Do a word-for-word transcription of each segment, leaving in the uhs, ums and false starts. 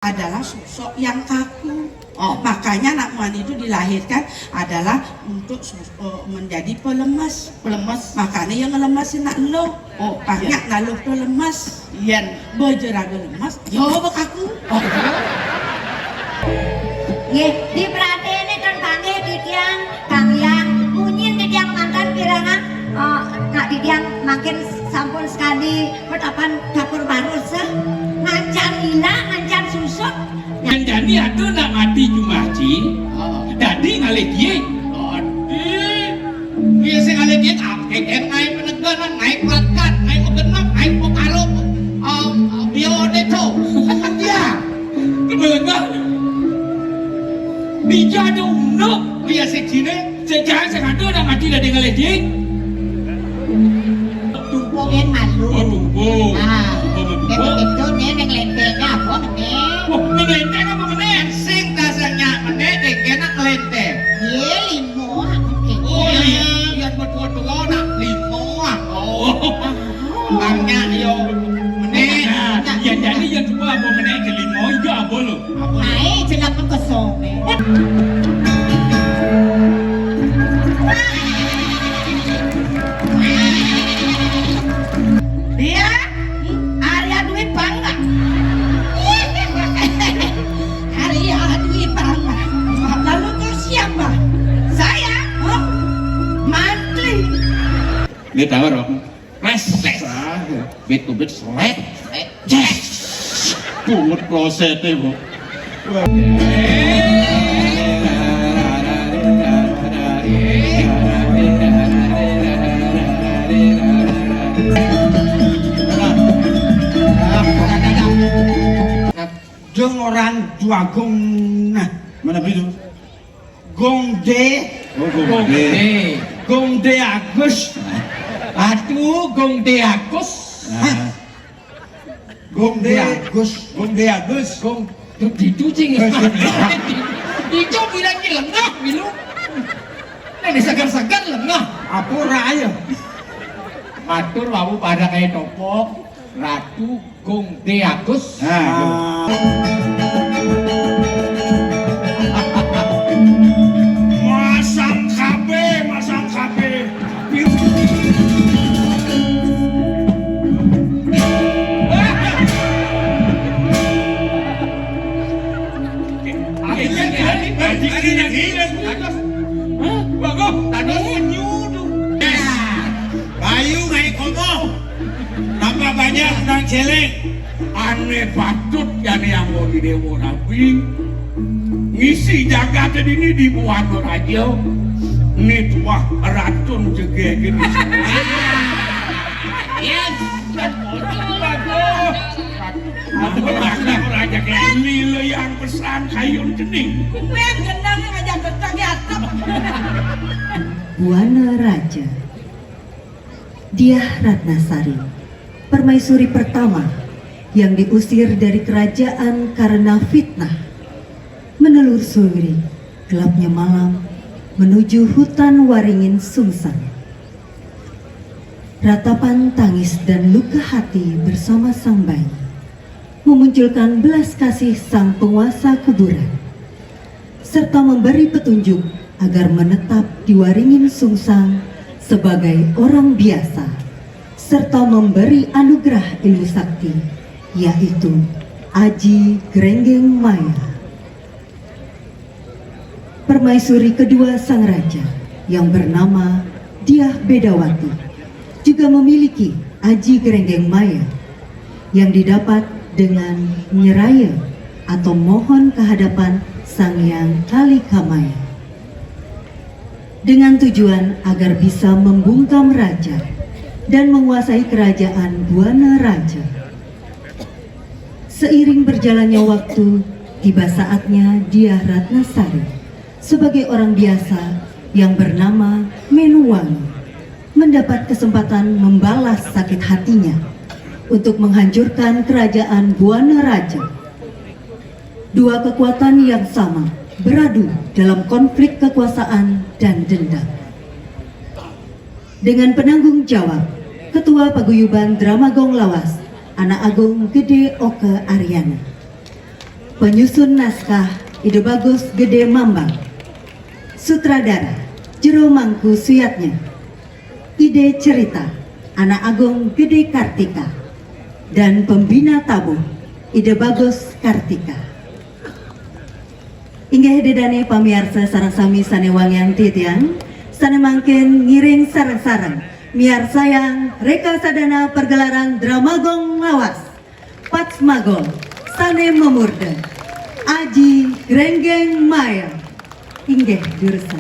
adalah sosok yang kaku. Oh, makanya anak muan itu dilahirkan adalah untuk sos- eh, menjadi pelemes. Pelemes. Makanya yang ngelemesin nak lo. Oh, banyak iya. Nak lo tuh lemes. Iya. Bojor aku lemes. Yo, bekaku. Oh, iya. Nggih, diperhatiin tentangnya titiang, Kang Yang. Munyin titiang mantan pirangan, eh, nak titiang makin sampun sekali petapan dapur barus, eh. Ngancan ila, ngancan susuk. Yang jani ada nak mati jumaji, oh. Dadi ngalih dieng. Dadi, iya sing ngalih dieng, akeh ngai peneganan, ngai pelatkan, ngai pegenep, ngai pekarup, um, bioneto. Iya. Kebelengan. Bija ada unduk. Iya sing jine. Sejak sing ada nak mati dadi ngalih dieng. Tumpuk kan malu. Oh, tumpuk. Ah, tumpuk, tumpuk. Itu nih yang lentenya apa nih? Wah, ini lenteng apa meneh? Sing dasarnya meneh, dia kena lenteng. Iya, limo, ah, oke. Oh, iya. Iya, betul-betul nak limo, ah. Oh. Tanya, yo. Meneh. Nah, ya, jadi yang dua apa meneh, ke limo, iya apa lo? Ae, jelek kesone. Dia Arya Dwi Bangga. Arya Dwi Bangga. Lalu kau siapa? Saya, oh, mantri. Ini tahu, Rob? Res, res. Bit ku bit seret. Yes. Pungut klosete, Bu. Dong orang dua gong. Nah, mana begitu? Gong D. Oh, Gong D. Gong D. Gong D Agus. Aduh, Gong D Agus. Nah. Hah? Gong D Agus. Gong D Agus. Gong D dicuci. Ijo bilang ki lengah, milu. Nah, disegar-segar lengah. Apa raya? Matur wau pada kayak topok, Ratu Gong D Agus. Nah, masang K B, masang K B. Bagus, tadi senyum tuh. Bayu ngai komo. Tambah banyak nang celeng. Ane patut jane anggo di Dewa Rabi. Ngisi jagat ini di Buana Raja. Ni tuah racun jegege. Yes. Bagus. Raja kene lo yang pesan kayun cening. Kowe gendang ngajak getah ya. Buana Raja. Diah Ratnasari, permaisuri pertama yang diusir dari kerajaan karena fitnah, menelusuri gelapnya malam menuju hutan Waringin Sungsang. Ratapan tangis dan luka hati bersama sang bayi memunculkan belas kasih sang penguasa kuburan, serta memberi petunjuk agar menetap di Waringin Sungsang sebagai orang biasa, serta memberi anugerah ilmu sakti, yaitu Aji Grenggeng Maya. Permaisuri kedua sang raja yang bernama Diah Bedawati juga memiliki Aji Grenggeng Maya yang didapat dengan nyeraya atau mohon ke hadapan Sang Yang Kali Kamaya dengan tujuan agar bisa membungkam raja dan menguasai kerajaan Buana Raja. Seiring berjalannya waktu, tiba saatnya Diah Ratnasari sebagai orang biasa yang bernama Menuwangi mendapat kesempatan membalas sakit hatinya untuk menghancurkan kerajaan Buana Raja. Dua kekuatan yang sama beradu dalam konflik kekuasaan dan dendam. Dengan penanggung jawab Ketua Paguyuban Drama Gong Lawas, Anak Agung Gede Oke Aryana. Penyusun naskah, Ida Bagus Gede Mambang. Sutradara, Jero Mangku Suyatnya. Ide cerita, Anak Agung Gede Kartika. Dan pembina tabuh, Ida Bagus Kartika. Inggih Ida dané pamiarsa sareng sami sané wangiang titiang, sané mangkin ngiring sareng-sareng miarsayang rekasadana pergelaran Drama Gong Lawas. Patsmaga sané mamurda Aji Grenggeng Mael. Inggih dursa.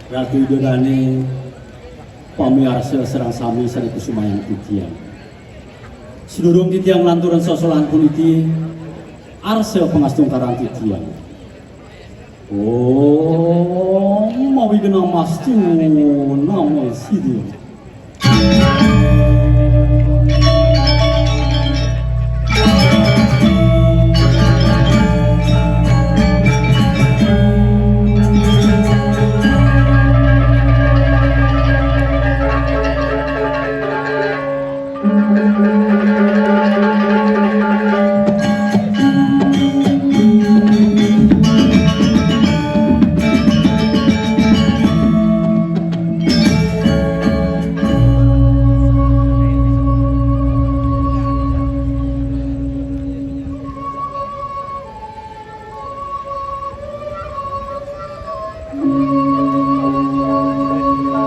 Ratu Ida Dané, pamiarsa sareng sami sané kusumayang titiang. Sadurung titiang nglanturang sesolahan puniki, arsa pangastungkaran titiang. Om Awighnamastu Namo Siddhaya.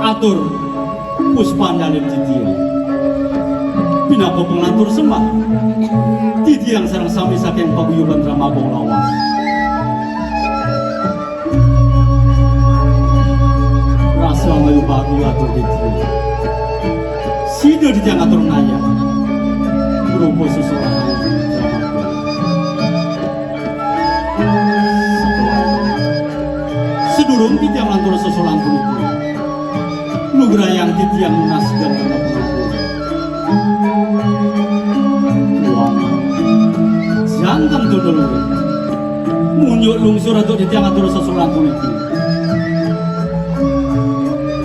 Atur puspan dalem titiang. Pinaka panglantur sembah. Titiang sareng sami saking paguyuban Drama Agung Lawas. Rasa mayu bahagia atur titiang. Sida titiang atur ngayah. Rupa sesolahan Drama Agung. Sadurung titiang nglantur sesolahan puniki, lugrayang titiang nunas ganteng pangampura. Tuan, janten tundul urip. Munjuk lungsur antuk titiang atur sesolahan puniki.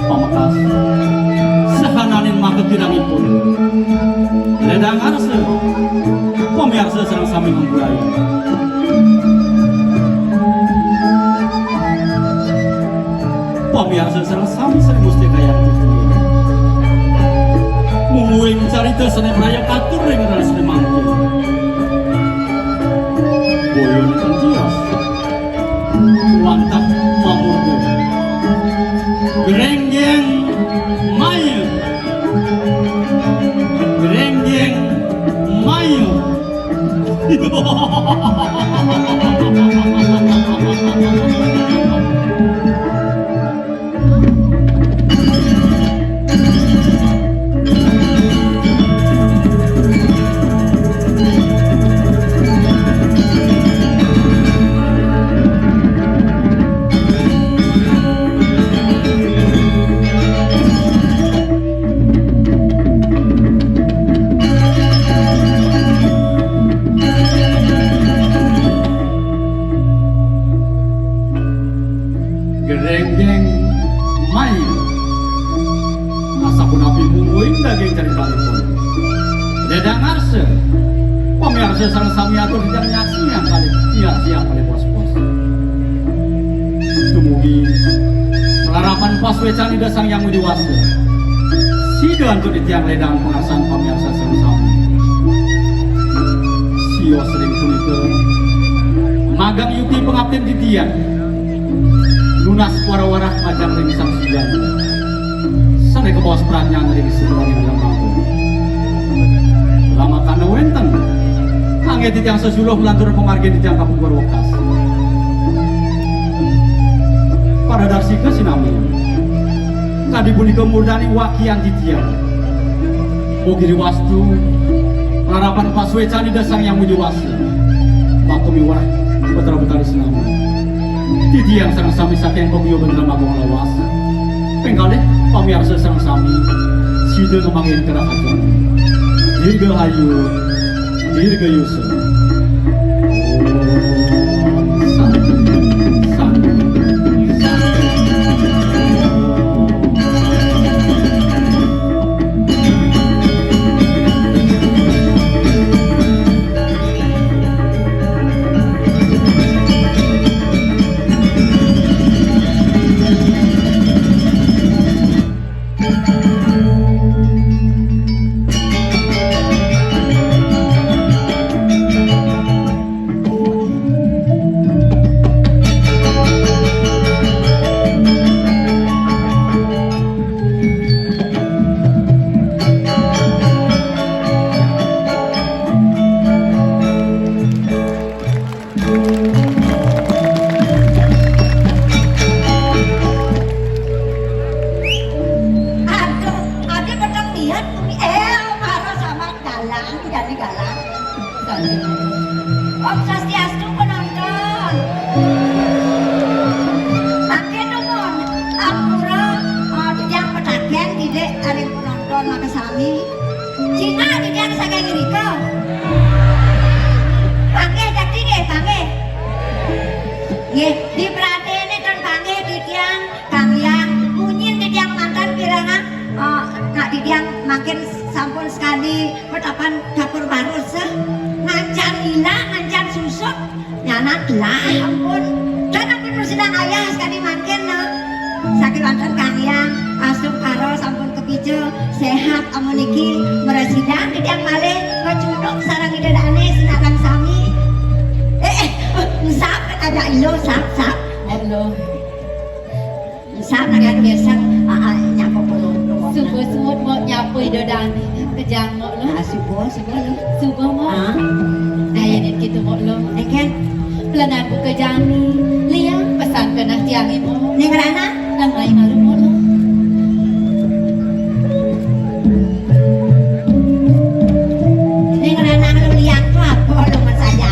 Pamekas, sahananing maka kirangipun. Ledang arsa, pamiarsa sareng sami ngampurayang. Pamiarsa sareng sami sané mustikayang titiang. Mungguing carita sané praya katur ring rasané mangkin. Boyonipun tios. Wantah mamurda. Grenggeng maya. Grenggeng maya. Grenggeng maya. Asapunapi mungguing daging caritanipun. Ledang arsa, pamiarsa sareng sami atur titiang nyaksiang kalih, nyaksiang kalih pos-pos. Dumugi malarapan pasuécan Ida Sang Hyang Widhi Wasa. Sida antuk titiang ledang pangarsan pamiarsa sareng sami. Sios ring punika magang yukti pangaptin titiang. Nunas wara-warah majeng ring Sang Sujana. Sané kabaos pranyan ring sedaning lembaga. Lamakana wénten. Kanggé titiang sesuluh nglantur pamargin titiang kapungkur wekas. Paradarsika sinami. Kadi punika murdaning wakian titiang. Mugi riwastu, malarapan pasuécan Ida Sang Hyang Widhi Wasa. Makumi warah Putra Betari sinami. Titiang sareng sami saking paguyuban Drama Agung Lawas. Ping kalih, pamiarsa sareng sami, sida ngemangin kerahajeng. Dirgahayu, dirgayusa. Om Santi, Santi, Santi. Nggih, diperhatikan ten panggih titiang, Kang Hyang. Munyin titiang manten pirengang, eh, nak titiang mangkin sampun sekadi petapan dapur barus, eh. Ngancan ilang, ngancan susut. Nyanan lah, ampun. Kan ampun sedang ayah sekadi mangkin, no. Sakit wonten Kang Hyang, astungkara sampun kepija, sehat amun niki, mresidang titiang malih, kacunduk sareng Ida Dane sinareng sami. Eh, eh, ensap, ajak ilo, sap, sap. Elo. Ensap, nak anu biasa, ah, ah, nyapa peluntung. Suba suud, Mbok, nyapa Ida Dane. Kejang, Mbok, lo. Ah, suba, suba, lo. Suba, Mbok. Ah. Nah, yen gitu, Mbok, lo. Eken. Pelengan buka jani. Liang pesan kenah tiang, Mbok. Ning Rana? Nang mai malu, Mbok, lo. Ning Rana lo liang tu apa lo masanya?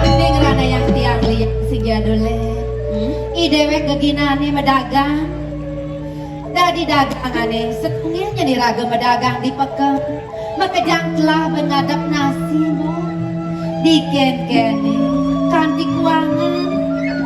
Ning Rana yang tiang liang sing jadule. Hmm? I dewek geginane medagang. Dadi dagangane, setungilnya ni raga medagang di peken. Makejang telah ben ngadep nasi, Mbok. Diken-kene, kanti kuangan.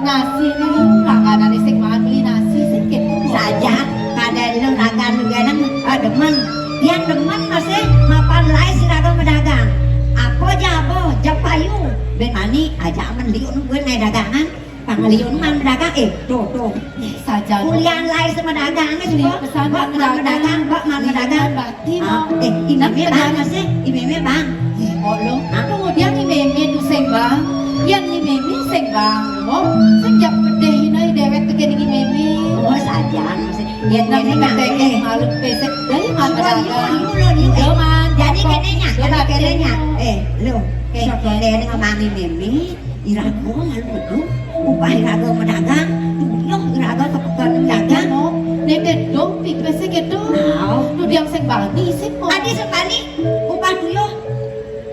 Nasine, panganane sing maan beli nasi, sing keto, Mbok. Saja, kadang lu ragan lu geneng, eh, demen. Yang demen masih mapan lai si raga medagang. Apa jaba, japayu. Ben mani, aja amen liun buat ngai dagangan. Pangaliun man medagang, eh, tuh, tuh. Eh, saja, Mbok. Ulian lai sama dagang, eh, Mbok. Pesan man medagang, Mbok, man medagang. Bati, ah, Mbok. Eh, i meme bang, masih, i meme bang. Eh, Mbok, lo. Hah? Kemudian i meme tu sing bang, yang i meme sing bang, Mbok. Sing jak pedeh ina i dewek teken i meme. Oh, saja, masih. Yen kene, Kang, eh, malu pesek dari man medagang. Liu, liu, liu, eh. Jadi kenenya, jadi kenenya. Eh, lo. Oke, oke. Soto dene ngemangi meme. Iraga malu medhun, upah iraga medagang, tuyuh iraga ka peken dagang. Nek dong pipis sing keto. Nah. Nudiang sing bani sing, Mbok. Adi sing bani, upah tuyuh.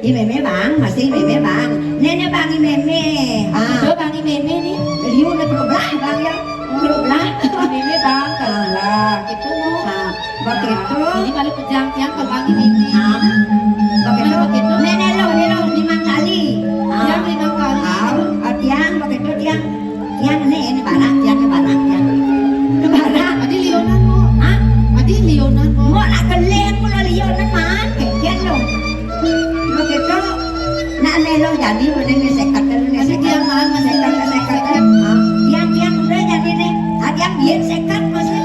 I meme bang, masih i meme bang. Nene bang i meme. Ah. Udah bang i meme ni. Liu ne berubah bang ya. Berubah. I meme bang, berubah. Gitu, Mbok. Ah. Begitu. Ini balik pejang tiang ke wangi ini. Ah. Begitu. Begitu. Nenek lo, nenek lo, lima kali. Ah. Tiang lima kali. Ah, ah, tiang, begitu, tiang. Tiang ni, ini barak, tiang ni barak, tiang. Ini barak. Adi lionan, Mbok. Hah? Adi lionan, Mbok. Mbok nak keleng mula lionan, man. Kengken lo. Begitu. Nak melo jadi, mana ni sekat, ni sekat. Adi tiang, man, masih sekat, sekat. Ah, tiang, tiang, udah jadi ni. Ah, tiang biar sekat, masih.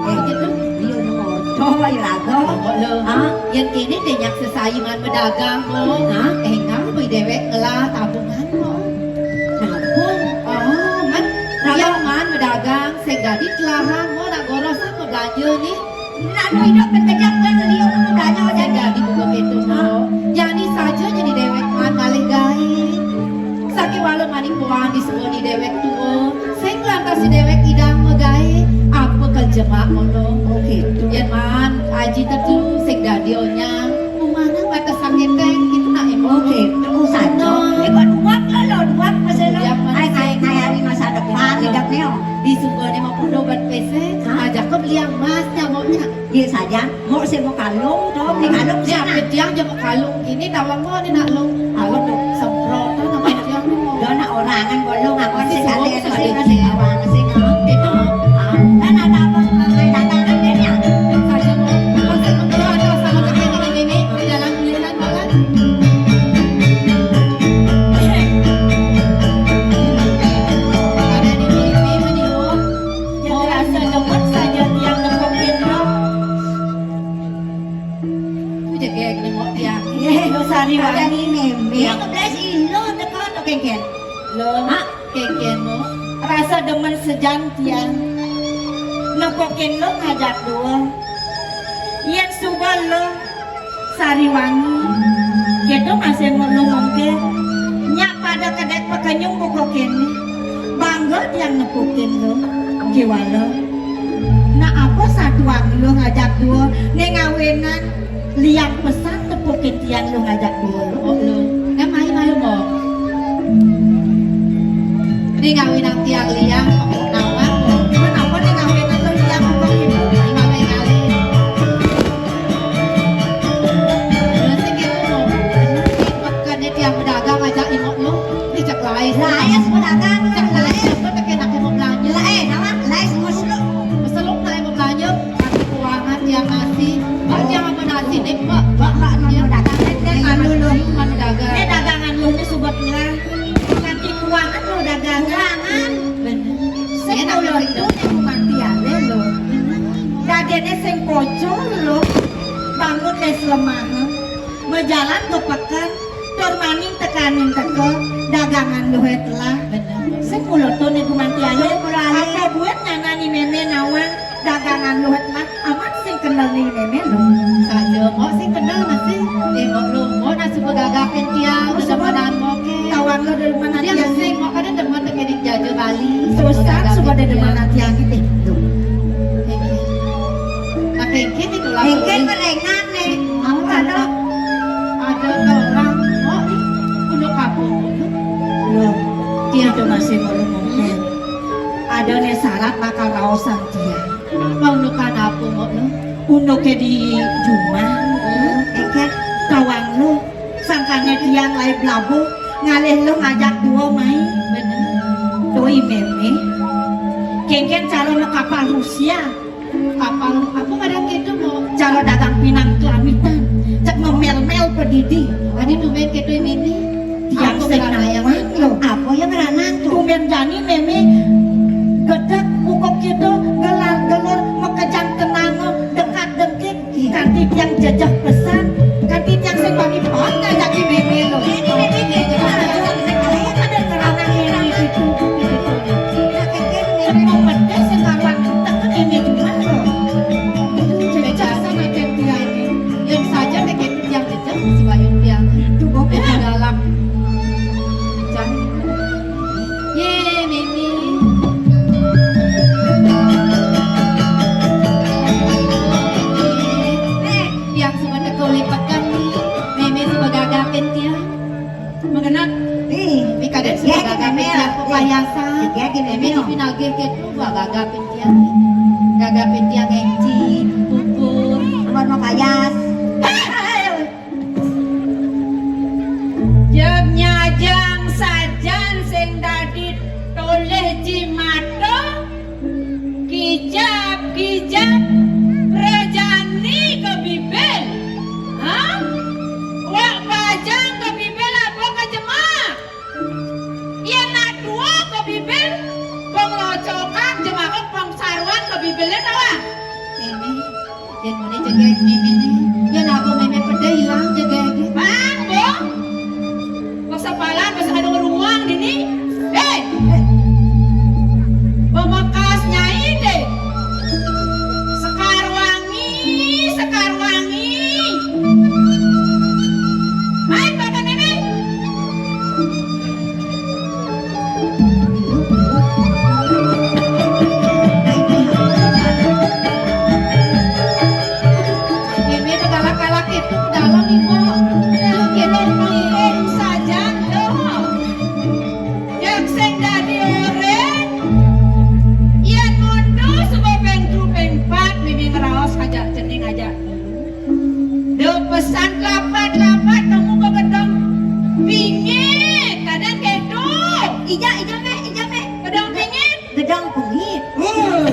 Eh, gitu. Iya, no. Coba iraga. Kok lo? Hah? Yen kene denyak sesai man medagang, Mbok. Hah? Eh, ngapa dewek ngelah tabungan, Mbok? Nabung? Oh, man. Raga. Yen man medagang, sing dadi telahan, Mbok, nak gorosan belanja ni. Nak duit dok kejap kan liur tu belanja. Sing dadi buka pintu, Mbok. Jani saja jadi dewek man malih gae. Sakéwala maning poang diseboni déwék tua, sing lantas si déwék idang magaé apa kerja mak ngono. Oh, gitu. Yén man aji tetu sing dadi onyang, umana batesan ngeteng gitu nak, Ibu. Oh, gitu. Saja. Ibu duwak lho, lho, duwak masih lho. Iya, Mas. Ai, ai, ai, hari masa depan, iya, hidupnya. Di sumbernya mau puno buat pesek, hah? Ajak ke beli yang emas, nyamuknya. Iya saja. Mau sing mau kalung, dong, di kalung. Ya, sana. Ketiang aja mau kalung. Ini tawang mau nih nak lung. Apa tuh? Semprotan apa ketiang tuh mau. Udah nak orangan bolong, aku sih kalian masih bawang sih, no. Itu. Ah, kan ada apa sebagai dagangan kan ya? Saja mau. Konsep membawa atau sama ketiang ini, ini, dalam tulisan malah. Ada di P P meniru. Yang rasa demen saja tiang nepokin, no. Ku jegég nyemok tiang. Yéh, lo sari wangi. Ada ni mémé. Yang keblas ilo teko to kéngkén. Lo, hah? Kéngkén lo. Rasa demen sejan tiang. Nepokin lo ngajak dua. Yén suba lo sari wangi. Kéto masih lo mengké. Nyak pada kedék pekenyung buka kéné. Bangga tiang nepokin lo. Kéwala. Nah, apa satuan lo ngajak dua né ngawinan liat pesan tepukin tiang lo ngajak dua lo. Oh, lo. Kan mai malu, Mbok. Né ngawinan tiang liat, apa nawang, Mbok? Kenapa né ngawinan lo liat, Mbok, gitu? Mai malu ngalih. Lo sing gitu, Mbok. Bukannya tiang pedagang ngajak imok lo, né cek lain. Lain pedagang, cek Dagangan. Bener. Sing kula tu ning mati ale lho. Dadene sing pocol lho. Bangun wis lemahe. Majalan ke peken. Tur maning tekaning teka. Dagangan luhe telah. Bener. Sing kula tu ning mati ale. Apa buat nganani meme nawang dagangan luhe telah. Amat sing kenal ning meme lho. Saja, Mbok sing kenal masih. Eh, Mbok lho, Mbok nak suba gagapin tiang, oh, suba demenan Mbok ke. Tawang lho demenan tiang. Tiang sing, Mbok kada demen teke ning jaja Bali. Susah suba demenan tiang iki. Lho. Engke. Nah, engke niku lho. Engke merengan nih. Mau kada? Ada orang, Mbok nih, unduk kapung. Lho, tiang itu masih mau ngomong. Ada nih syarat bakal raosan tiang. Apa undukan apa, Mbok, lho? Unduke di jumah. Hmm, engke tawang lho. Sangkane tiang lae blabuh, ngalih lho ngajak dua mai. Bener. Doi meme. Kengken cara kapal Rusia. Kapal apa kadang gitu, Mbok? Cara dagang pinang kelamitan. Cek ngemel-mel pedidi. Adi tumben gitu meme. Tiang sing nawang lho. Apa ya meranang tuh? Tumben jani meme gedek ukuk gitu, gelar-gelor, mekejang tenango, dengkak-dengkik. Kanti tiang jejeh pesan, kanti tiang sing bani pot ngajaki meme lho. Ini meme kayak gitu. Ayo, ayo pada ngeranang ini gitu. Nah, kayak gitu, meme mau pedes sing karuan, teken ini juga lho. Jejeh pesan aja tiang. Yang saja kayak gitu, tiang jejeh, si Bayu tiang. Tuh, Mbok, galak. Jan. Ye, Mimi. Eh, tiang suba teka uli peken. Mimi suba gagapin tiang. Mengenat. Ih, mi kadek suba gagapin tiang payasan. Mimi dipinagih gitu, suba gagapin tiang. Gagapin tiang enci, pupur. Amun mau payas. Jeg nyajang sajan sing dadi tolih jimata, kijap-kijap, rejani ka bibil. Hah? Wak bajang ka bibil apa ka jemak? Yen nak tua ka bibil, pang locokan jemak pang saruan ka bibile tawang. Ini. Yen muni jegeg mimine, yen aku mime pedhe ilang jegege. Bang, Bu. Kok sepalan, kok sengaja ngeruang dini? Eh, eh. Pemekas nyai deh. Sekar Wangi, Sekar Wangi. Hai, Bapak Mimi. Ini galak-galak itu dalam ibu. Kita menghitung saja, loh. Yang sing dadi orang, yen mundur sebab ping dua, ping empat, mimi ngeraos ajak cening ajak. Duh, pesan lapat-lapat kamu ke gedong pingit, kadang kedo. Ija, ija, Mek, ija, Mek. Gedong pingit. Gedong pingit. Uh.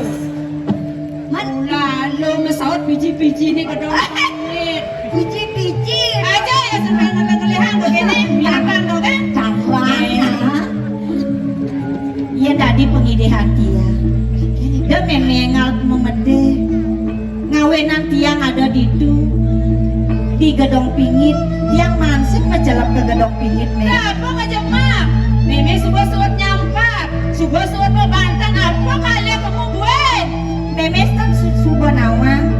Man. Lalu mesaut biji-biji ni gedong pingit. Biji-biji. Aja ya sampai ngelih-ngelihan begini, binatang tu kan. Cangkuan, ya. Iya tadi pengidihan dia. Dia memengal memedih. Ngawenan tiang ada ditu, di gedong pingit, tiang mansing macelep ke gedong pingit, Mé. Apa ka jemak? Mémé suba suut nyampat, suba suut bebantan, apa kali kamu buin? Mémé kan su-, suba nawang.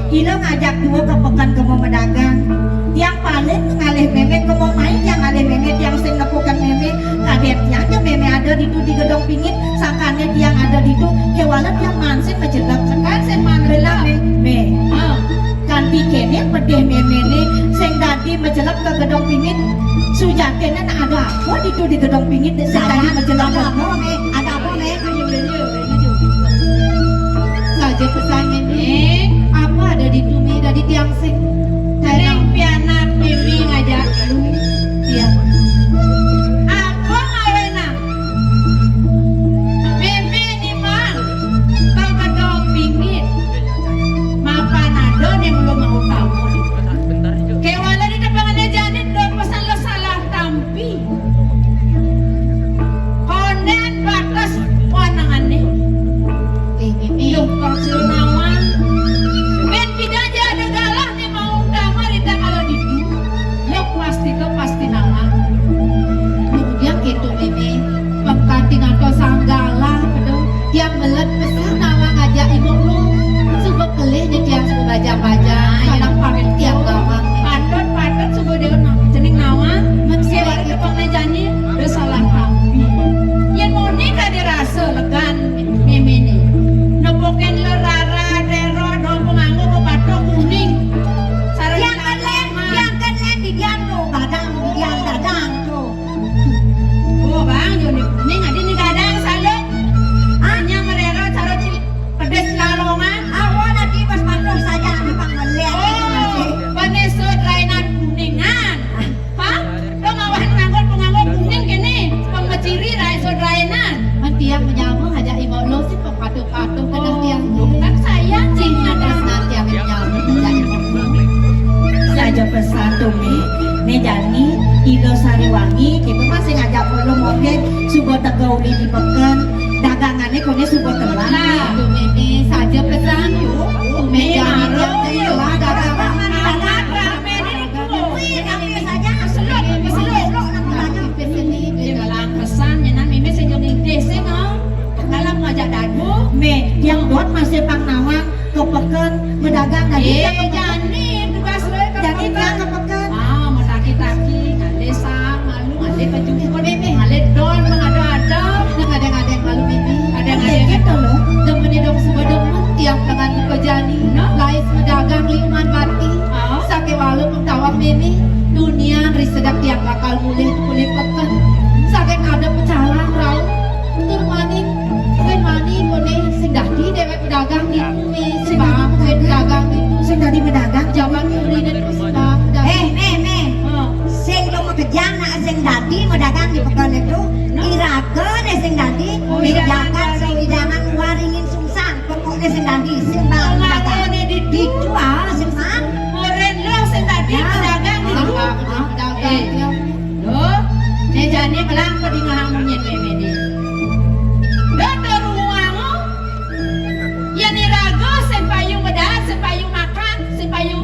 Ila ngajak dua ke pekan kamu medagang. Tiang paling ngalih mémé, kamu main tiang ngalih mémé, tiang sing nepukan mémé. Kadén tiang ja mémé ada ditu di gedong pingit, sangkane tiang ada ditu, kewala tiang mansing macelep. Sekan sing macelep. Mé, mé. Ah. Kanti kene pedih méméné, sing dadi macelep ke gedong pingit. Sujatine nak ada apa ditu di gedong pingit, sing dadi macelep. Ada apa, Mé? Ada apa, Mé? Saja pesan mémé, apa ada ditu, Mé, dadi tiang sing. Ning pianak mémé ngajak lu. Iya. Apa ngawenang? Mémé ni mang, kang kedok pingit. Mapan ada ning lu mau tahu. Kewala di depanane jani do pesan lo salah tampi. Kone Né jani, Ida Sariwangi, kéto masih ngajak kula mongkén suba teka uli di peken, dagangané koné suba telah. Lah, Ibu Mémé, saja pesan, Bu Mémé, jani tiang telah dagangan. Amat ramé né. Wih, ramé saja. Keselok, keselok. Tapi pesan né, telah pesan, nyenan Mémé sing jani desa, no. Kalau ngajak dadu. Mé, tiang dot masih pang nawang ka peken, bedagang dadi. Eh, jani tugas lu ka peken. Jani tiang ka peken. Ah, mau taki-taki, ngalih sang, malu, ngalih kejungkut, Mémé. Ngalih don, mengada-ada. Nang ada-ada malu, Mémé. Ada-ada. Kéto lo. Demen dong suba demen tiang dengan buka jani. No? Lais bedagang liman bati. Ah. Sakéwala pengtawang Mémé, dunia ri sedek tiang bakal mulih kulit peken. Saking ada pecalang rauh, tur mani, kén mani koné sing dadi déwék pedagang di Sing dadi pedagang. Sing dadi pedagang. Jaman uriné terus, Bang. Eh, Mé, Mé. Heeh. Sing do makejang nak sing dadi pedagang di peken itu, iraga né sing dadi, oh, sing idangan, jagat, sing idangan waringin sungsang. Pokokné sing dadi, sing bang pedagang. Ditu, ah, sing bang. Moren lo sing dadi pedagang ditu. Ah, ah, pedagang. Eh. Loh, né jani melang pedingehang nyén Mémé né. Dot ruango. Yén iraga sing payu medar, sing payu makan, sing payu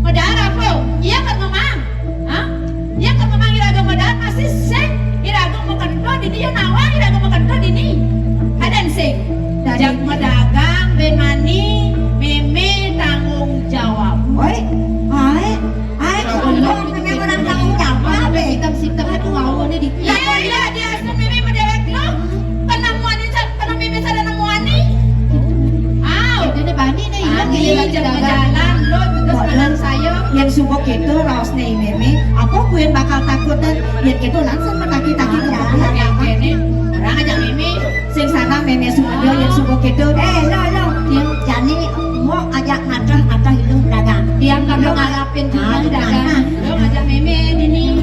medar apa? Iya kan memang? Hah? Iya kan memang iraga medar masih sing iraga makento dini, ya nawang iraga makento dini. Adan sing. Dadi jag medagang, ben mani, Mémé tanggung jawab. Woi, ae. Ae, kalau memang orang tanggung jawab, eh. Sitem-sitem itu mau nih di. Iya, iya, dia asli Mémé medewek lo. Penemuan ini, penemuan Mémé sada nemuan nih. Aw. Jadi bani nih, iya, bani, iya, jalan-jalan, lo terus makan saya. Yang subuh itu raos nih, Mémé. Aku kuin bakal takutan. Yang itu langsung menaki-taki ke. Orang aja Mémé. Sing sana Mémé Sumadyo yang suka kéto. Eh, lo, lo. Tiang jani mau ajak ngatah-ngatah itu dagang. Tiang kan lo ngalapin juga dagang. Lo ngajak Mémé dini.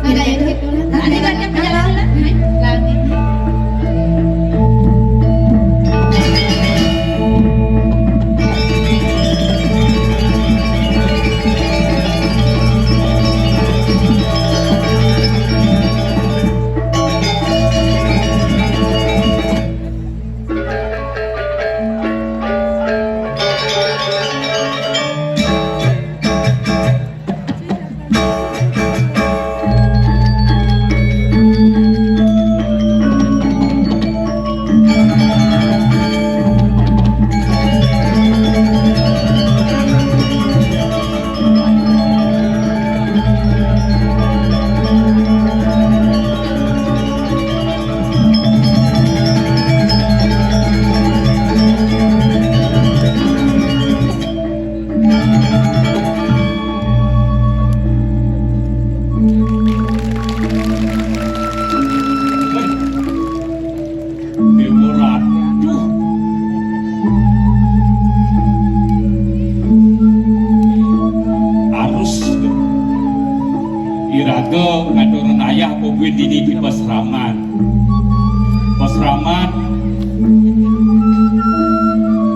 Ada yang gitu. Nanti banyak perjalanan. Lagi. Déwa Ratu. Arus iraga ngaturang ayah pabuin dini di pasraman. Pasraman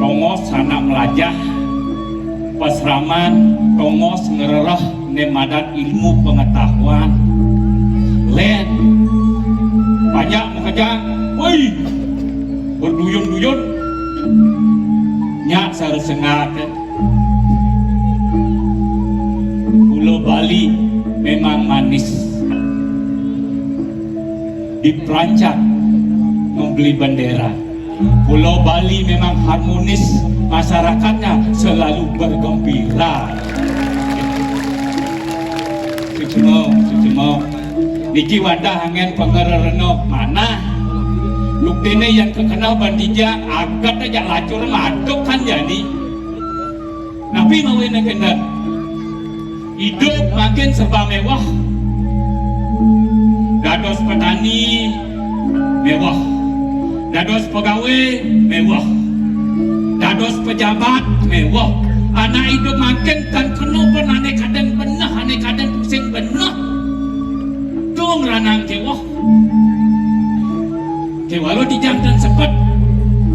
tongos anak melajah. Pasraman tongos ngrereh né madan ilmu pengetahuan. Lén, banyak makejang, woi, berduyun-duyun. Nyak sareng sengak. Pulau Bali memang manis. Diperancang membeli bendera. Pulau Bali memang harmonis, masyarakatnya selalu bergembira. Suksma, suksma. Niki wantah anggén pangrerena manah. Luktiné yén kakeneh ban tijang, aget ajak lacur madep kan jani. Napi mawinan kénten? Idup makin serba méwah. Dados petani méwah. Dados pegawé méwah. Dados pejabat méwah. Anak idup makin tan kena pun ané kadén beneh, ané kadén pusing beneh. Tung ranang kéweh. Kéwala tijang tan sepet.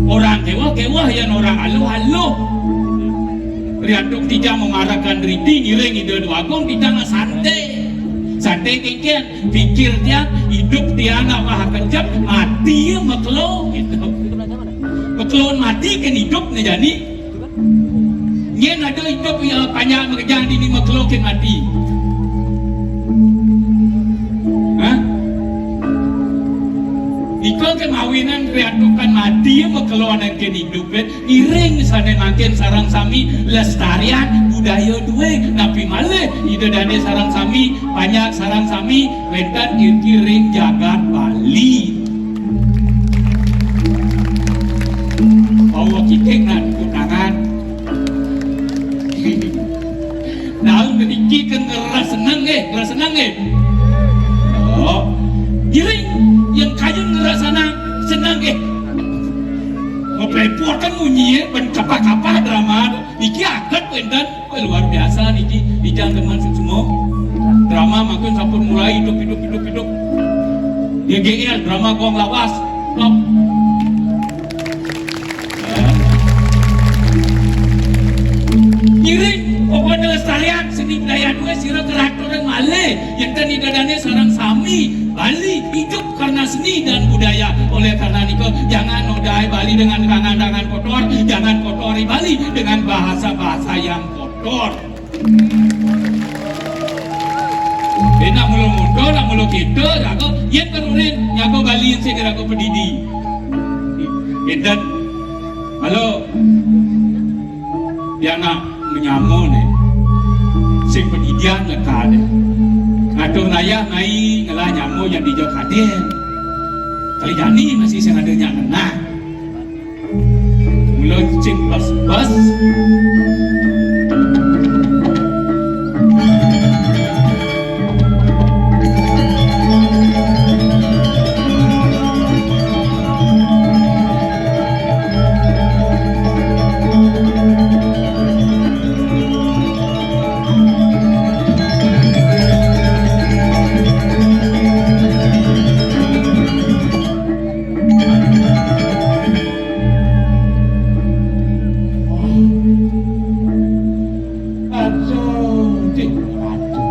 Orang kéweh, kéweh yén orang aluh-aluh. Riantuk tijang mamarakan riti ngiring Ida Déwa Agung, tijang santai. Santai kéngkén, pikir tiang, idup tiang nak wah kencep, mati ya makelo gitu. Makelo mati kén idup né jani. Nyén ada idup ya panjang makejang dini makelo kén mati. Hah? Iko ké mawinan riantukan mati ya makelo anan kén idup ya. Iring sané mangkin sareng sami lestarian budaya duwé, napi malih Ida Dané sareng sami, panjak sareng sami wénten iriki ring jagat Bali. Bawa kiting nak tunangan. Daun niki ké ngerasa seneng nggih, ngerasa seneng nggih. Oh, iring yang kayun ngerasa seneng nggih. Ngepelepot kan munyi ya, ben kapah-kapah drama. Niki aget wénten. Wah, luar biasa niki, ijang demen suksma. Drama mangkin sampun mulai hidup, hidup, hidup, hidup. G G L, drama gong lawas. Top. Ngiring, pokoknya lestarian seni budaya duwé sira keraturan malih. Yén ten Ida Dané sareng sami Bali hidup karena seni dan budaya. Oleh karena niku, jangan nodai Bali dengan tangan-tangan kotor, jangan kotori Bali dengan bahasa-bahasa yang kotor. Énak mulu mundur, nak mulu kita, jago, yén perurin, jago Bali yang segera aku pedidi. Inten, halo, dia nak menyama nih, sing pedidian leka deh. Ngatur nayah mai ngelah nyama yang dijok hadir. Kali jani masih sing ada nyak ngenah. Mula cing bas-bas. Aduh, dih, aduh.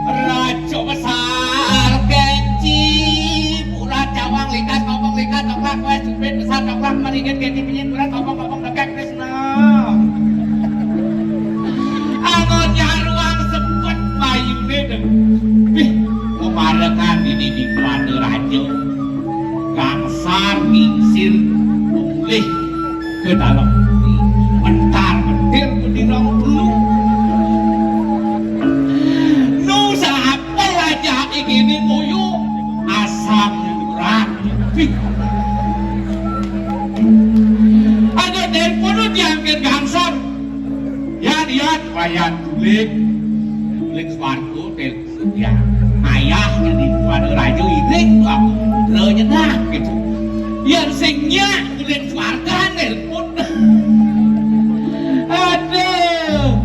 Raja besar kenci, pura cawang likas, ngomong likas, coklat, kue sumpit, besar coklat, maringet kenci, pinyin, pura, ngomong-ngomong, dekat, Krisna. Angon nyaruang sepet mayune deng. Bih, kemarekan ini di Buana Raja. Gangsar ngingsir mulih ke dalam bumi. Mentar mentir bedirang bulu. Nu sapa raja ini moyo asam urat. Bih. Ada telepon diangkat gangsar. Yan, yan, wayan tulik. Tulik swarga, telepon. Ya, ayah jadi pada raja iring tu aku putra nyenah gitu. Yang sing nyak kulit swarga nelpon. Aduh.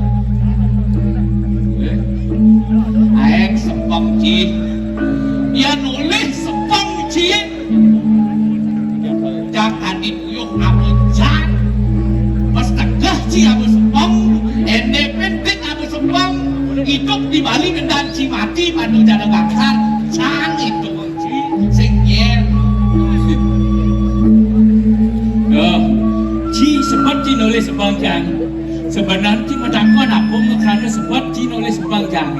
Aeng sepeng ci. Ya nulis sepeng ci. Cang adi puyuh amun jan. Pas tegeh ci abu sepeng. Ende penting abu sepeng. Idup di Bali ngendan ci mati padu jana bangsar. Cang idup ci sing nyen. Duh, ci sebet ci nulis sepeng cang. Sebenarnya ci matakon apa makrana sebet ci nulis sepeng cang.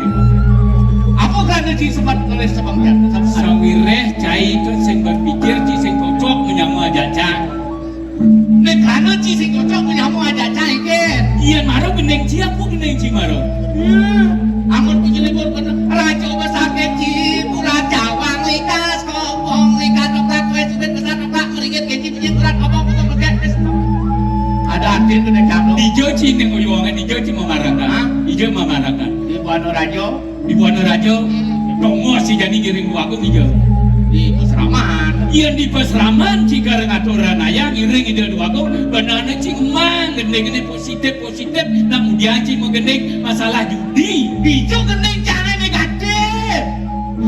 Apa krana ci sebet nulis sepeng cang? Sawiréh cai itu sing berpikir ci sing cocok menyama ajak cang. Nek krana ci sing cocok menyama ajak cai ké. Iya, mara gending ci, apa gending ci mara? Hmm, amun puji libur kena raja besar kenci, pura cawang likas, kopong likas, tokak kue sumpit besar, tokak merigit kenci, puji berat, kopong, kopong, merigit, wis. Ada artin kena canduk. Ijo ci ning uyuangan, ijo ci mamarakan. Hah? Ijo mamarakan. Di Buana Raja. Di Buana Raja, tongos ci jani ngiring Déwa Agung ija. Di Pasraman. Yén di Pasraman ci kareng aturan ayah ngiring Ida Déwa Agung, benehné ci emang gendingné positif-positif, nak mudian ci magending masalah judi. Ijo gending cara negatif.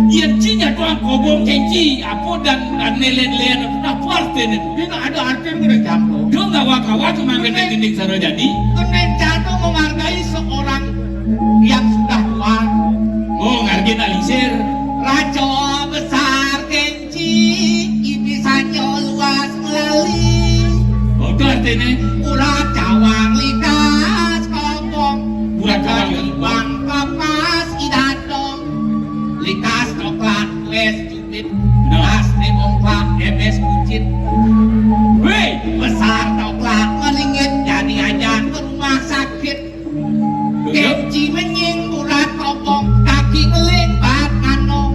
Yén ci nyatuang kobong cénci, apa dan, dan lén-lén, apa artiné to? Dina ada artiné gending cang to. Dong ngawak-ngawak manggending-gending sarwa jani. Gending cang to menghargai seorang yang sudah tua. Oh, ngargain alisir. Raja besar cénci, ini sanyo luas melali. Oh, to artiné? Urat cawang likas kobong. Urat cawang likas kobong. Kapas idadong. Likas coklat wes cupit. Nah. Nas di bongklak ebes kucit. Wéh, besar coklat melingit, jadi aja ke rumah sakit. Betul. Keci menying urat kobong, kaki ngeling bat nganong.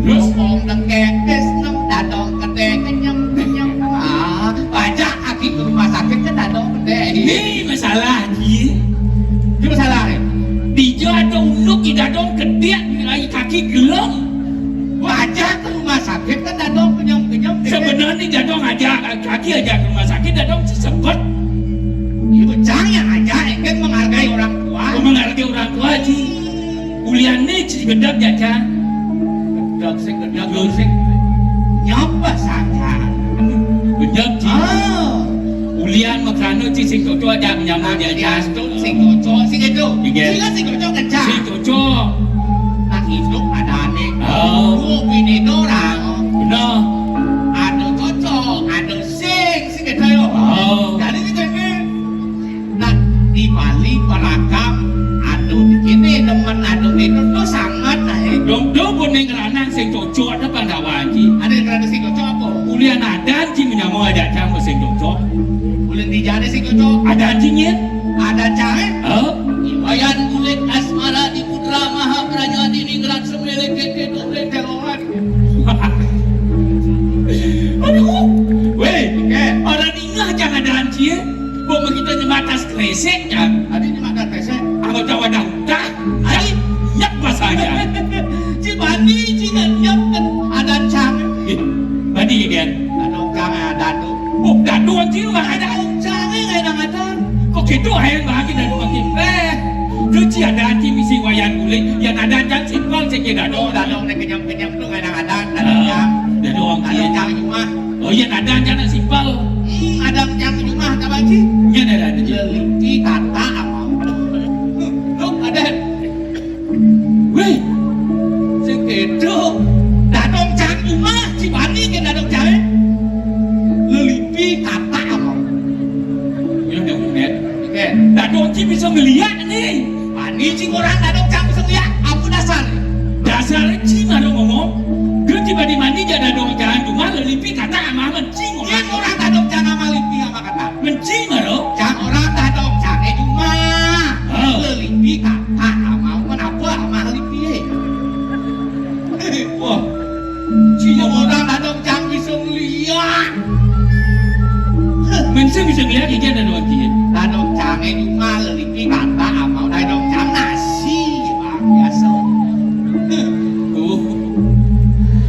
Terus? Kobong dengkek, desnem dadong gede, kenyem-kenyem. Ah, bajak kaki ke rumah sakit ke dadong gede. Ini masalah, Ji. Ini masalah, ya? Dija ada unduk di dadong gede, di kaki gelong. Bajak ke rumah sakit ke dadong kenyem-kenyem. Sebenarnya dadong aja, kaki aja ke rumah sakit, dadong sesebet. Ibu cang yang aja, kan menghargai orang tua. Oh, menghargai orang tua, Ji. Ulian né ci gedeg ya, Cang. Gedeg sing, gedeg sing. Nyapa saja. Gedeg, Ji. Ah. Ulian makrana ci sing cocok aja menyambut ya, Cang. Sing cocok, sing cocok. Inggih. Sila sing cocok, Cang. Sing cocok. Nak hidup ada ané. Oh. Dua bini dorang. Benar. Ada cocok, ada sing, sing cocok. Oh. Jadi ini kene. Nah, di Bali beragam, ada di kene demen, ada di itu, tuh sangat, nah, eh. Dong, dong, kuning ranang sing cocok ada Pandawa, Ji. Ada yang rada sing cocok apa? Ulian adan, Ji, menyama aja cang sing cocok. Ulian di jane sing cocok. Ada, Ji, ya? Ada cang, eh? Oh? Wayan kulit asmara di Putra Maha Praja di Ningrat Semele keke doble telongan. Aduh, weh, eh, orang ningah jangan ada, Ji, ya? Bok begitu nyebatas kresek, kan? Adi nyebatas kresek. Anggota wadah utah. Adi nyep bahasanya. Ci bani, ci nyep kan ada cang. Eh, bani, kan? Ada cang, ada tu. Oh, dadu, Ji, mah ada. Cang, eh, ada, ada. Kok gitu, ayo, bagi dadu, bagi. Eh, tu ci ada, Ji, misi wayan kulit. Ya, ada cang simpel, cek ya, dadu. Oh, dadu, nak kenyam-kenyam tu, ada, ada, ada cang. Dadu, Ji. Ada cang, cuma. Oh iya, ada aja nak simpel. Hmm, ada yang cuma tak baca. Iya, ada, ada aja. Leliti kata apa? Loh, ada. Weh, sekedo. Dadong cang cuma, si bani ke dadong cang. Leliti kata apa? Iya, ada unet. Oke. Dadong ci bisa ngeliat nih. Bani ci orang dadong cang bisa ngeliat. Apa dasar? Dasar ci mana ngomong? Dia tiba di mandi dia dadong cang cuma leliti kata ama. Cing, orang orang tadong cang ama lipi ama kata. Mencing, aro? Cang orang tadong cang, eh, cuma. Oh. Lelipi kata ama, kenapa ama lipi, eh? Wah. Cing, orang tadong cang bisa ngeliat. Mencing bisa ngeliat, iki ada dua, Ji. Tadong cang, eh, cuma lelipi kata ama, tadong cang nasi, Bang, biasa. Oh.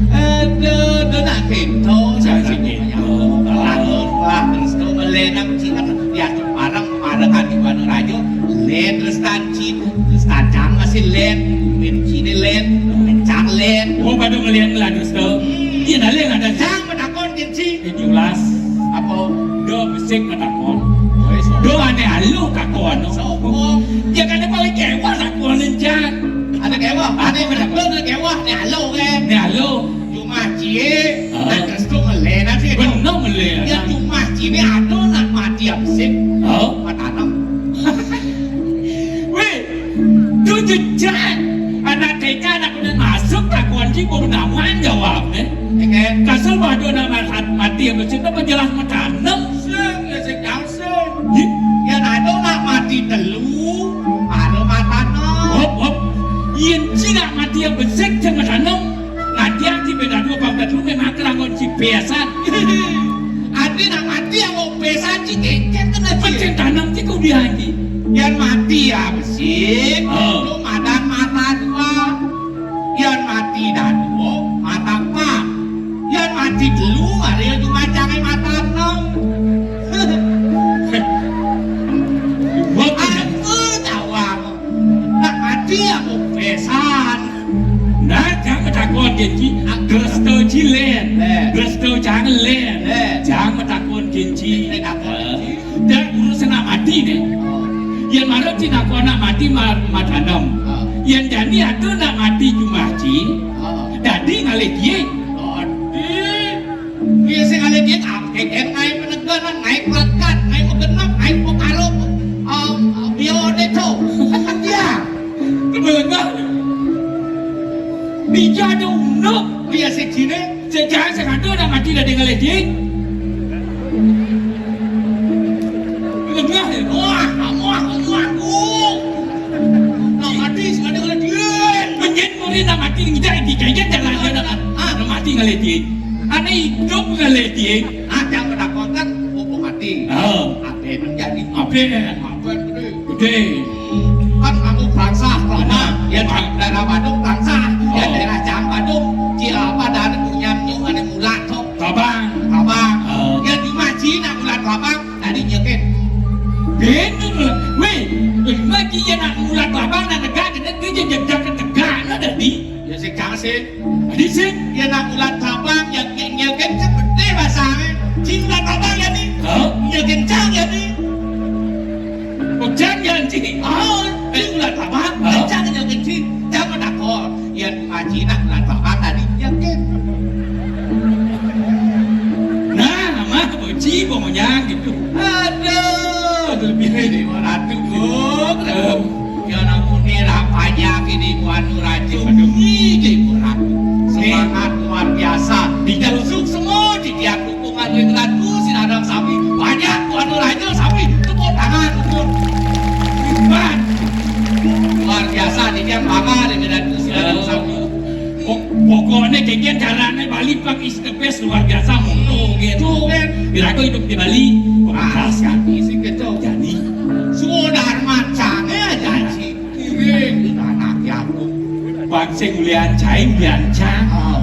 Aduh, aduh, nak kento, cang, cang, cang, cang. Wah, terus tu melen, nak cing, kan, ya, tu parang, parang, kan, di mana raja, len, terus tan, cing, terus tan, cang, masih len, min, cini, len, min, cang, len. Oh, pada melen lah, terus tu. Hmm. Iya, dah, len, ada cang, menakon, cing, cing. Jelas. Apa? Do besik menakon. Wes. Do ane alu kakon. Sopo? Ya, kan, paling kewah, takonin, cang. Ada kewah, ada yang menakon, ada kewah, ane alu, kan? Ane alu. Cuma cie, ah, nak restu melen, sih, bener melen. Ya, cuma cie ini ada nak mati absen. Oh. Matanem. Weh, tu jejak. Anak T K, anak udah masuk, takuan ji, gua benawan jawabnya. Ya, kan? Kasar waduh, anak mat-, mati absen, apa jelas matanem? Sing, ya, sing, ya, sing. Ih. Ya, ada nak mati telu, ada matanem. Hop, hop. Yen ci nak mati absen, sing matanem. Lagi yang di beda dua bangda dulu memang kerangon si besan. Adi nak mati yang mau besan si kengkeng kena ci. Pencen tanam ci kau dia, Ji. Yang mati ya besi, oh, itu madan mata dua. Yang mati dadua, mata empat. Yang mati telu, hari itu macangnya mata enam. Aku tahu aku. Nak mati aku besan. Nah, jangan takut. Genji, dresta ji lén. Lén. Dresta jang lén. Lén. Jang matakon genji. Lén takon genji. Dan urusan nak mati né. Oh. Yén mara ci nak mati ma-, matanem. Oh. Yén jani ada nak mati jumah ci. Oh. Dadi ngalih dié. Dadi. Iya sing ngalih dié, kéngkén ngai peneganan, ngai pelakat, ngai pegenep, ngai pekarup. Om, om, dia ada tu. Iya. Kebelengan. Bija ada unduk. Iya sing sini. Sejak sing ada nak mati dadi ngalih dié. Lengah ya. Wah, wah, wah, wah. Nak mati sing ada ngalih dié. Menyen muri nak mati ngidak iki kaya jalan dia nak. Ah, nak mati ngalih dié. Ané idup ngalih dié. Ah, jang menakutkan, mumpung mati. Ah. Até nang jadi. Até. Até gedé. Gedé. Kan kamu bangsa, kelapa. Ya, daerah Badung bangsa. Ya, oh, daerah Cang Badung. Ci apa dan punya nyuk ada mulat, sok. Kelabang. Kelabang. Oh. Ya, di maji nak mulat kelabang, tadi nyekin. Bener lah. Wéh, lagi ya nak mulat kelabang, nak tegak, kena dia jejak tegak, nak tadi. Ya, sing kasih. Adi sing, yén nak mulat kelabang, ya, ya, ya, kan seperti bahasanya. Cing mulat kelabang ya nih. Hah? Ya, kencang ya nih. Oh, jang ya, Ci. Oh, cing mulat kelabang, hah? Kencang ya, kencing. Jangan takut. Yén ngaji nak mulat kelabang tadi, ya, kan. Nah, mah, Ci, pokoknya gitu. Aduh, lebih dari dua ratus, Bung. Eh. Ya namun nih lah banyak ini Ibu Anu Rajo. Aduh. Ini Ibu Ratu. Nih. Semangat luar biasa. Dijusuk semua di tiap dukungan Ibu Ratu, sinarang sami. Banyak Ibu Anu Rajo sami. Tepuk tangan, tepuk. Hebat. Luar biasa, di tiap bangga di Ibu Ratu, sinarang sami. Pok-, pokoknya kéngkén carané Bali pang is the best, luar biasa, monggo gitu. Tuh, kan. Iraga hidup di Bali, ah, pantes kan. Isi gitu. Jadi, Sudarman cangé janji. Kiring di tanah ya aku. Bang sing ulian cai bianca. Oh.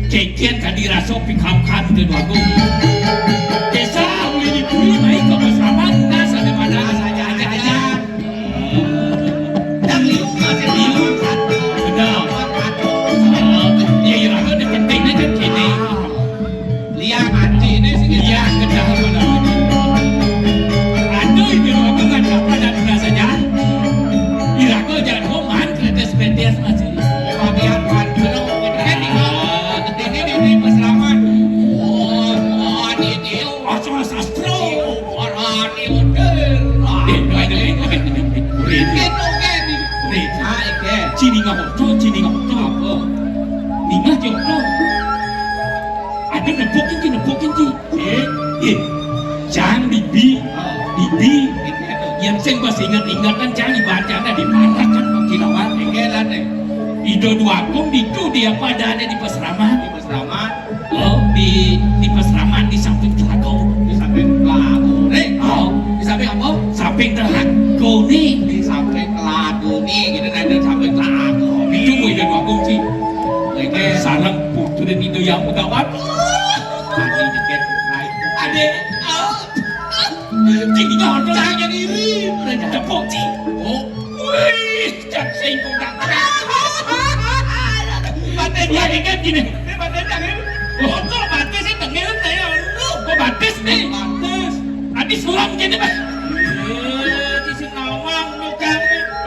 Kéngkén kadi rasa pikam-kam di dua aku. Desa uli di bumi, mai ke Mas Rahman, nah, sampai mana? Aja, aja, aja. Yang liu masih liu. Benar. Ya, ya, aku ada pentingnya kan gini. Liang anti ini sih, liang kedah mana ini. Aduh, ini aku kan apa dan rasanya. Iraga jangan homan, kretes betes masih. Bagian pan, belum, ini, ini, ini, ini, Mas Rahman. Oh, oh, ini, ini, oh, salah sastra. Warani model. Eh, by the way, oke, oke, oke. Urip. Gitu, kan? Urip. Ah, oke. Cini ngapa? Cini ngapa? Apa? Ningah, Cok. Ada nebuk iki, nebuk iki. Eh, eh. Jang bibi, oh, bibi. Gitu. Yang sing pas inget-ingetan jang dibaca, ada di mana kan, Pak Kilawan? Oke, lah, deh. Ida Dwagung ditu dia pada ada di Pasraman. Di Pasraman. Oh, di, di Pasraman di samping telaga. Di samping telaga. Eh, oh, di samping apa? Samping telaga nih. Di samping telaga nih. Kita ada samping telaga. Itu gue udah ngomong sih. Oke. Sarang putri itu yang utama. Tadi deket. Adek. Oh. Cing, jangan iri. Tepuk, Cing. Oh. Wih. Cak sing kudang. Batis ya, ingat gini. Ini batis ya, ini. Oh, kok batis sih, tengil saya lu. Kok batis nih? Batis. Tadi sulam gini, Mas. Eh, di Senawang lu kan.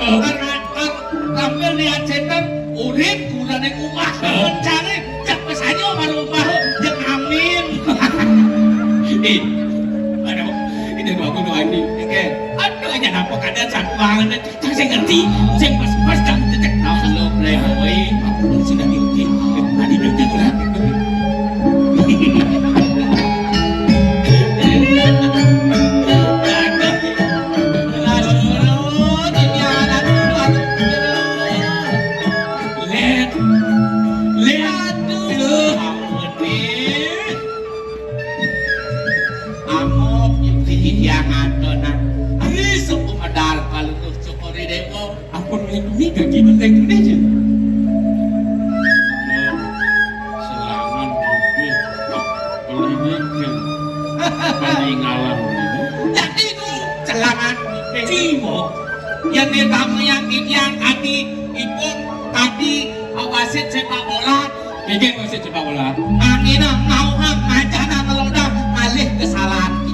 Oh. Kan, kan, tampil di Aceh kan, urip, kurang yang rumah. Oh. Mencari, cak pesanyo malu malu, yang amin. Eh, aduh, ini dua aku doa ini. Oke. Aduh, aja nampak ada satu banget. Sing ngerti, sing pas-pas dah cecek. Nah, lo playboy, aku pun sudah diuji. Tadi udah cek lah. Let, let, aduh, ampun, nih. Amok, iki yang ada, nah. Ari, suku medal, kalau tuh syukur di Dewa. Ampun, melindungi kaki benteng gede aja. Serangan bibir. Melindungi peninggalan ini. Jadi itu serangan bibir. Cimo. Yang pertama yang yang tadi, ipun tadi, wasit sepak bola. Iki mesti coba kula. Angina mau mancana ngelodang malih kesalahan ki.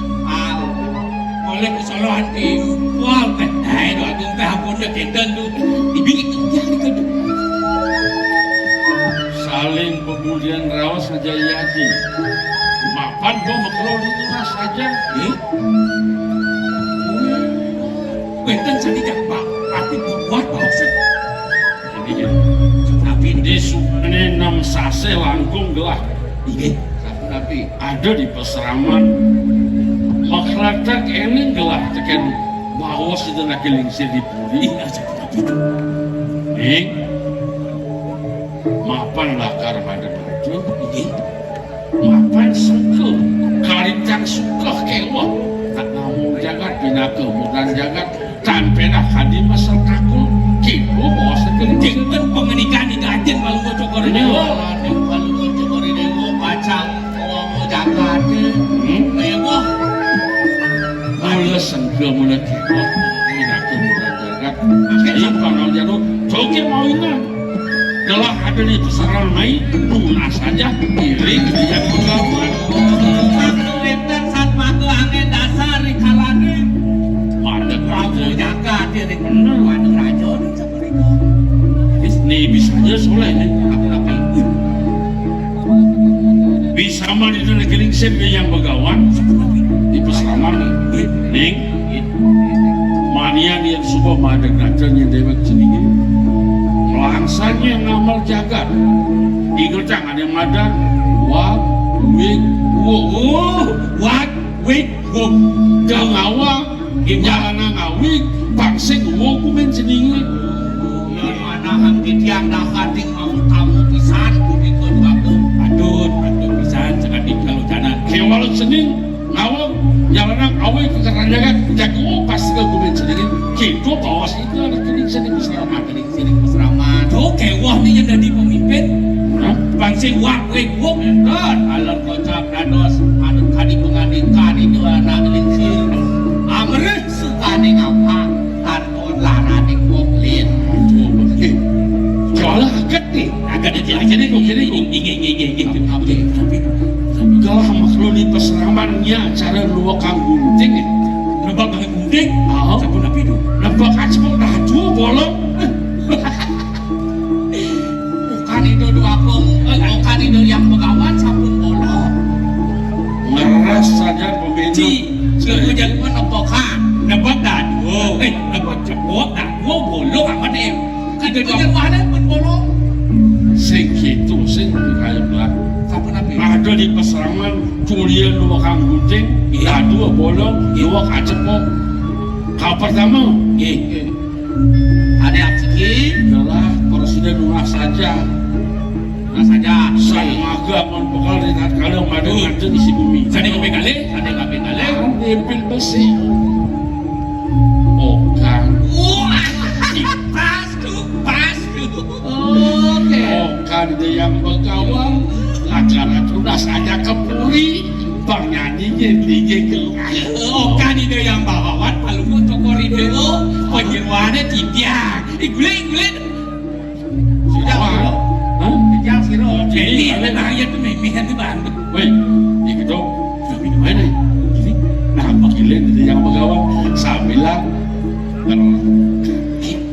Malih kesalahan ki. Wah, kedai do aku teh ampun dek enten tu. Dibikin yang dikedu. Saling pemulihan raos saja yadi. Mapan bo makelo lima saja. Eh? Wenten sani jak pak, tapi buat pak. Inggih. Tapi di sukene enam sase langkung gelah. Inggih. Tapi ada di pasraman. Makratak ening gelah teken bawas itu lagi lingsir di puri. Iya, tapi ning mapan lakar madep aja. Inggih. Mapan sengkel kalintang sukeh kewah. Tak namung jagat pinaka mudan jagat. Tanpena kadi masal kakul, kipu bawa sekencing. Dinten pangenikan Ida Ajen Palungguh Cokor Dewa. Iya. Ajen Palungguh Cokor Dewa, pacang bawa jagate. Hmm? Mewah. Mula sengke mula kipu, pinaka mula jagat. Akhirnya panau jadu, joget mawinan. Telah ada di pasaran mai, tunas saja, iring dia penggawean. Waktu wénten satmaka angin dasar di kalane. Madeg raja jagat ya, ning bener, madeg raja ning sapunika. Wis, ni bisa aja soleh nih. Tapi, tapi, bisa mah di negeri sing yang begawan, di pasaman, ning. Manian yang suba madeg raja nya dewek ceninge. Melangsanya ngamal jagat. Ingetang ada madan, wak, wik, wuk. Oh, wak, wik, wuk. Jangawa, jana ngawik, pangsing wuk kumen ceninge. Yan manahang titiang dahating mau tamu pisan, punika duaku. Patut, patut pisan, sakadi kalau janan. Kewala cening, ngawang, jalanan awik, keteranjangan, jago, pasti ke kumen ceninge. Gitu, bawas itu anak cening, cening, cening, cening. Sini Mas Rahmat. Tuh, kewah nih yang jadi pemimpin. Hah? Pangsing wak wik wuk. Enten, alon kocap dados, anu kadi pengandikan itu anak lingsir. Amrih sukane ngapa, tanpa larane wong lin. Aduh, oke. Soalnya agak nih. Agak nih, agak nih, kok gini, kok. Inggih, inggih, inggih, inggih. Tapi, tapi, tapi. Kalau sama kalau di peseramannya, cara luwak kang gunting, ya. Lebak kang gunting? Ah. Sampun apa itu? Lebak aja kok dah, tuh, bolong. Bukan itu dua pung, eh, bukan itu yang begawan sampun bolong. Ngeras saja pemimpin. Ci, sing hujan pun nepokan. Nepok dah dua. Eh, nepok cepok dah dua bolong amat, eh. Kan itu yang mana pun bolong. Sing gitu, sing kaya belah. Sampun apa? Ada di peseraman, culian dua kang gunting, iya. Dah dua bolong, iya. Dua kacepok. Kau pertama. Iya. Ade apsiki. Yalah, presiden murah saja. Murah saja. Sang maga amun bakal di tatkala madu nganten isi bumi. Sane kabeh kalih, sane kabeh kalih. Mimpin besi. Okan. Wah, pas tuh, pas tuh. Oke. Okan itu yang begawan. Acara tunas aja kepuri. Bang nyanyi nggih, nggih, nggih. Okan itu yang bawawan, palungguh toko ridho, panjenengane titiang. Ih, guling, guling. Sudah, Bang. Hah? Titiang sira. Ini, ini bahaya tuh, memihan tuh, Bang. Woi, ini dong. Tapi di mana? Ini, nah, panggilan itu yang bawawan. Sambilan.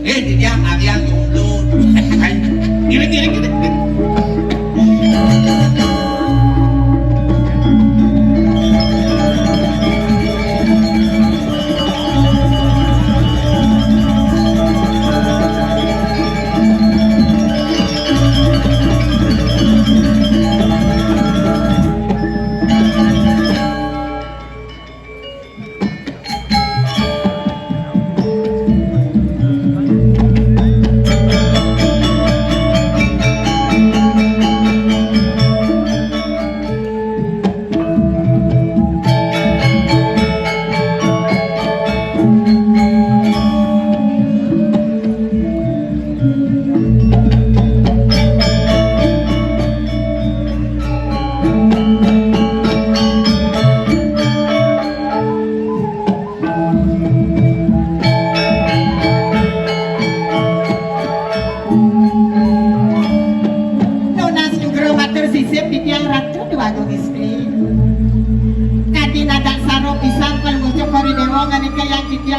Eh, dia yang jomblo. Hai. Gini, gini, gini.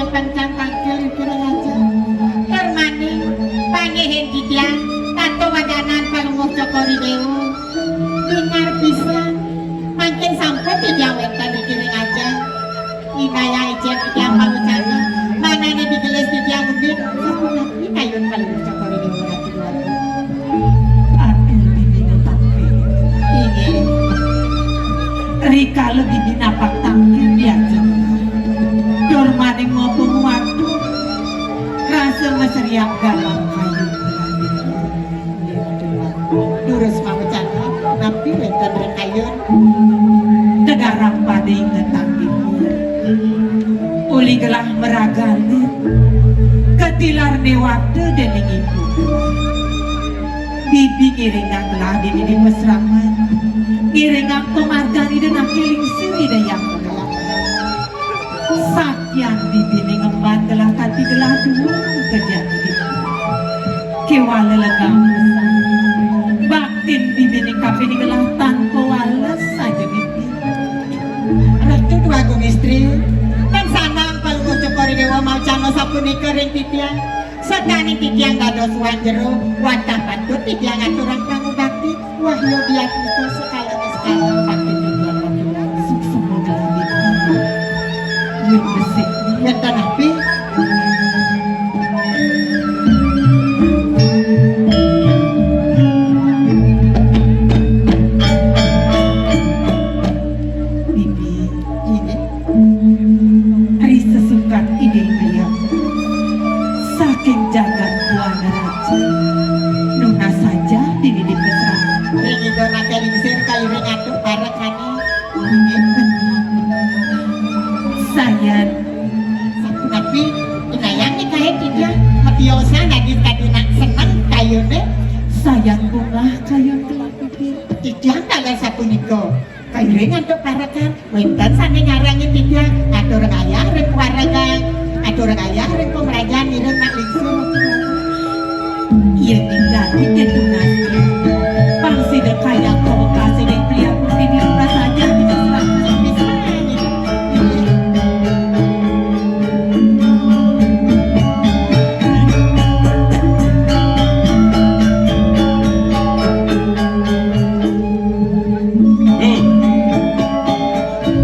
Pancang tangkil ing kiring aja. Tur maning pangihin titiang, tato wadanan Palungguh Cokor I Déwa. Lingar pisan. Mangkin sampun titiang wénten ing kiring aja. Inayah ijén titiang pawecana. Manané digelis titiang uning. Sapunapi kayun Palungguh Cokor I Déwa Ratu Déwata? Aduh, bibi nang tangkil. Inggih. Rikala bibi napak tangkil diajeng. Tur maning ngobong watu. Rasa maseriak galang kayu. Durus mawecana, napi wénten ring kayun? Tegarang pada ingetang bibi. Uli gelah maragana, katilar déwata déning ibu. Bibi ngiringang gelah dini di pasraman, ngiringang pamargan Ida Nangkil Lingsir Ida Hyang Widi. Sakian bibiné ngemban gelah kanti gelah duwung ka jati. Kéwala legang pesan. Baktin bibiné kapining gelah tanpa wales saja bibi. Ratu Déwagung Istri, tan sanang Palungguh Cokor I Déwa mawecana sapunika ring titiang. Sadaning titiang dados wan jero, wantah patut titiang aturang pangubakti. Wahyu diatmika sekala niskala bakti titiang. Suksma kalih. Yén besik. Wénten napi? Bibi. Inggih. Ri sesukat Ida Hyang Widi saking jagat Buana Raja. Nunas saja dini di pasraman. Ring Ida Nangkil Lingsir kairing antuk parekané. Inggih. Sayan. Sapunapi inayang nikahin titiang? Matiosan dadi kadi nak seneng kayuné. Sayan bungah kayun kelapipin. Titiang taler sapunika. Kairing antuk parekan, wénten sané nyarengin titiang, atur ngayah ring parekan, atur ngayah ring pamrajan, ngiring nak lingsir. Yén ing dadi kéto tunas, pang sida kayang pawekasé ring pliak putih di rumah saja, bisa serasa bisa. Loh.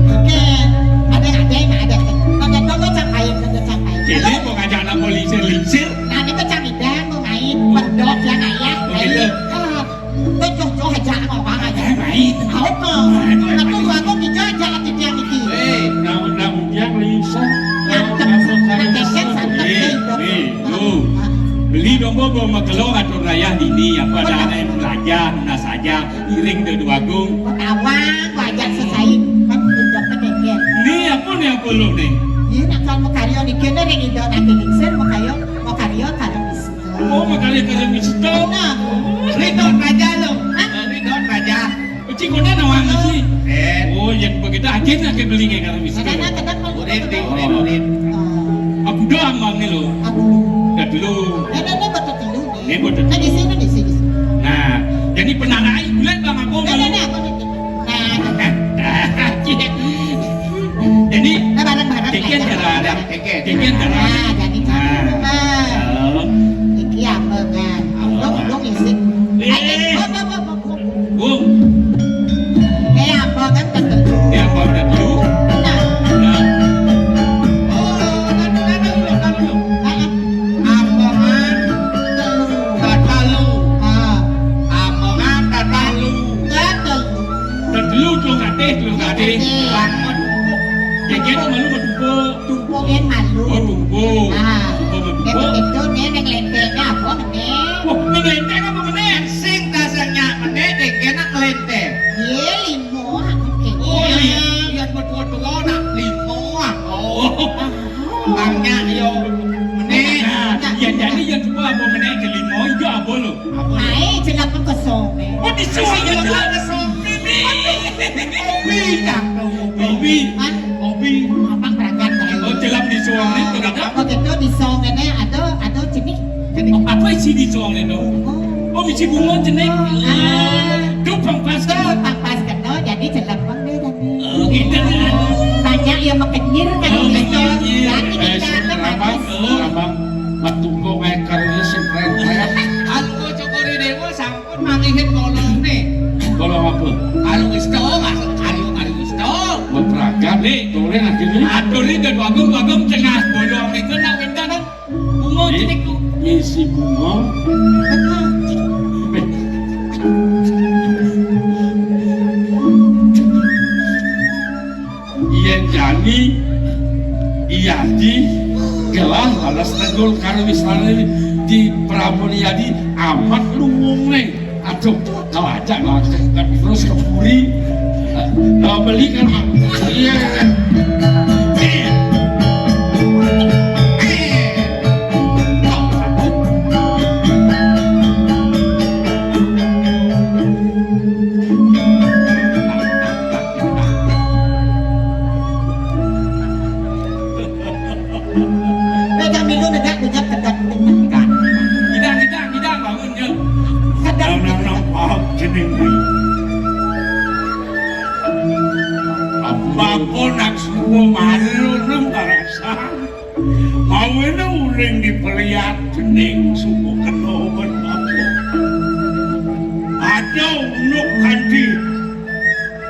Oké, ada, ada, ada. Tunggu, tunggu, cang pait, tunggu, cang pait. Kéné mau ngajak anak mau lingsir-lingsir. Nah, ini tuh cang idang, mau main, pedok, ya, ayah. Oh, gitu. Ah, tuh, tuh, tuh, aja, mau apa aja. Eh, main. Apa? Main, main, aku, main. Aku bisa aja, titiang iki. Eh, namun, namun dia lingsir. Nah, nah, santai, eh, santai, eh, eh, tuh. Beli domba, bawa makelong, atur rayah dini, apa ada anak yang belajar, nah saja. Iring Déwagung. Tawang, wajah sesain, kan udah pendek. Ni apa ni apa lu ni? Iya, nak kalau mau karya ni, kena ring Ida Nangkil Lingsir, mau karya, mau karya kalau bisa. Oh, mau karya kalau bisa. Nah, Ridho Raja lo. Hah? Ridho Raja. Uci kena nawang sih. Eh. Oh, yang begitu aja nak beli nggak kalau bisa. Kadang-kadang kalau murid, murid, murid. Aku doang bang ni lo. Aku. Dah dulu. Ada, ada, betul dulu. Nggih, mboten. Nah, di sini, di sini. Nah, jadi penarai bulan Bang Agung. Nah, nah, nah, aku niki. Nah, nah. Jadi, nah, bareng-bareng. Nah, jadi. Nah, jadi. Nah. Halo. Iki apa, Bang? Apa? Dong, dong, dong, dong. Eh. Ayo, hop, hop, hop, hop. Bung. Eh, apa kan ketelu? Eh, apa udah dulu? Nah. Nah. Oh, kan, kan, kan, kan, kan. Heeh. Amongan telu. Telu. Ah. Amongan telu. Telu. Telu telung katih, telung katih. Telung katih. Bangun. Jejen malu betumpuk. Tumpuk kan malu. Oh, tumpuk. Ah. Tumpuk betumpuk. Nek begitu, nek, nek lentengnya apa, nek? Wah, nek lenteng apa, nek? Sing dasarnya, nek, nek, nek lenteng. Iya, lima, aku kayaknya. Oh, iya. Yang betul-betul nak lima, ah. Oh. Bangnya, yo. Nek. Nah, yang jadi yang coba apa, nek, kelima, iya apa lo? Apa? Ae, jelek kesone. Oh, disuwun ya jelek kesone. Hobi, ya. Hobi. Hah? Hobi. Apa berangkat, Bang? Oh, jelek disuwun itu, kan? Oh, gitu, di song ini ada, ada jenis. Jenis. Oh, apa isi di song itu? Oh. Oh, isi bunga jenis. Oh, ah. Itu pangpas. Itu pangpas kena, jadi jelek, Bang, deh, jadi. Oh, gitu. Banyak yang makenyir, kan, oh, gitu. Makenyir. Jadi, eh, kita Nih, boleh lagi nih. Atur iki Bagong, Bagong tengah boyo mriko nak wénten, Nang. Bunga Nih, cilik, Bu. Misi bunga. Yen jani iya di gelah balas tenggul karo wisrane di Prabu Yadi amat luwungne. Aduh, kau ajak langsung kan terus ke puri. Nah, beli kan, Mak. Iya. Nek kami lu negak, negak, tegak, tegak. Ngidang, ngidang, ngidang, bangun, yo. Sedang. Nang, nang, nang, paham jeneng kuwi. Bapa nak suku malu nang karasan. Mawene uling dipeliat dening suku kena ben bapa. Ada unuk kanthi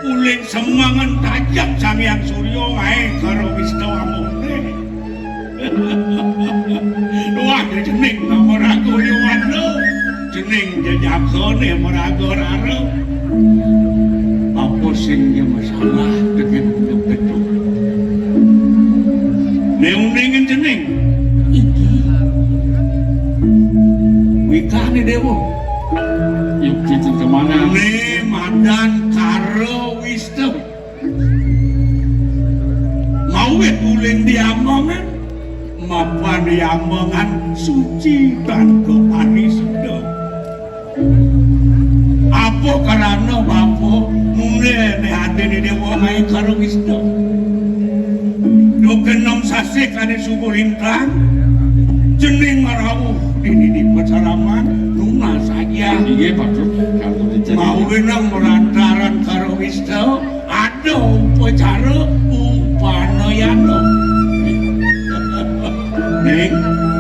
uling semangan tajam Sang Hyang Surya ngae karo Wista Wamune. Wah, jeneng nama raga Yowana. Jeneng jejagane maraga rara. Apa sing ya masalah deket betul. Ne uning jeneng. Iki. Wikane dewa. Yuk kita kemana? Ne madan karo Wista. Mawit uling diambangan, mapan diambangan suci tanpa parisuda. Apa karana bapa mune ne adene dewa ngae karo Wista? Duke enom sasih kane suku lintang, jeneng marawuh dini di pacaraman nunas aja. Inggih, Pak Duk. Kalau dijadi Mau wenang merantaran karo Wista, ada upacara upanayana. Ning,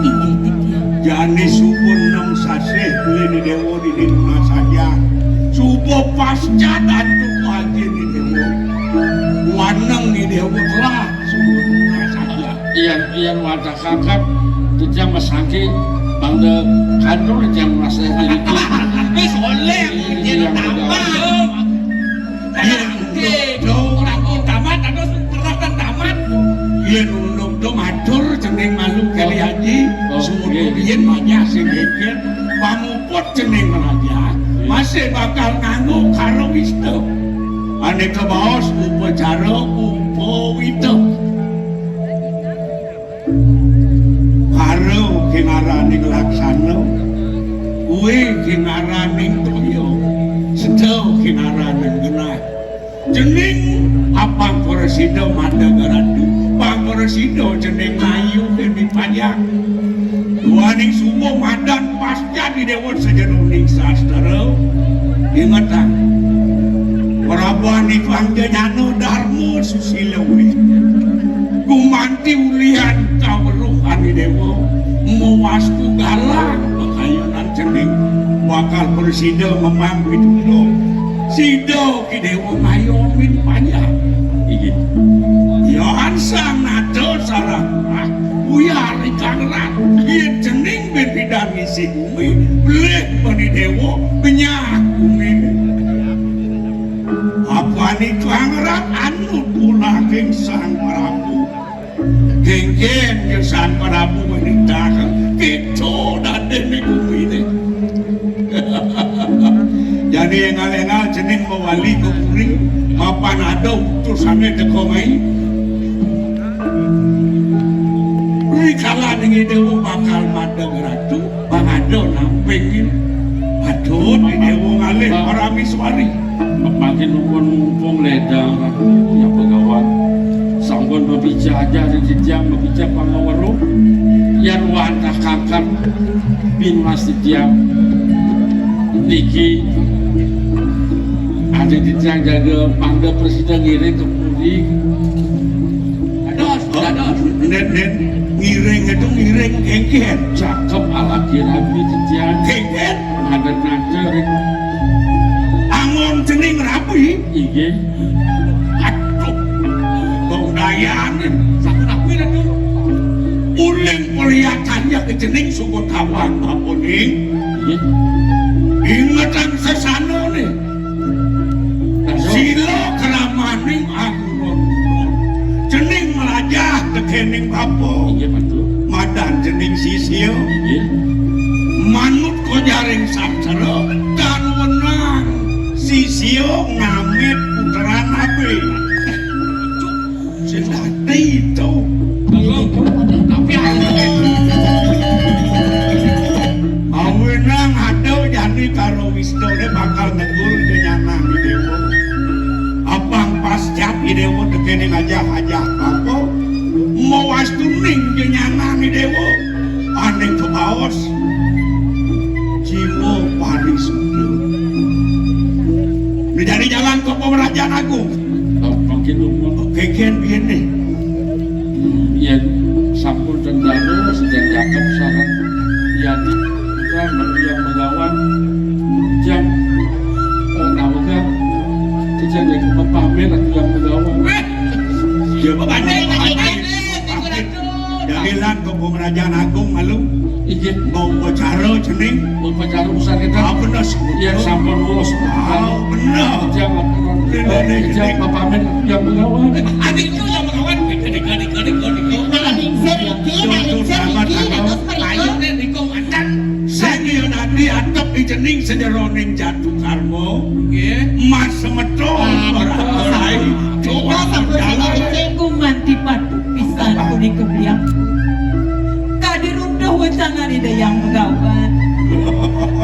inggih, titiang. Jane suba enem sasih kuwi ni dewa dini nunas aja. Suba pasca antuk wajine dewa. Waneng ni dewa telah suba nunas aja. Iya, iya, wadah kakak, titiang masangke bangda kantor titiang masih diriki. Wis oleh, Iya, dia iya, tambah. Iya, Oke, dong, orang tamat atau terus kan tamat. Yen undung to matur jeneng malu kali haji, Oh, sumur nggih. Yen banyak sing geger, pamuput jeneng raja, masih bakal nganggo karo Wista. Aneka baos upacara upawita. Karo kinaraning laksana, kuwi kinaraning toya, seda kinaraning genah. Jeneng apang prasida madeg ratu, pang prasida jeneng ayu demi panjang. Duaning suwa madan pasca di dewa sejeroning sastra. Ingetang, Prabu Anik Langjanyana Darma Susila wis. Gumanti ulihan kaweruhan dewa, mawastu galang pakayunan jeneng bakal prasida memang pitulung. Sida Ki Dewa ngayomin panjang. Inggih. Yan sang nada sarang murah, buyar ikang rat. Yen jeneng ben pidan ngisi bumi, blih bani dewa, benyah bumi. Apani ikang rat anut ulahing sang Prabu. Genggen ya sang Prabu wanita, kita dadene bumi ini. Jadi engal-engal jeneng mawali ke puri, mapan ada utusane teko mai. Rikala ning dewa bakal madeg ratu, bang ada namping. Aduh, di dewa ngalih Pak. Paramiswari. Makin nuwun mumpung ledang ya Begawan. Sampun mabijak aja di titiang mabijak pangaweruh. Yan wantah kakak bin mas titiang. Niki adik titiang jaga mangga presida ngiring ke puri. Dados, dados. Nen, nen, ngiring itu ngiring kengken. Cakep alaki rabi titiang. Kengken. Ngadeg-ngadeg. Angon jeneng rabi. Inggih. Aduh. Kok Yan, sapunapi, Ratu? Uling peliatannya ke cening suka kawan apa ning? Ingetang sesana nih. Sila keramaning agung. Cening melajah tekening bapa. Madan cening sisia. Manut ko jaring sastra, tan wenang sisia ngamit puteran abe. Sejati itu. Tapi awenang ada jani karo Wisnu dia bakal negur jenyanang di dewa. Apang pascat di dewa tekene ngajah-ajah apa? Mawastuning jenyanang di dewa. Ane kebaos jiwa parisuda. Dijari jalan ke Pemerajan Agung. Makin umur. Keken biyen nih. Yen sampun tendano sedang cakep sareng yadi putra yang megawan jam nawega sejak yang pamit aku yang megawan. Ya, pamit. Pamit. Dagelan ke Pemerajan Agung malu. Inggih. Mau upacara cening. Upacara urusan kita. Ah, bener, sebut. Ya, sampun wos. Ah, bener. Jam, jam pamit yang megawan. Adikku yang megawan. Adik, adik, adik, adik, adik. Nah, lingsir iki, nah, lingsir iki, nah, terus mriko. Ayo, nek niku mantan. Sing ya nanti atep dicening sejeroning jatuh karma. Nggih. Mas semeton ora ora. Kita sampun sing jalan. Gumanti padu pisan punika beliau. Kadi runtuh wecanan Ida Yang Megawan.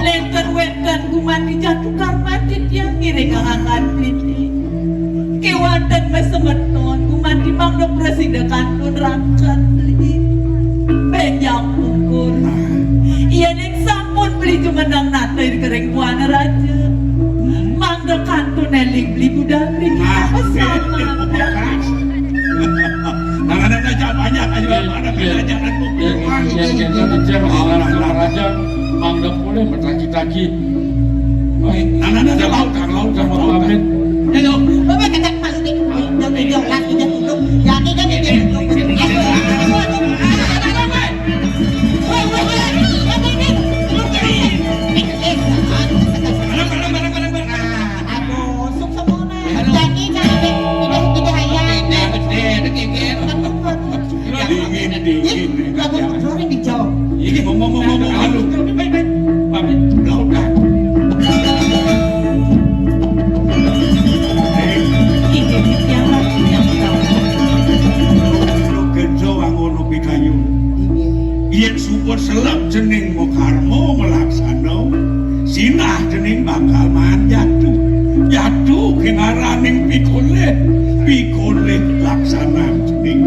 Lenten-wenten gumanti jatuh karma titiang ngiring angan piti. Kewanten mesemeton gumanti mangda prasida kantun rakan beli. Benjang pungkur. Iya ning sampun beli jumeneng nate di kering buana raja. Mangda kantun eling beli budal mriki. Nah, sama. Nah, ada aja banyak aja, ada aja. Raja mangda boleh bertagi-tagi. Nah, nah, nah, laut, laut, laut. Amin. Ayo, bapak kata malu nih. Yang ini orang ini duduk. Yang ini kan ini duduk. Aduh, suk semua. Jadi jangan deh, tidak tidak ayah. Dingin, dingin. Ih, lagu Florence dijawab. Ini ngomong-ngomong malu. Baik, baik. Pamit. Udah, udah. Ini yang yang tahu. Lu kerja wangono pikayun. Yen suka selep cening makarma malaksana, sinah cening bakal maan jatuh. Jatuh ke ngaraning pikolih, pikolih laksanan cening.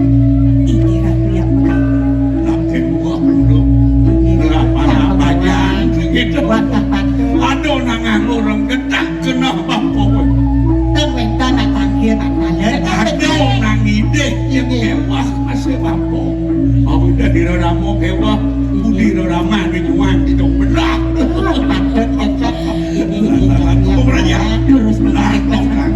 Inggih Ratu yang menawan. Nak dewa dulu. Inggih. Ngelapa-lapa jangan gitu. Watak-watak. Aduh, nang nganggo renggetah. Kenapa, Pok? Ten wénten nang tanggil nang taler. Aduh, nang idih ya kewah masih apa? Mau udah diroramo kewah, budi rorama nyuwang di dong belah. Patut kecek. Ini, ini, ini, Aku berani. Terus Lah, menarik. Kang.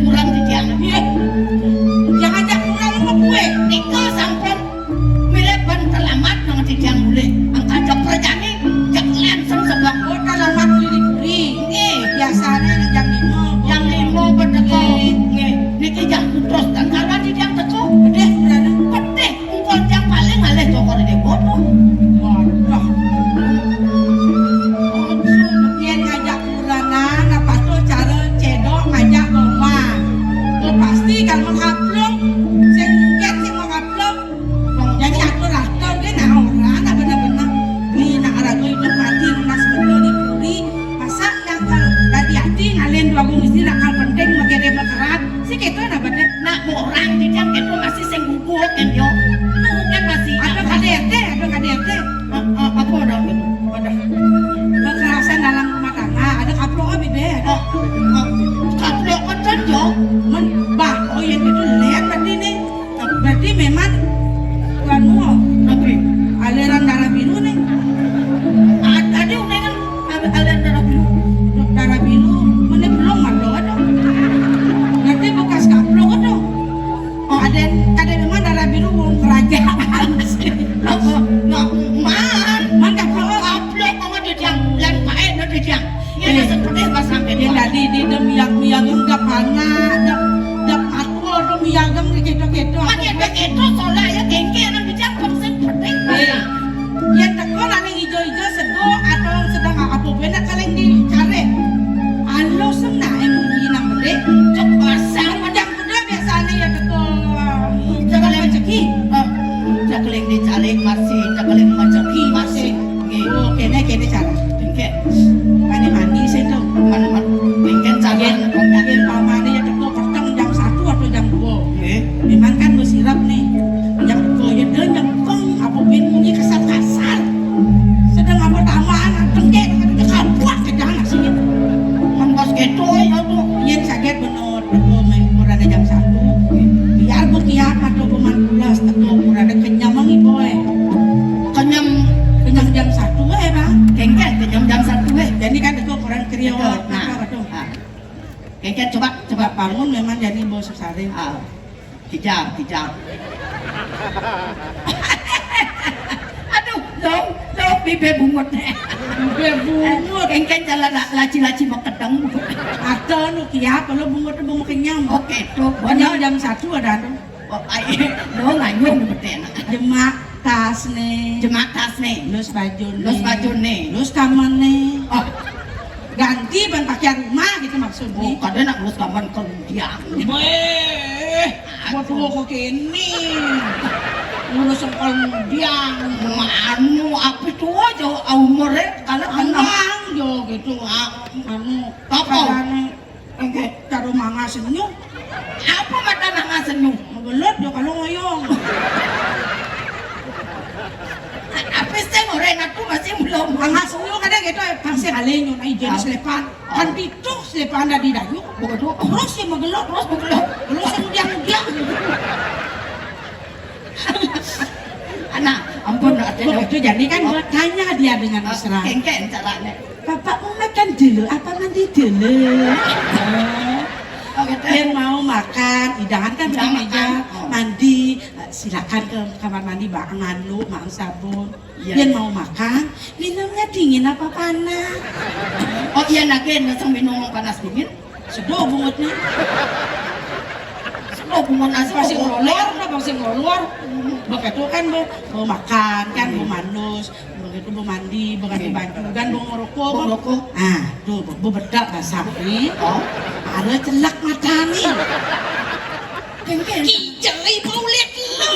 Kurang titiang. Nggih. Yang ajak kurang mah kuwe. Nika sampun milih ban terlambat nang titiang mulih. Angkat jak prajani, jak langsung sebab. Oh, terlambat mulih di puri. Nggih. Biasane jam lima. Jam lima ban teko. Nggih. Nggih. Niki jam putus dan kawan titiang teko. Pedih, pedih. Engko yang paling alih cokor di bodoh. Waduh. Yen ngajak kurangan, apa tuh cara cedok ngajak goma? Lo pasti kan menghaplung. Sing mungkin sing menghaplung. Jadi atur-atur ge nah ora nah bener-bener. Ni nak ragu hidup mati lunas betul di puri. Masa nyangkal dadi ati ngalen dua gung istri nakal penting make dia bekerat. Si keto nah bener. Nak orang titiang keto masih sing guguh kan yo. Lu kan masih ada K D R T, ada K D R T. Apa dah gitu? Ada kekerasan dalam rumah tangga, ada kaplok apa be? Ada. Kaplok kan yo. Men bah, oh yang itu lihat berarti nih. Berarti memang anu, tapi aliran darah biru nih. Tadi udah kan aliran darah biru. Darah biru, mana belum ada ada. Berarti bekas kaplok ada. Oh, ada, ada memang darah biru wong kerajaan. Apa? Nah, man. Man kaplok. Kaplok kok ada yang lain pakai ada yang. Ini ada seperti bahasa. Yang tadi di dem yang yang enggak panas, dem dem Waduh, miyagem di keto-keto. Kan ya begitu, soalnya ya gengke anak bijak penting penting. Eh, yen teko nang ijo-ijo sedo atau sedang apa benak kaleng di care. Alus nah yang bunyi nang bedik. Cek pasang. Yang kuda biasanya ya teko. Jangan rezeki. Cek kaleng di care masih, cek kaleng rezeki masih. Nggih. Oh, kene, kene cara. Engke. Mandi-mandi sih tuh. Man, man, engke cara. Yen, yen pamane ya teko peteng jam satu atau jam dua. Nggih. Memang kan wis sirap nih. Jam dua ya deh, jam peng, apa bin munyi kasar-kasar. Sedang apa taman, tengke, tengke, kapuak ke jalan sini. Man pas keto ya tuh. Yen saget bener. Teko main kurang jam satu. Biar bekiat atau peman pulas teko kurang kenyam mangi boy. Kenyam, kenyam jam satu eh, Bang. Kengken kenyam jam satu eh. Jadi kan teko kurang kriot. Nah, apa tuh? Nah. Kengken coba, coba bangun memang jadi bos sare. Ah. Kijang, kijang. Aduh, dong, dong, bibe bungut. Bibe bungut. Engken jalan la-, laci-laci mau kedeng. Ada nu kiap, kalau bungut bungut kenyang. Oke, tuh. Kenyang jam satu ada tuh. Oh, ai, dong, ayo, betul. Jemak tas nih. Jemak tas nih. Lus baju nih. Lus baju nih. Lus kamar nih. Oh. Ganti ban pakaian rumah gitu maksudnya. Oh, kadang nak lus kamar kemudian. Weh. Waduh, kok kene? Ngurus sengkol mudiang. Anu, apa itu aja umurnya kalau tenang. Tenang, yo gitu. Ah, anu, apa? Katanya, enggak, taruh manga senyum. Apa mata manga senyum? Menggelut yo kalau ngoyong. Apa sih orang aku masih belum. Manga senyum kadang gitu, pasti alenyo, nah, jadi selepan. Kan itu selepan dari dayu. Begitu. Terus ya menggelut. Terus menggelut. Terus kemudian dia. Anak, ampun, nak. Oh, itu jadi kan bertanya dia dengan mesra. Kengken caranya. Bapak mau makan dulu apa mandi dulu? Oh, gitu. Dia mau makan, hidangan kan di meja, mandi. Silakan ke kamar mandi, Mbak, nganu, Mbak, sabun. Iya. Yen mau makan, minumnya dingin apa panas? Oh iya, nake langsung minum panas dingin. Sedo bungut nih. Sedo bungut nasi masih ngolor, apa masih ngolor? Begitu kan, bu, mau makan kan, bu manus, begitu bu mandi, bu ganti baju kan, bu ngerokok, bu. Ngerokok. Ah, tuh, bu, bu bedak basah nih. Oh. Ada celak mata nih. Kengken. Kijeli mau lihat lo.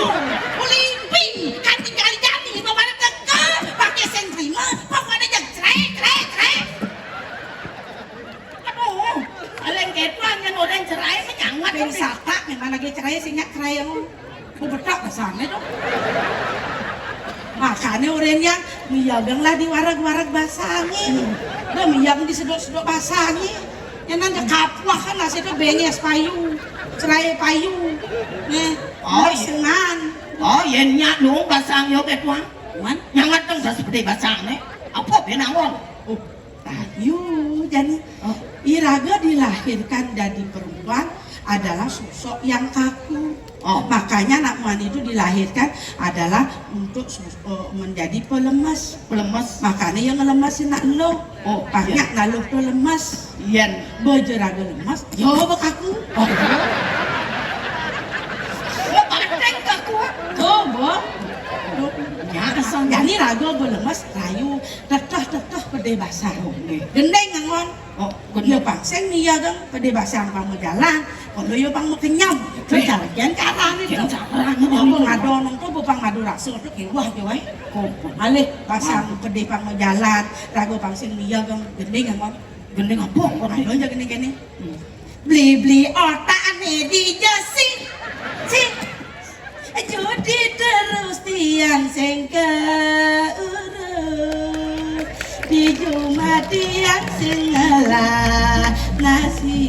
Ulimping. Kan tinggal jadi mau mana teka. Pakai sendrima. Mau mana yang cerai, cerai, cerai. Aduh. Paling ketuan yang orang cerai menyangat. Ping sata memang lagi cerai, singkat cerai yang bebetak ke sana tuh. Makanya orang yang miyagang lah di warag-warag basangin. Udah miyagang di sedok-sedok basangin. Yang nanti kapuah kan nasi itu benyes payu, cerai payu. Nih, oh, iya. Sengan. Oh, iya, nyak dong basang yo ketuan. Man? Yang ngateng seperti basang nih. Apa benangon? Oh, payu, jadi. Oh. Iraga dilahirkan jadi perempuan, adalah sosok yang kaku. Oh. Makanya anak muan itu dilahirkan adalah untuk sos- eh, menjadi pelemes. Pelemes. Makanya yang ngelemesin anak lo. Oh, banyak iya. Anak lo tuh lemes. Iya. Bojor ada lemes, yo bekaku. Oh, iya. Lo pakai kaku. Tuh, Bo. Ya, asal jadi rago belemes, rayu, teteh-teteh pede basah. Oh, iya. Gendeng ngangon. Oh, bener. Iya, Pak. Sing iya, Gang, pede basah kamu jalan. Kalau yo pang mau kenyam, eh, jangan carane to. Jangan carane. Apa ngadonong to, bopang madu rasa to kiwah ke wae. Alih pasang pede pang mau jalan, rago pang sing iya, Gang, gending apa? Gending apa? Ayo aja gending kene. Hmm. Beli-beli otak ane di jasi. Si. Judi terus tiang sing keurus. Di juma tiang sing ngelah nasi.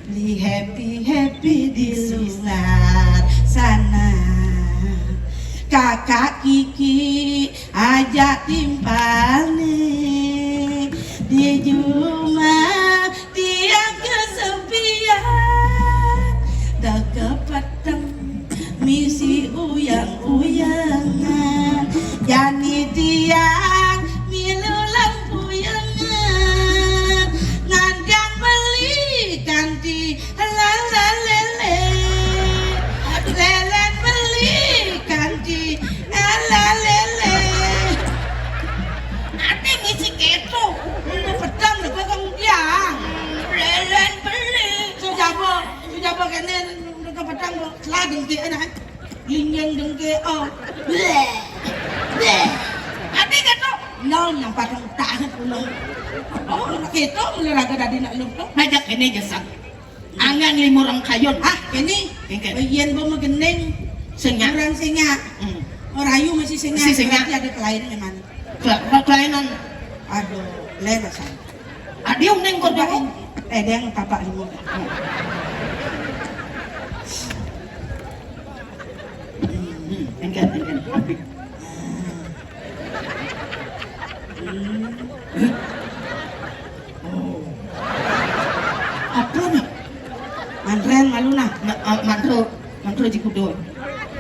Beli happy-happy di luar sana. Kakak Kiki ajak timpal nih. Di juma tiang kesepian. Dah kepeteng misi uyang-uyangan. Jani tiang milu lampu yangan. Ngandang beli kanti. Lalalele. Lelen beli kanti. Lalalele. Ati misi keto. Mau petang dekat kamu dia. Lelen beli. Sujaba, sujaba kene dekat petang. Lah dengki anak. Linggeng dengki, oh. Bleh. Bleh. Ati keto. Nol yang patang tahan pulang. Oh, keto mulai raga dadi nak lupa. Ngajak ini gesang. Angga ngelimur rangkayon. Ah, ini. Engke. Bagian bo megendeng. Sengak. Orang sengak. Hmm. Orang ayu masih sengak. Masih sengak. Berarti ada kelainan memang. Kela- kelainan. Aduh, lain rasanya. Adi uneng kor dewo. Eh, dia yang tapak lima. Hmm, engke, engke. Apa nih? Mantren malu nah. Nah, ah, mantro, mantro jikudo.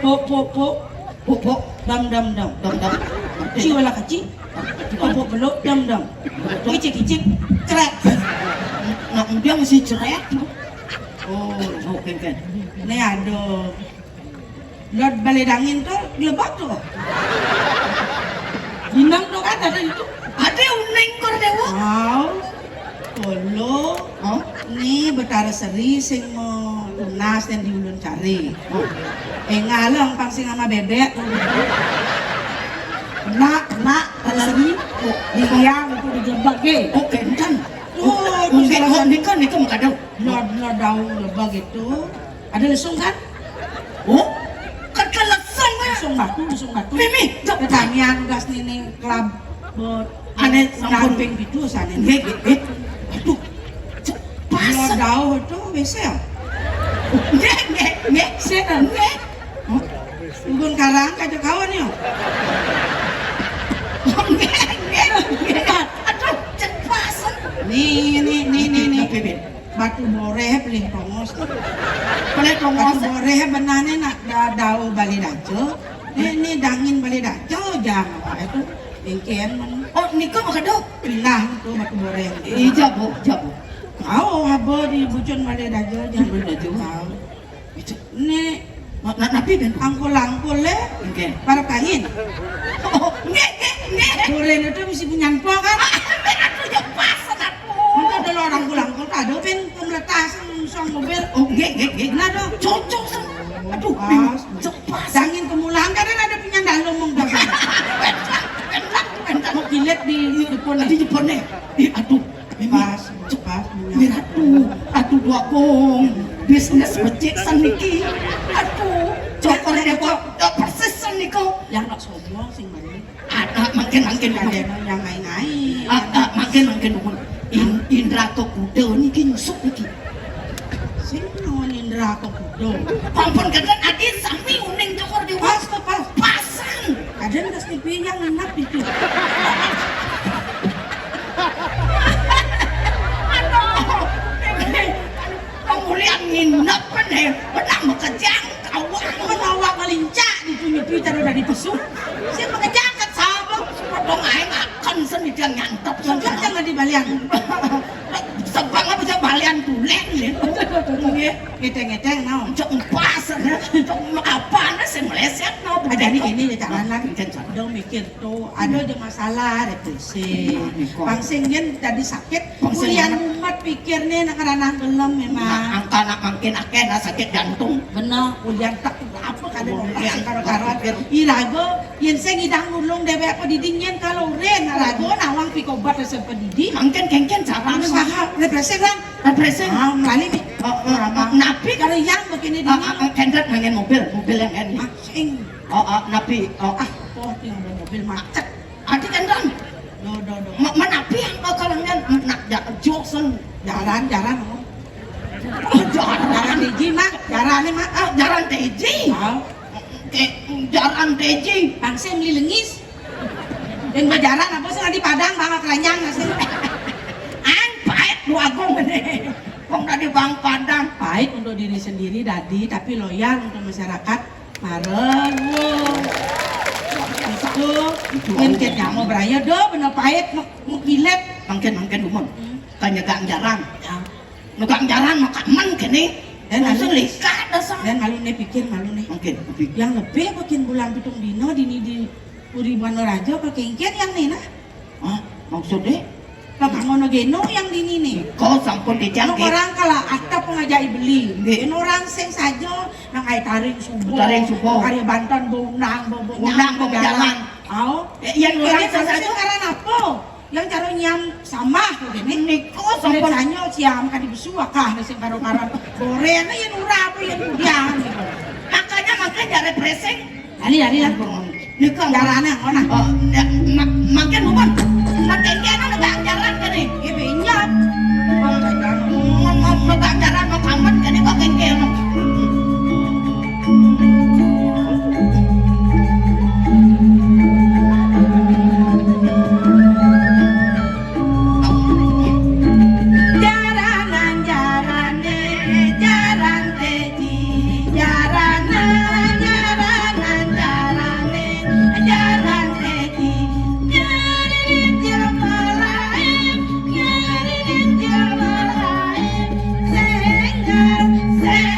Pok, pok, pok. Pok, pok. Dam, dam, dam. Dam, dam. Ciwala kaci. Pok, pok, belok. Dam, dam. Kicik, kicik. Cret. Nah, dia masih cret. Oh, oke, oke. Ini ada. Lot balai dangin to, lebak to. Binang to kan ada itu. Ada uneng kor dewo. Wow. Kolo. Oh. Ni Betara Seri sing mau tunas dan di ulun cari. Oh. Eh, ngalang pang sing ama bebek. Nak, nak, Betara Seri. Oh. Di tiang itu di lebak ke. Oh, kenten. Oh, oh, nika, nika makadau. Lot, lot daun lebak itu. Ada lesung kan? Oh, kata lesung ya? Lesung batu, lesung batu. Mimi, jok. Pertanyaan gas nini kelab bot. Ane sampun ping pitu sana. Nggih, nggih, nggih. Aduh. Pas. Lo dau itu wis ya? Nggih, nggih, nggih. Sik, nggih. Hah? Nggon karang kaca kawan ya? Nggih, nggih, nggih. Aduh, cepasen. Nih, nih, nih, nih, nih. Batu boreh pelih tongos. Pelih tongos. Batu boreh benane nak da-, dau bali dajo. Nih, nih dangin bali dajo jam apa itu? Bengken men. Oh, nika makado. Pindah tu batu boreh. Ija, Bu, ija, Bu. Kau haba di bucun bali dajo jam. Bali dajo. Kau. Nih, na-, na-, napi ben? Angkul-angkul le. Nggih. Para kain. Oh, nggih, nggih, nggih. Duren itu mesti punya empok kan? Aduh, ya pas aku. Mungkin dulu orang pulang kota ada ben pemretas sang mobil. Oh, nggih, nggih, nggih. Nah, dong. Cocok sang. Aduh, pas. Pas. Dangin kemulang kan ada punya dalam mong. Mau kilet di depan. Di depan nih. Ih, aduh. Mimi, pas, cek-, pas, Miratu, aduh, dua kong, bisnis becik san niki. Aduh, cokor deko, persis san niko. Yang nak sombong sing mari. Ah, ah, mangkin, mangkin, ada mangkin. Yang ngai-ngai. Ah, ah, mangkin, mangkin, dukun. In-, Indra Kekuda niki nyusuk niki. Sing naon Indra Kekuda? Pampun kenten adi sami uning cokor di. Pas, pas. Pasan. Ada yang kasih yang ngenap itu. Aduh, ini, ini, ini, Yang nginep ne, pernah makejang, kawan menawa ngelincak di tu nyepi taruh dari pesung. Saya makejang kat sabang, potong aing akan seni dia nyantap. Sudah jangan dibalian. Sebab apa saya balian tulen ya. Nggih, ngedeng-ngedeng no. Cok empas, cok apa ne saya meleset no. Jadi ini ya jangan lagi. Dong mikir tuh, ada aja masalah depresi. Pang sing yen dadi sakit, Pang sing ulian mumet pikir nih nak ranah gelem memang. Nah, angka nak makin akeh nak sakit jantung. Bener, ulian tak apa kali ngomong karo-karoan. Irago, yen sing ngidang nulung dewek apa diding yen kalau ren rago nawang pikobat resep pedidi. Mangkin kengken cara saha depresi kan? Depresi. Ah, lali nih. Oh, oh, oh, napi kalau yang begini dingin. Kendrat ngangen mobil, mobil yang ini. Ah, sing. Oh, oh, napi. Oh, ah, oh, yang mobil macet. Adi kendang. Do, do, do. Ma-, manapi yang bakalangan nak ja-, joksen. Jaran, jaran, oh. Jaran. Jaran hiji mah, jaran mah. Ah, jaran teji. Ah. Eh, jaran teji. Bangsa beli lengis. Dan berjaran apa sih di Padang bang keranjang nasi. Ang pahit lu agung ini. Kong tadi bang Padang. Pahit untuk diri sendiri tadi, tapi loyal untuk masyarakat. Bareng, wo. Itu, itu. Mungkin nyamo beraya do, bener pahit, mek-, mekilet. Mangkin, mangkin, Umon. Hmm. Kan nyegang jaran. Ya. Nyegang jaran, maka men kene. Dan langsung lalu, likat dasar. Dan lalu nih pikir, lalu nih. Mungkin, mungkin. Yang lebih bikin bulan pitung dino, dini di Puri Buana Raja, apa kengken yang nih, nah? Hah? Maksudnya? Lah, ngono geno yang dini nih. Kau sampun dijangkit. Orang kala atap ngajai beli. Nggih. Yen orang sing saja nang ai taring subuh. Taring subuh. Kari bantan bonang, bobo. Bonang, bobo jalan. Au. Ya, yang orang sing saja ngaran apa? Yang cara nyam samah tuh gini. Niku sampun. Sanyo siam kadi besu akah sing karo-karo. Goreng yen ora apa yen kudian. Makanya, makanya jare pressing. Lali, lali, lali. Nika jarane ngono. Oh, ya, ma-, makin nuwun. Makin kene nebak jaran kene. Iki pinyat. Nebak jaran mau kamen kene kok kengke. Jaranan jarane, jaran teji, jaranan, jaranan jarane, jaran teji. Nyaririt jaba lain, nyaririt jaba lain, senggar, senggar.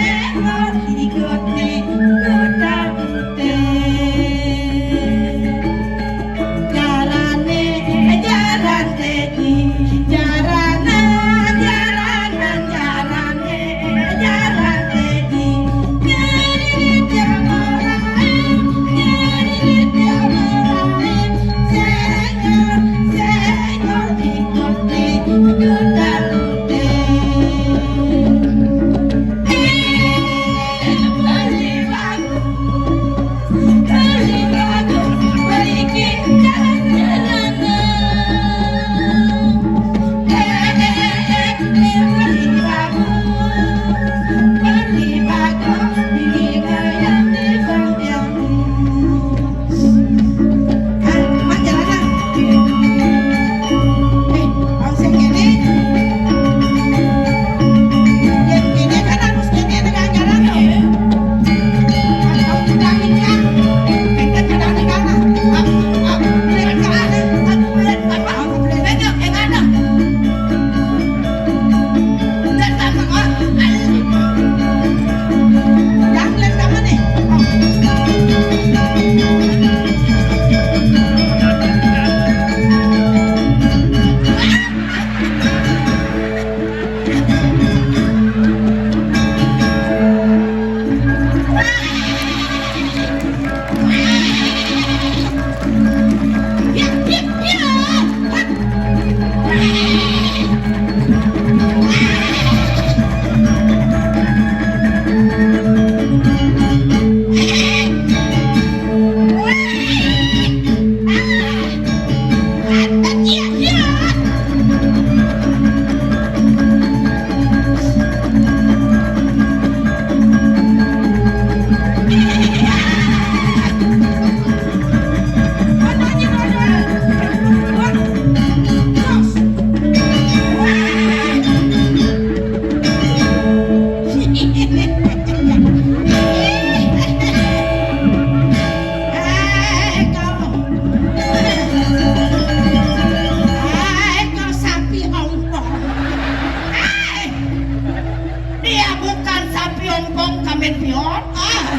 Pion. Ah,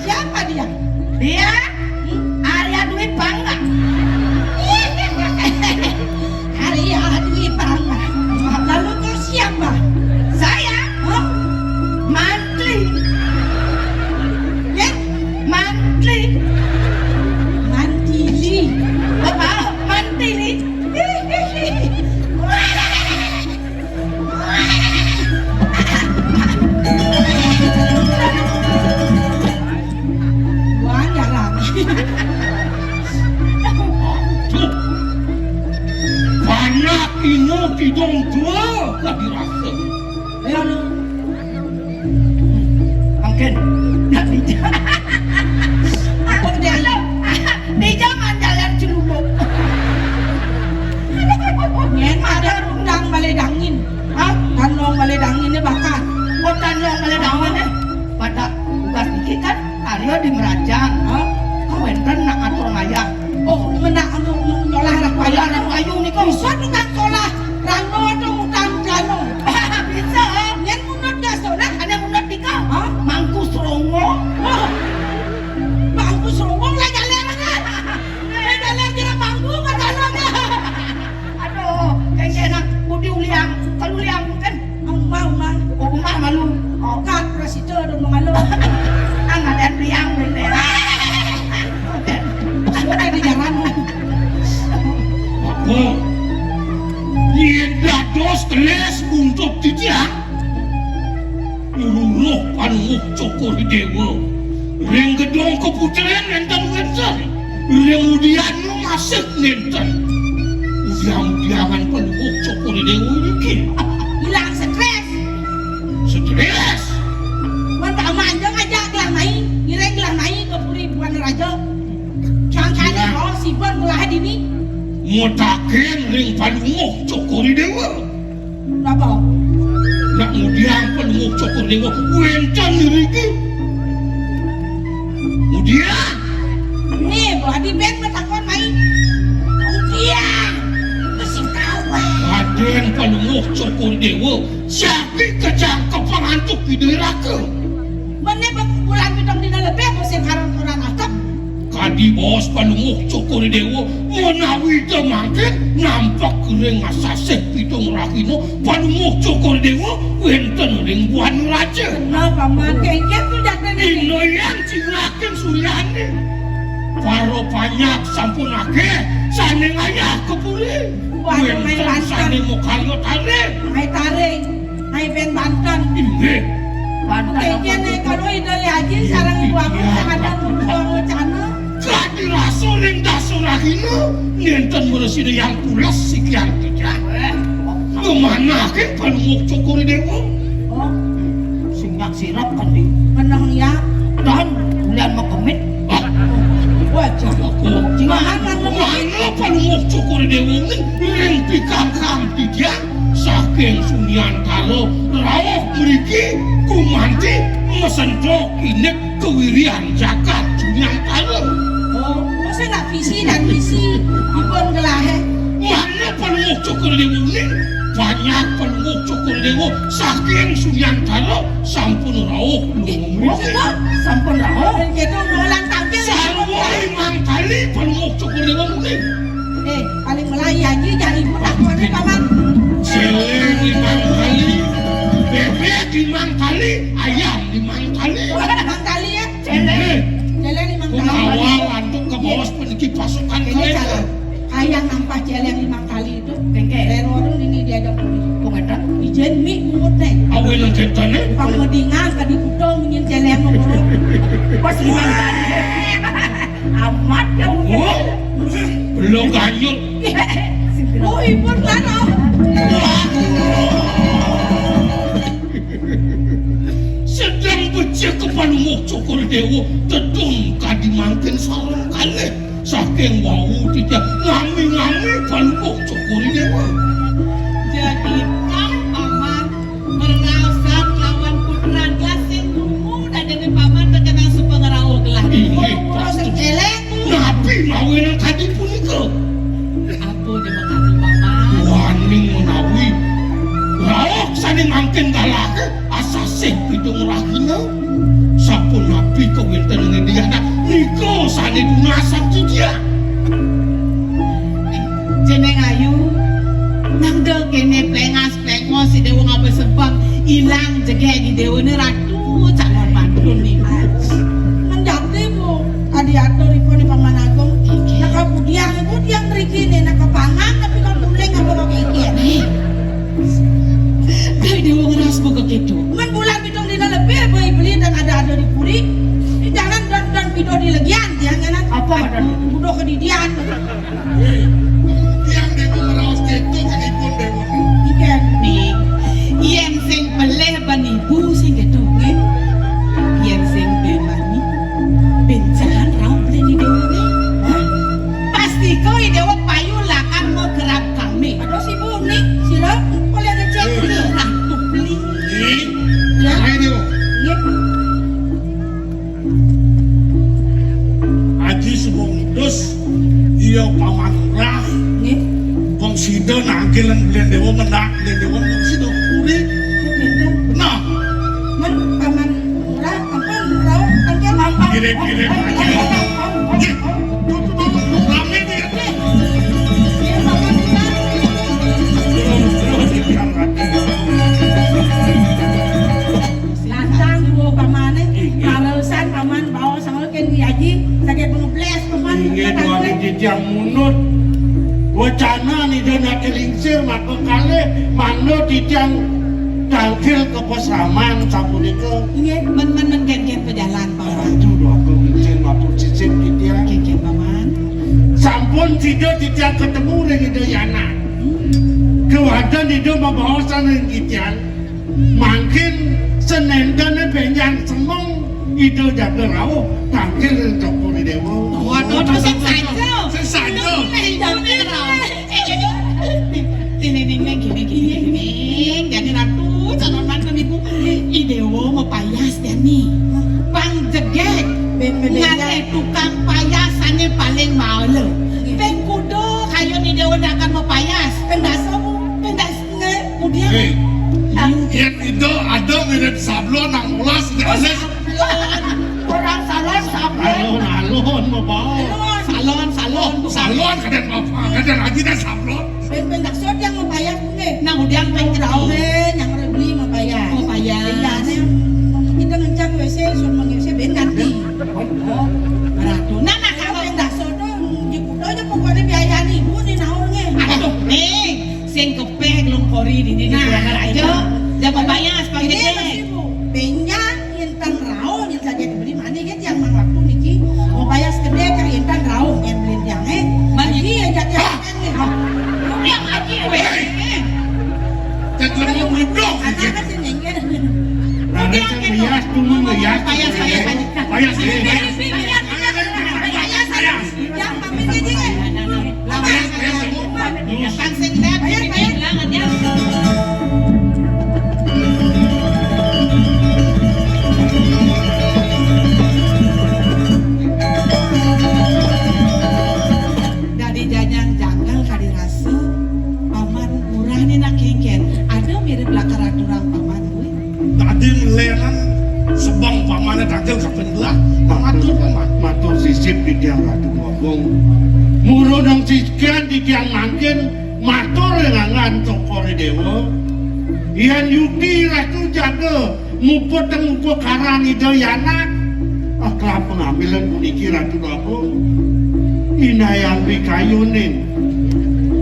siapa dia? Dia Arya Dwi Pangga. Arya Dwi Pangga. Lalu kau siapa? Saya? Hah? Mantri. Ya? Mantri. Mantili. Bapak, Mantili. Wah, jarang. Aduh. Panak ino tidong tua ka dirasa. Ayo, lu. Mangkin. Nak dijang. Apa dia? Dijang andalan celubuk. Nyen ada rundang balai dangin. Hah? Tanlong balai dangin ni bakal. Oh, tanlong balai dangin ni. Pada tugas niki kan karya di Merajang. Hah? Kau enten nak ngatur ngayah. Oh, menak anu nyolah anak bayu. Anak bayu ni kau. Bisa tukang solah rano atau utang jano. Bisa. Nyen munut dah solah. Ada munut nika. Hah? Mangku serongo. Hah? Mangku serongo lah jalan mana? Eh, jalan kira mangku ke jalan. Aduh, kengkena budi uliang, kalau uliang kan. Umah, umah. Oh, umah malu. Oh, kat prasida do mengalu. Ang adan liang bendera. Sudah di jalan. Aku. Yen dados keles untuk titiang. Ruruh Panguh Cokor Dewa. Ring gedong keputren enten wenten. Ring udian masih nenten. Udiang-udiangan Panguh Cokor Dewa niki. Ilang stres. Stres. Wan tak manja ngajak gelah mai, ngiring gelah mai ke puri Buana Raja. Cangkane kau sibon gelah dini. Mutaken ring Panguh Cokor Dewa. Napa? Nak ngudiang Panguh Cokor Dewa wenten ngriki. Ngudiang. Nih, Badi Ben betakon mai. Ngudiang. Mesti kawan. Raden Panguh Cokor Dewa, siapi kejangkep pangantuk di daerah ke? Mene bulan pitung dina lebih musim karang kurang atap. Kadi baos Panunguk Cokor Dewa, menawi ida mangkin nampek ring asasih pitung rahina, Panunguk Cokor Dewa wenten ring Buana Raja. Kenapa mangkin? Inggih tu jatine. Ina yang cingakin suryane. Para panyak sampun akeh sane ngayah ka puri. Wenten sane makarya taring. Mai taring. Hai ben banten. Inggih. Banten. Kene kalau Ida Haji sareng Ibu Amun sing ada membuang wacana. Kadi rasa ring dasa rahina, nenten meresina yang pulas sikian titiang. Ngemanahke Panunguk Cokor Dewa. Oh. Sing nyak sirap kan di. Menang ya. Dan bulan makemit. Ah. Wah, jago. Jangan kan makemit. Mana Panunguk Cokor Dewa ni ring pikangkang titiang. Saking Sunyantara rauh mriki gumanti mesenta kinik kewirian jagat Sunyantara. Oh, masa nak visi dan misi dipun gelahe? Mana Panunguk Cokor Dewa ni? Banyak Panunguk Cokor Dewa saking Sunyantara sampun rauh. Nggih, oh, sampun rauh. Sarwa limang tali Panunguk Cokor Dewa muni. Eh, paling mulai aja jadi ibu tak boleh, Paman. Celeng limang tali, bebek limang tali, ayam limang tali. Limang tali ya? Celeng. Eh. Celeng limang tali. Awal antuk ke bawah peniki pasukan. Ini kereta. Salah. Ayam nampak celeng limang tali itu. Bengke. Rero ini diajak puri. Kok ngeten? Ijen mi umut nih. Awal yang ngeten nih. Pang medingan tadi kudo mungkin celeng ngomong. Pas limang tali. Amat ya. Oh, belum ganyut. Oh, ibu kan, oh. Sedang becik ke Panunguk Cokor Dewa, tedung kadi mangkin sareng kalih. Saking wau titiang ngami-ngami Panunguk Cokor Dewa. Jadi, Paman, Mernaosan lawan putran gasing krungu dadene paman tekenang supangrauh gelah. Inggih, putran sing celeng. Napi mawinan kadi punika? Apa demakati paman? Waning menawi rauh sane mangkin galake asasih pitung rahina. Kawéntenan Ida Yana nika sané dumasar titiang. Jeneng Ayu, nang da kéné pléngas-pléngos Idéwa ngaba sebeng ilang jegég Idéwané Ratu Calon Mantuné. Menjati, Bu, adi atur ipun di Paman Agung. Inggih. Nakapudiang ibu tiang mriki né, nakapangan tapi kapuling apa kok iki. Ih. Kai Déwa ngeras buka kéto. Men bulan pitung dina lebih, apa beli dan ada-ada di puri. Di jalan dan, dan pido di legian, tiang jalan. Apa ada? Budo kedidian. Tiang Déwa ngeraos kéto kan ipun Déwa. Iya. Ning, yén sing pelih ban ibu sing kéto, nggih. Yén sing bébani, ben jalan rauh beli di Déwa, nggih. Hah? Pastika Idéwa payu lakar magerab kami. Aduh, si Bu, nih, sira, boleh ngecek. Ratu beli. Ning, ya. Ayo, Déwa. Nggih. Aji suba ngutus iya Paman Lurah. Nggih. Wong sida nangkil lan Blen Déwa mendak, Blen Déwa wong sida puri. Pinten? Nah. Men Paman Lurah, ampun, rauh, ampun. Kirim-kirim aja. Nggih. Tutu, tutu, rame nih. Nggih, Paman Lurah. Terus, terus, terus, terus. Lantang dua pamané, inggih. Kaleresan paman baos sanga kén diaji, saget pengebles paman. Inggih, katakan. Duaning titiang munut. Wacana Ida Naké Lingsir maka kalih, manut titiang tangkil ka pasraman sapunika. Inggih, men, men, men, kén, kén pajalan, paman. Aduh, duaning titiang matur sisip titiang. Kén, kén, paman. Sampun sida titiang ketemu ring Ida Yana. Hmm. Kewaden Ida mabaosan ring titiang. Mangkin senénténé bénjang semeng Ida jaga rauh tangkil ring Cokor I Déwa. Waduh, sing saja. Sing saja. Ning, ning, ning, ning, ning, ning, ning, ning. Jani Ratu, calon mantu niku. I Déwa mapayas jani. Pang jegég. Ngatih tukang payas sané paling maela. Ping kuda kayun I Déwa ndakan mapayas. Ping dasa, Bu. Ping dasa. Nggih, kemudian. Hei, yén Ida ada mirip sablon nang molas, oh, alis. Sablon. Orang salon, sablon. Alon, alon, mabau. Salon, salon. Oh, salon, kadén apa? Kadén lagi dah sablon. Ping, ping dasa tiang mapayas, nggih. Nah, udiang ping rauh, nggih, nyang ora beli mapayas. Mapayas. Ping dasa, kita ngencang W C, suruh meng W C, ben ganti. Oh, Ratu. Nah, nah, kalau ping dasa to, di kuda aja pokoknya biayani, Bu, nih, naur, nggih. Aduh, nih. Sing kepéh nglungkuri dini di, nah, ruangan aja. Jangan bayar, Pak Gede. Ini masih, Bu. Bénjang, inten rauh, nyén saja dibeli, mana gitu yang mang waktu niki. Mau bayar segede, cari inten rauh, nyén beli tiang, eh. Mari. Iya, jadi, ah, ini, ah. Udah, mati, weh. Hei. Jangan mau bodoh, anak gitu. Kan sih nyengkel. Nah, ini kan bias, tuh, bias. Bayar, bayar, bayar. Bayar, bayar, bayar. Bayar, bayar, bayar. Bayar, bayar. Yang pamit aja, eh. Dadi jajang janggal kadi rasa, Paman Lurah né nak kénkén. Ada mirip lakar aturang Paman kuwi. Tadi nglenan sebeng pamané tangkil kaping belah. Matur, Paman. Matur sisip titiang Ratu Agung. Murunang sikian titiang mangkin matur ring anggan Cokor I Déwa. Yén yukti Ratu jaga muput teng upakaran Ida Yanak. Ah, kelapa ngamilan puniki Ratu Agung. Inayang pikayuning.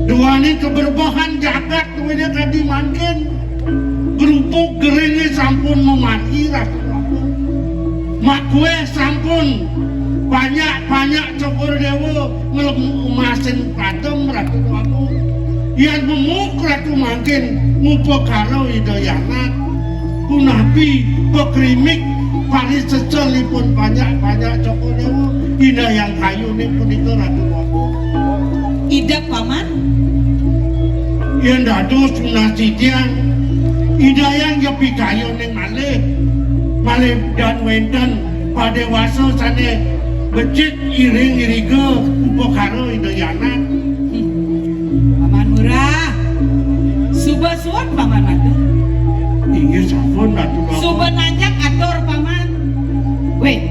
Duaning kabrebehan jagat duwene kadi mangkin. Grupuk geringe sampun mamargi Ratu Prabu. Makueh sampun banyak-banyak Cokor Dewa nglemu emasin padem Ratu Prabu. Yan memuk Ratu mangkin ngupakara Ida Yanak. Punapi pakrimik pariseselipun banyak-banyak Cokor Dewa? Inayang kayune punika Ratu Prabu. Idep, Paman. Yen dados tunas titiang, Ida Hyang Yepi kayuning malih, malih dan wenten padewasa sane becik iring iriga upakara Ida Yanak. Hmm. Paman Murah. Suba suud, Paman Matur. Inggih sampun, Ratu Prabu. Suba nanjak atur, Paman. Weh,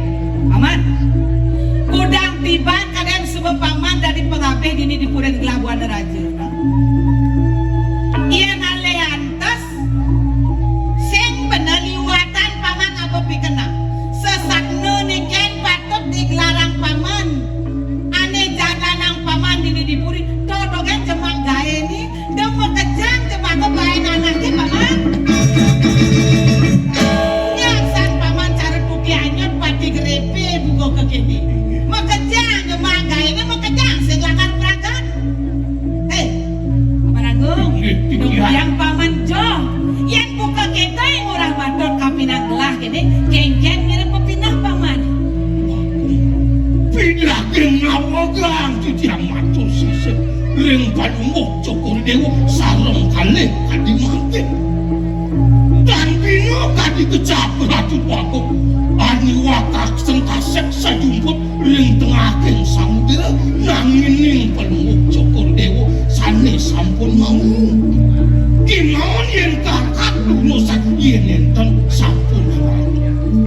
Kénkén ngiring pepineh, Paman? Pineh ké ngawegang titiang matur sisip ring Palungguh Cokor Déwa sareng kalih kadi mangkin. Tan bina kadi kecap Ratu Déwa, ané wakak sengkasek sajumput ring tengahing samudra, nanging Palungguh Cokor Déwa sané sampun maungu. Kémaon yén kaangkat durusang, yén nénten sampun ngarang.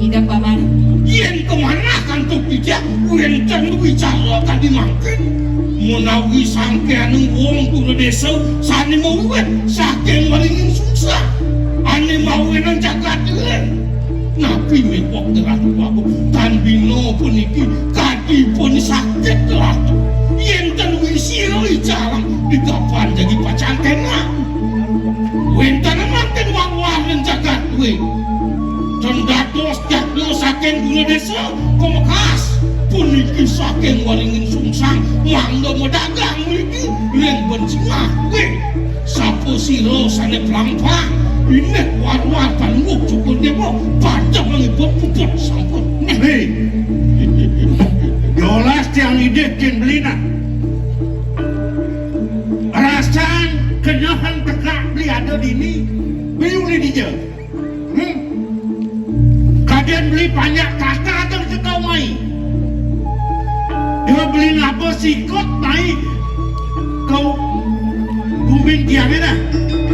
Ida Paman. Yén kamanah antuk titiang wénten wicara kadi mangkin, menawi sangkaning wong dura désa sané mawiwit saking Waringin Sungsang, ané mawinan jagat ilen. Napi méweh Ratu Déwa, tan bina puniki kadipun sakit Ratu. Yén ten wisira icalang di kapan jagi pacang kénak. Wénten mangkin wah-wah ring jagat dué. Ten dados jadma saking dura désa pamekas, puniki saking Waringin Sungsang mangda madagang mriki ring Bencingah dué. Sapa sira sané plampah, inggih wah-wah Palungguh Cokor Déwa, padem ngibet puput sampun. Hé. Yolas tiang idih kin beliné. Rasan kenehan tekak beli ada dini. Beli uli dija. Hmm. Kadén beli panjak tata atau sekau mai. Dia beli ngaba sikut mai. Kau gumin tiangé dah.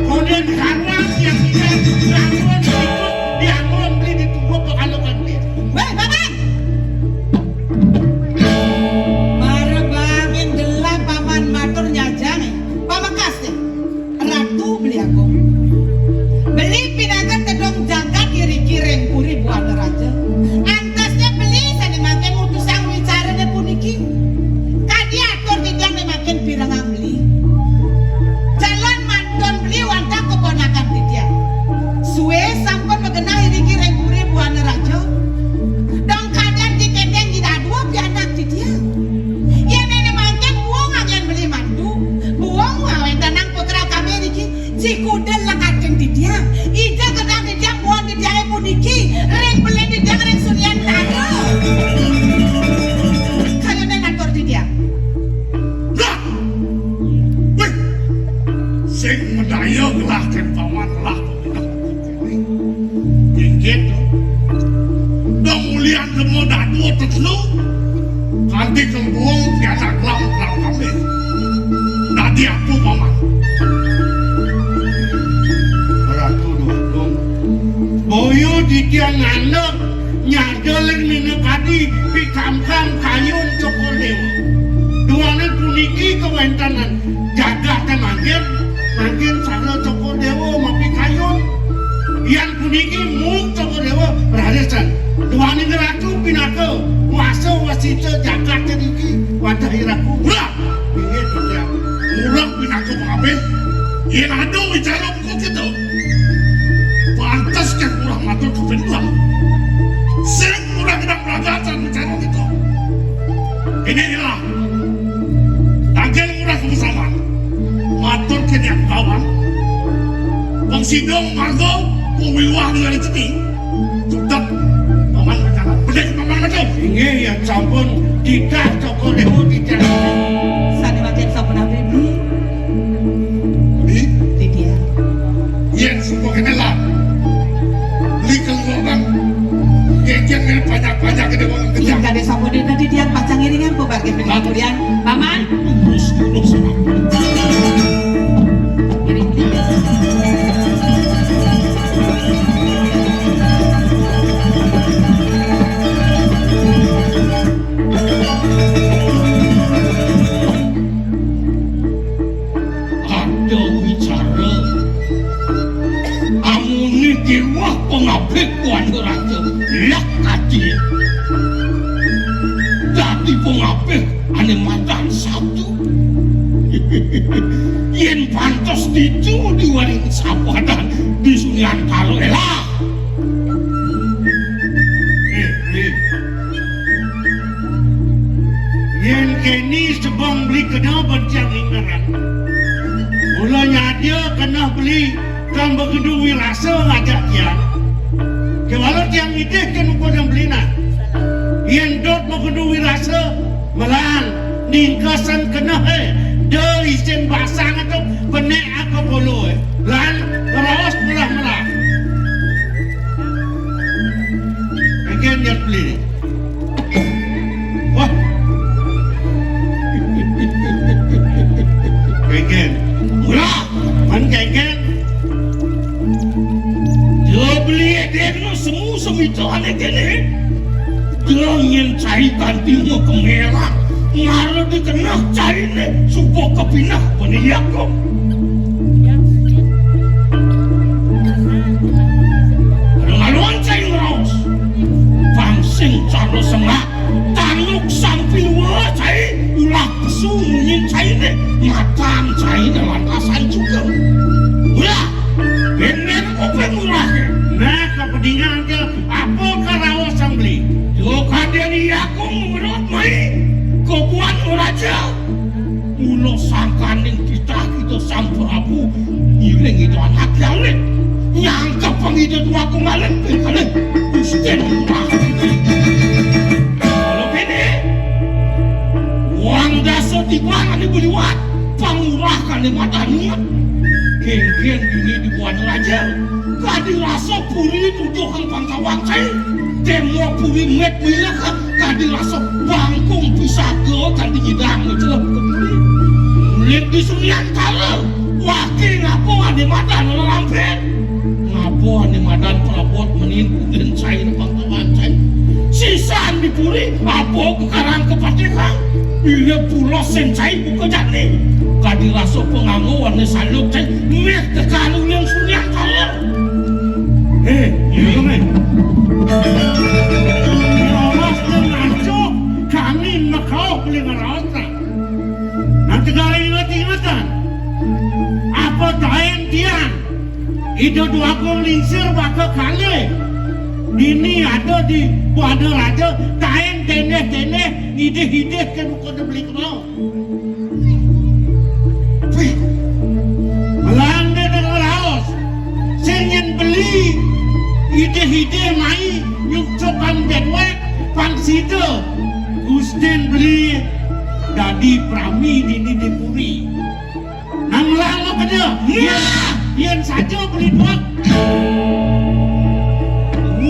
Kadén karwa tiang tiang. Dianggon sikut, dianggon beli ditubuh kekalukan beli. Wéh, Paman! Mara bangin gelah Paman matur nyajang, pamekas deh. Ratu Beli Agung. Beli pinaka tedong jagat iriki ring Puri Buana Raja. Antosnya beli sané mangkin mutusang wicarané puniki. Kadi atur titiang né mangkin pirengang beli. Calon mantun beli wantah keponakan titiang. Sué sampun magenah iriki ring Puri Buana Raja. Dong kadén dikénten di dadua pianak titiang. Yén éné mangkin buung anggén beli mantu, buung ngawéntenang putra kami niki, cikuda lekating titiang. Ija gedang titiang buan titiangé puniki, ring beli titiang ring Suryantara. Kayuné natur titiang. Lah! Wéh! Sing madaya gelah kén paman lah. Inggih to. Dong ulian lema dadua tetelu, kanti kembung pianak lam lam kami. Dadi apa paman? Ratu Déwa Agung. Boya titiang ngandeg nyaga ling minakadi pikamkam kayun Cokor Déwa. Duaning puniki kawéntenan jagaté mangkin, mangkin sara Cokor Déwa mapikayun. Yan puniki mung Cokor Déwa rarisan. Duaning ratu pinaka kuasa wasita jagaté niki wadah iraku. Murah! Inggih, Dinda. Murah pinaka pangabih. Yén ada wicara buka kita, pantes kén murah matur kaping dua. Sing murah gedang belagasan wicara kita. Ini ilah. Tangkil murah kebesaman. Matur kén yang kawan. Pangsidong marga, pangwiwah dengan cemi. Tetep paman rencana. Bedek paman macam. Inggih, yan sampun titah Cokor Déwa titah. Sané mangkin sampun abdi beli. Beli? Titiang. Yén sumpah kéné lah. Beli keluar bang. Kénkén kéné banyak-banyak gedé bang. Iya, kejam. Kadé sampun dina titiang pacang ngiringan pembagian pengapurian. Paman. Terus, terus, Paman. Ada wicara. Amuné kéweh pangabih Buana Raja. Lah kadi. Dadi pangabih ané madan satu. Yén pantes ditu di Waringin Sapuadan di Sunyantara élah. Eh, eh. Yén kéné sebeng beli kena bentiang ingeran. Mula nyadia kena beli kang begedu wirasa ngajak tiang. Kéwala tiang nitih ké nuka dang beliné. Yén dot magendu wirasa, melan ningkesan kenehé, da icén basang to, penek aka poloé. Lan raos melah-melah. Kénkén nyat beli. Wah. Kénkén. Murah. Man kénkén. Dia beli dia kena semu semita ané kéné. Dia nyén cai kanti mu kemerah. Mara dikenah cainé suba kepinah bani Yakub. Lalu-laluan cai ngeraos. Pang sing cara sengak. Tanduk sampi wa cai, ulah pesu munyin cainé, matan cainé lantasan juga. Ulah, bener kopeng urahé. Nah, kapedingan ké, apa karaos sang beli? Yo kadén iya kong menurut mai, kebuan raja. Mula sangkaning titah kita Sang Prabu ngiring ida anak alit. Nyangkep pang ida dua kong alit ping kalih. Gusti Murah. Kalau kene, wang dasa tiban ane beliwat, pangurah kane madanungan. Genggen dini dibuat raja. Kadi rasa puri tuduhang pangkawang cai. Demo puri met milek kadi rasa bangkung pisaga kadi nyidang ngecelep ke puri. Ulit di sunian kala, waki ngapa ane madan lelampet. Ngapa ane madan perabot menin ulin cai ne pangkawang cai. Sisan di puri, apa kekarang kepatihan. Bila pulos sen cai buka jani. Kadi rasa penganggo ane saluk cai, met tekan ulin sunian kala. Eh, iya dong, eh. Ngeraos dan ngaco, kami makau beli ngeraos, nah. Nanti kali ingat-ingatan. Apa taen tian? Ida dua kong lingsir baka kali. Dini ada di Buana Raja, taen teneh-teneh, idih-idih ke buka beli kemau. Wih, melande dengan raos. Sing nyen beli, idih-idih mai, nyukcuk pang bedwek, pang sida. Gusten beli, dadi prami dini di puri. Nang lama kena, ya, yen saja beli duak.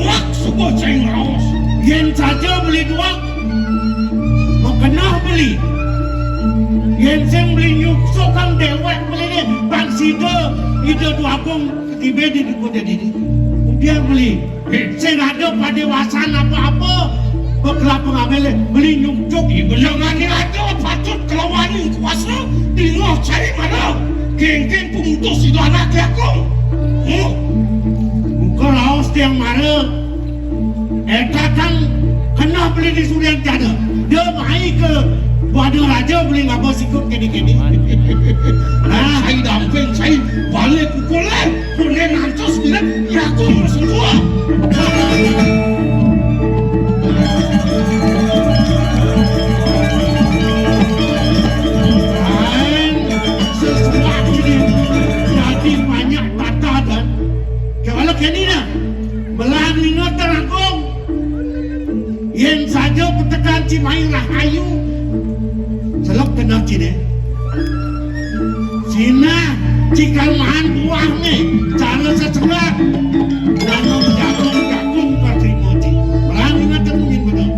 Wak suba cai ngeraos. Yen saja beli duak, makenah beli. Yen sing beli nyuksukang dewek beli ni, bang sida ida duakung ketibe di duku dadi ni. Kemudian beli, sing ada padewasan apa-apa, bekelapa ngambil, beli nyuksuk. Di belengane ada patut kelawani kuasa, dingah cai mana. Genggen pemutus sida anak diakung. Huh? Buka raos tiang mara. Eta kan kena beli di surian tiada. Dia mai ke Buana Raja beli ngapa sikut kini-kini. Nah, ai damping cai balik pukul eh. Pune nantos bilang ya aku semua. Lain sesuatu ini jadi banyak tata dan kewala kenina. Belah ninga terangkung. Yen saja petekan cimai rahayu. Selok kena cine. Cina cikal mahan buah ni. Cara sesengat. Nanam jagung-jagung kasih moci. Belah ninga terungin betul.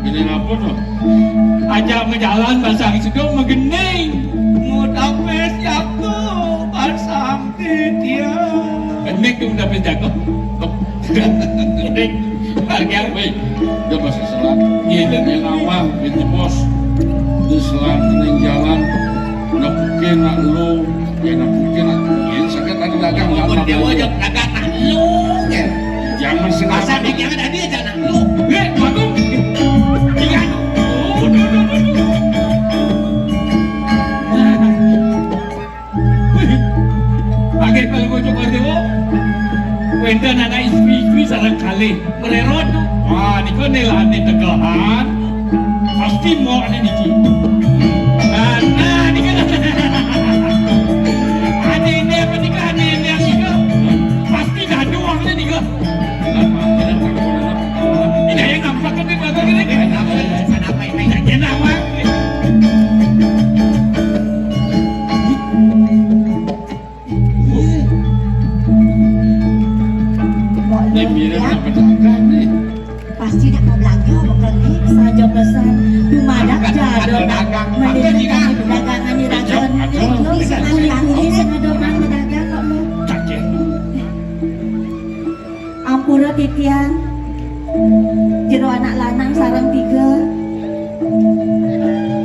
Ini apa tu? Ajak majalan basang sedok magening. Mudapis jago basang titian. Kenik tu mudapis jago. Kenik. Wéh, udah bahasa selat. Ini nawang, ini bos. Di selat ning jalan. Nepukin nak lu, ya nepukin nak lu. Ya, sakit tadi dagang, nggak Pun dia apa-apa. Aja dagang nak lu, ya. Jangan sengaja. Masa dia jangan ada aja nak lu. Eh, bagus. Iya. Aduh, aduh, aduh, aduh. Wih, pakai kalau bocok orde, oh. Wénten anak istri-istri sareng kalih mrérot. Wah, nika nélani tegehan. Pasti mokné niki. Nah, nah, nika. Ane ini apa nika? Ane ini apa nika? Pasti gaduh nika. Ini yang nampak kan di belakang ini. Ini yang nampak. Nek mirip nang pedagang nih. Pasti nak mau belanja apa kali? Saja pesan, dumadak jadon. Mending dagangan di rajon. Kulit-kulit sing ada mang pedagang kok lu. Ampura titiang. Jero anak lanang sareng tiga.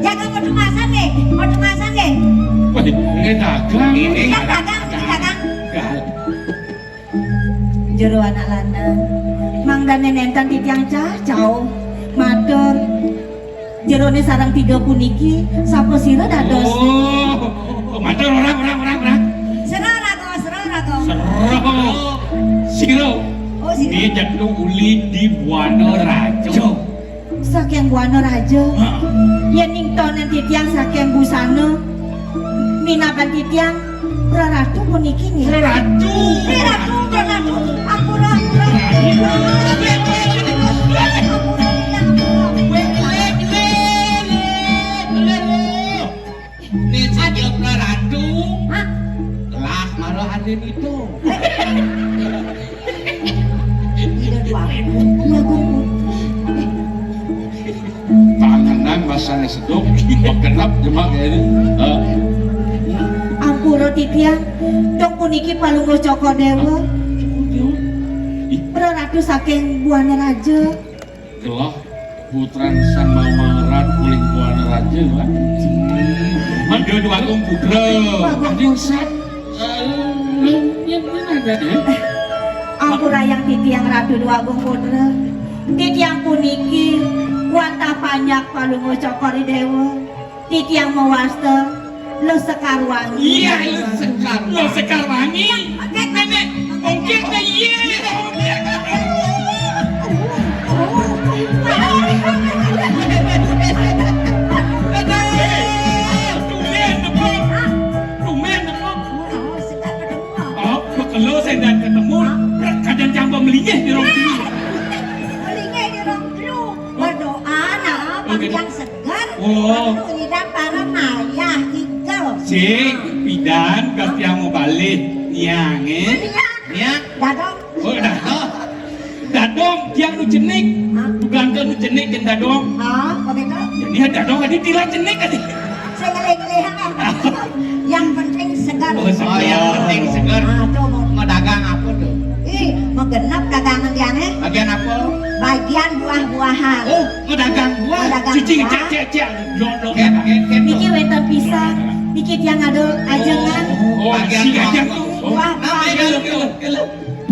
Jaga padha masan nggih, padha masan nggih. Wah, ini dagang. Ini dagang, ini dagang. Jero anak lanang. Mangdane nenten titiang cah cau. Matur. Jerone sareng tiga puniki sapa sira dados? Oh, matur ora, ora, ora, ora. Sira raga, sira raga. Sira. Sira. Oh, sira. Ini jatuh uli di Buana Raja. Saking Buana Raja. Heeh. Yen ning tonen titiang saking busana, minaban titiang Reratu puniki nggih. Reratu. Reratu, Reratu. Ampura, ampura. Ampura, titiang, ampura. Nek saja Reratu. Hah? Lah, malah ada itu. Tidak dua. Dua kumpul. Panganan masane seduk, pegenep jemak ya ini. Heeh. Ampura titiang, dong puniki Palungguh Cokor Dewa. Ih. Reratu saking Buana Raja. Gelah putran Sang Maha Maharat uling Buana Raja, Pak. Mandha Dwagung Putra. Dingsan. Yen yen ada. Ampurayang titiang Ratu Dwagung Putra. Titiang puniki wantah panjak Palungguh Cokor Dewa. Titiang mawasta Lo Sekar Wangi. Iya, Lo Sekar. Lo Sekar Wangi. Nenek, ongkir ta iya. Tumben tepuk. Tumben tepuk. Oh, bekelo sendal ketemu. Kadang campur melingih di rong dulu. Melingih di rong dulu. Berdoa, nah, panjang segar. Oh. Perlu nyidang para mayah, igel. Sik, pidan, kas tiang mau balik. Niang, eh? Niang. Niang. Dadong. Oh, dadong. Dadong, tiang nu cenik. Hah? Bukan ke nu cenik, jen dadong. Hah, begitu? Ini dadong, tadi tilar cenik, tadi. Saya ngelih-ngelih, kan? Yang penting segar. Oh, segar. Oh, yang penting segar. Ah, tuh, mau. Mau dagang apa tuh? Ih, mau genep dagangan tiang, eh? Bagian apa? Bagian buah-buahan. Oh, mau dagang buah. Mau dagang buah. Cicing, cek, cek, cek. Dok, dok. Ken, ken, ken. Niki wénten pisang. Niki tiang ada ajengan. Oh, bagian si ajeng tuh. Buah-buahan. Nah, ayo, ayo, ayo.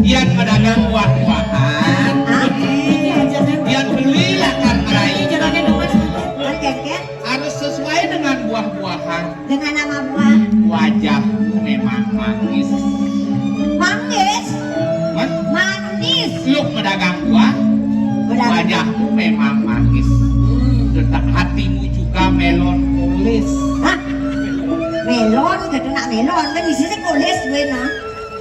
Yan pedagang buah-buahan. Hah? Niki ajengan. Yan belilah kan, Rai. Ini jerone dong, Mas. Oke, oke. Harus sesuai dengan buah-buahan. Dengan nama buah? Wajahmu memang manis. Manggis? Hah? Manis. Lu pedagang buah? Pedagang. Wajahmu memang manis. Hmm. Tetap hatimu juga melonpolis. Hah? Melon, gitu nak melon. Kan isinya kulis gue nah.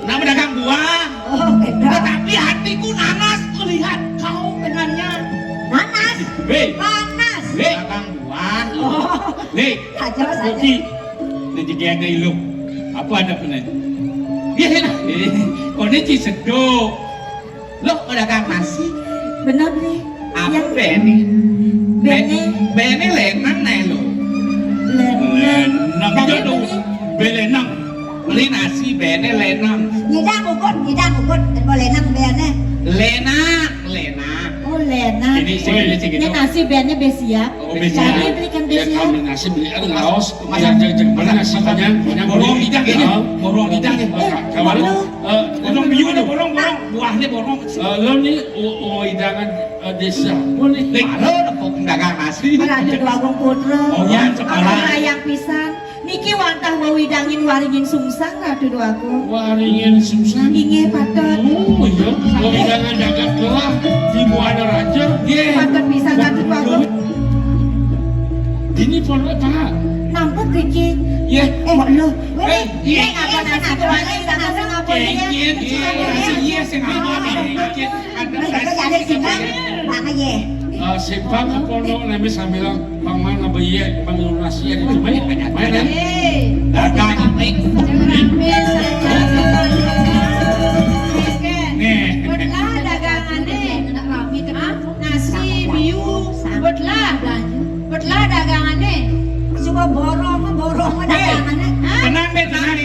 Nak pedagang buah. Oh, beda. Tetapi hatiku nanas melihat kau dengannya. Nanas? Hei. Panas. Hei. Pedagang buah. Oh. Hei. Aja, aja. Kopi. Rezeki ada ilung. Apa ada penen? Iya, iya. Eh, kone ci sedok. Lo pedagang nasi. Bener, Bli. Apa bene? Bene. Bene lenang nae lo. Lenang. Lenang. Iya, dong. Beli. Belenang. Beli nasi bene lenang. Nyidang ugut, nyidang ugut. Apa lenang bene? Lenang, lenang. Lena. Ini sing, ini sing, ini nasi bene bé siap. Oh, bé siap. Jadi belikan bé siap. Kamu nasi beli, aduh, ngaos. Masak, masak, masak, masak. Nasi banyak, banyak. Borong beli. Idang, ini. Oh. Borong idang, ini. Eh, kawan. Borong biu nih, borong, borong. Buahnya borong. Eh, lo nih, oh, oh, hidangan, eh, desa. Lo nih. Halo, tepuk dagang nasi. Ada dua putra. Oh, ya, sekolah. Sayang pisan. Niki wantah wewidangin waringin sungsang, Ratu Déwagung. Waringin sungsang? Inggih, patut. Oh, iya. Wewidangan jagat gelah di Buana Raja. Nggih. Patut pisan, Ratu Déwagung. Dini pondok, Pak. Nampet niki. Iya. Eh, kok lho. Eh, iya. Nggih, ngapa nasi kemana kita nasi ngapa ya? Iya, iya, iya, sing apa, sing apa. Ada nasi. Mana ya? Eh, simpang apa no, nami sambilang Paman apa iya, Bang Yunus ya, itu main, main, kan? Dagang. Nih. Betlah dagangané. Hah? Nasi, biu, betlah. Betlah dagangané. Suka borong, borong dagangané. Hah? Tenang, Bé, tenang.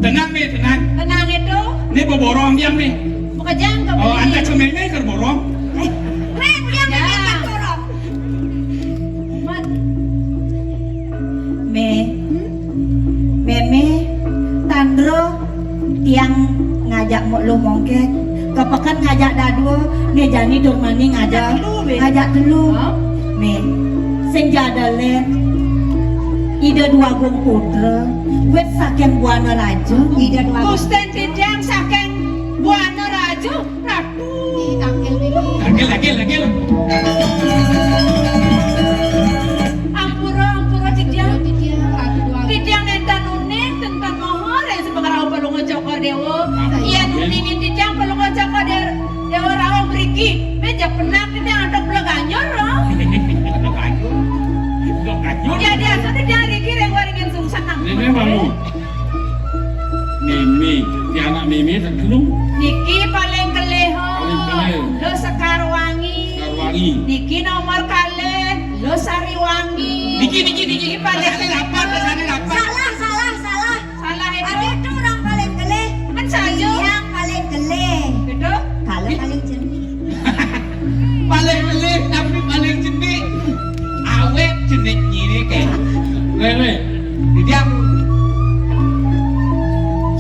Tenang, Bé, tenang. Tenang itu. Ini beborong diam nih. Pekejang ke. Oh, anda cemeng nih keur borong. Eh, Reng, diam, ya. Diam, borong. Mat. Mé, mémé, tandro, tiang ngajak mok lu mongkek, kepeken ngajak dadua, né jani tur mani ngajak, ngajak telu, Bé. Ngajak telu. Hah? Mé, sing jadalén, Ida Déwagung Putra, wit saking Buana Raja. Ida Déwagung. Gusten titiang saking Buana Raja. Ratu. Tangkil, tangkil, tangkil. Ampura, ampura, titiang. Titiang nénten uning, nénten moho, ring sepengerau Palungguh Cokor Déwa. Yén uningin titiang Palungguh Cokor Dé-, Déwa rauh mriki. Béja penak titiang antuk bela ganjur, loh. Bela ganjur. Bela ganjur. Ya, biasa titiang riki ring waringin sungsang. Ini baru. Mémé, di anak mémé tak gelung. Niki paling kelih, ho. Paling kelih. Lo Sekar Wangi. Sekar Wangi. Niki nomor kalih, lo Sari Wangi. Niki, niki, niki. Niki paling kelih. Salah, salah, salah. Salah itu. Ada itu orang paling kelih. Kan saja. Yang paling kelih. Betul? Kalau paling jernih. Paling kelih tapi paling cenik. Awet cenik ngene kae. Lele. Didiam.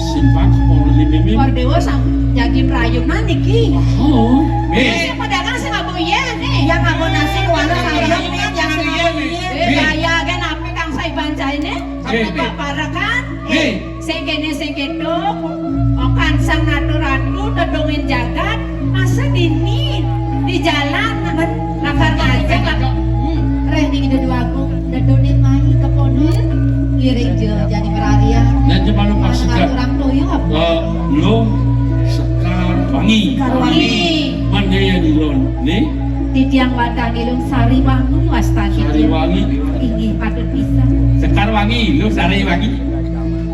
Simpang sepuluh lima mim. Kor Dewa sam-, jadi prayunan niki. Oh. Bé. Sing pedagang sing ngabo iya nih. Yang ngabo nasi kuala sayang nih, yang sing ngabo iya. Bé. Gaya kan apa kang saya baca ini? Bé. Apa parekan? Bé. Sing kéné sing kéto, okan sang ratu-ratu, dedongin jagat, masa dini di jalan, lakar ngajak, lak-, hmm. Réh ning Ida Déwagung, dedoné mai kepono, ngiring jé jani mararian. Lan cuma lu pas segar. Ngaturang toya apa? Eh, lo Sekar Wangi. Sekar Wangi. Mandaya Dilon, nih. Titiang wantah nilung Sari Wangi wastan titiang. Sari Wangi. Inggih, patut pisan. Sekar Wangi, lo Sari Wangi.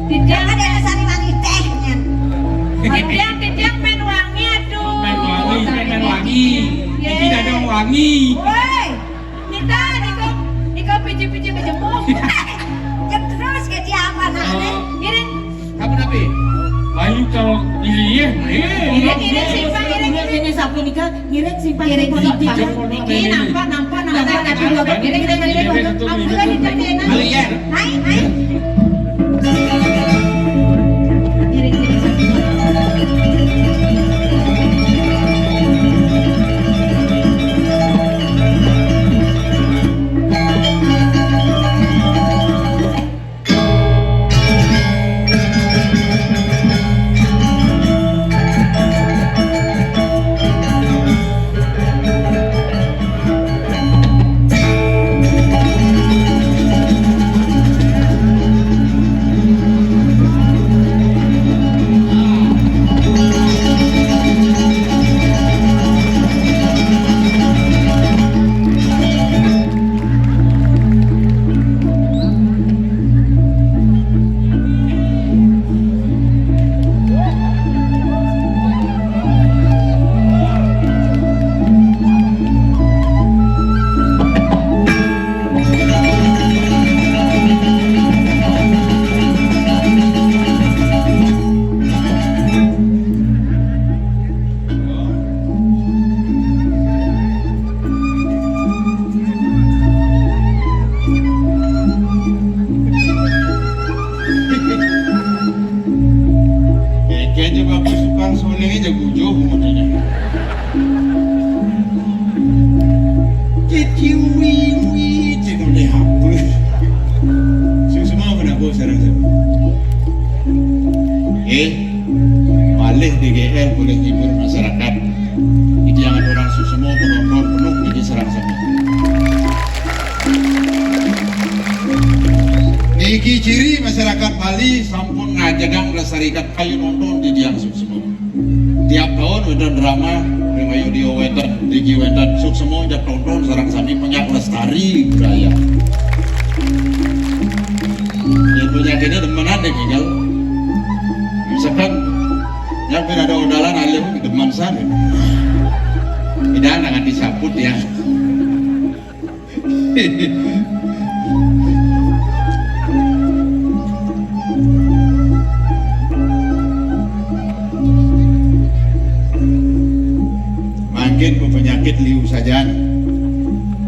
Titiang ada Sari Wangi téh, nyan. Titiang, titiang mén wangi, aduh. Mén wangi, mén, mén wangi. Nggih. Iki dadong wangi. Woi, Nita, niko, niko piji-piji bejemuk. Jek terus ke dia apa, nak? Eh. Ngiring. Kamu napi? Bayu kalau iya, iya. Ngiring, ngiring, simpang, ngiring, ngiring. Ini sapu nikah. Ngiring simpang, ngiring simpang. Niki nampak, nampak, nampak. Ngiring, ngiring, ngiring. Ampun, ngiring, ngiring. Hai, hai. Ngiring, ngiring, simpang. Ciri masyarakat Bali sampun ngajegang nglestarikan, ayo nonton di tiang suksma. Tiap taun wénten drama, ring ayo dia wénten, niki wénten suksma, jak tonton sareng sami, penyak lestari budaya. Yén penyakitné demenan deh, minggal. Misalkan, yang pernah ada odalan alim, demen san. Tidak, nangan disaput ya. Mangkin penyakit liu sajan.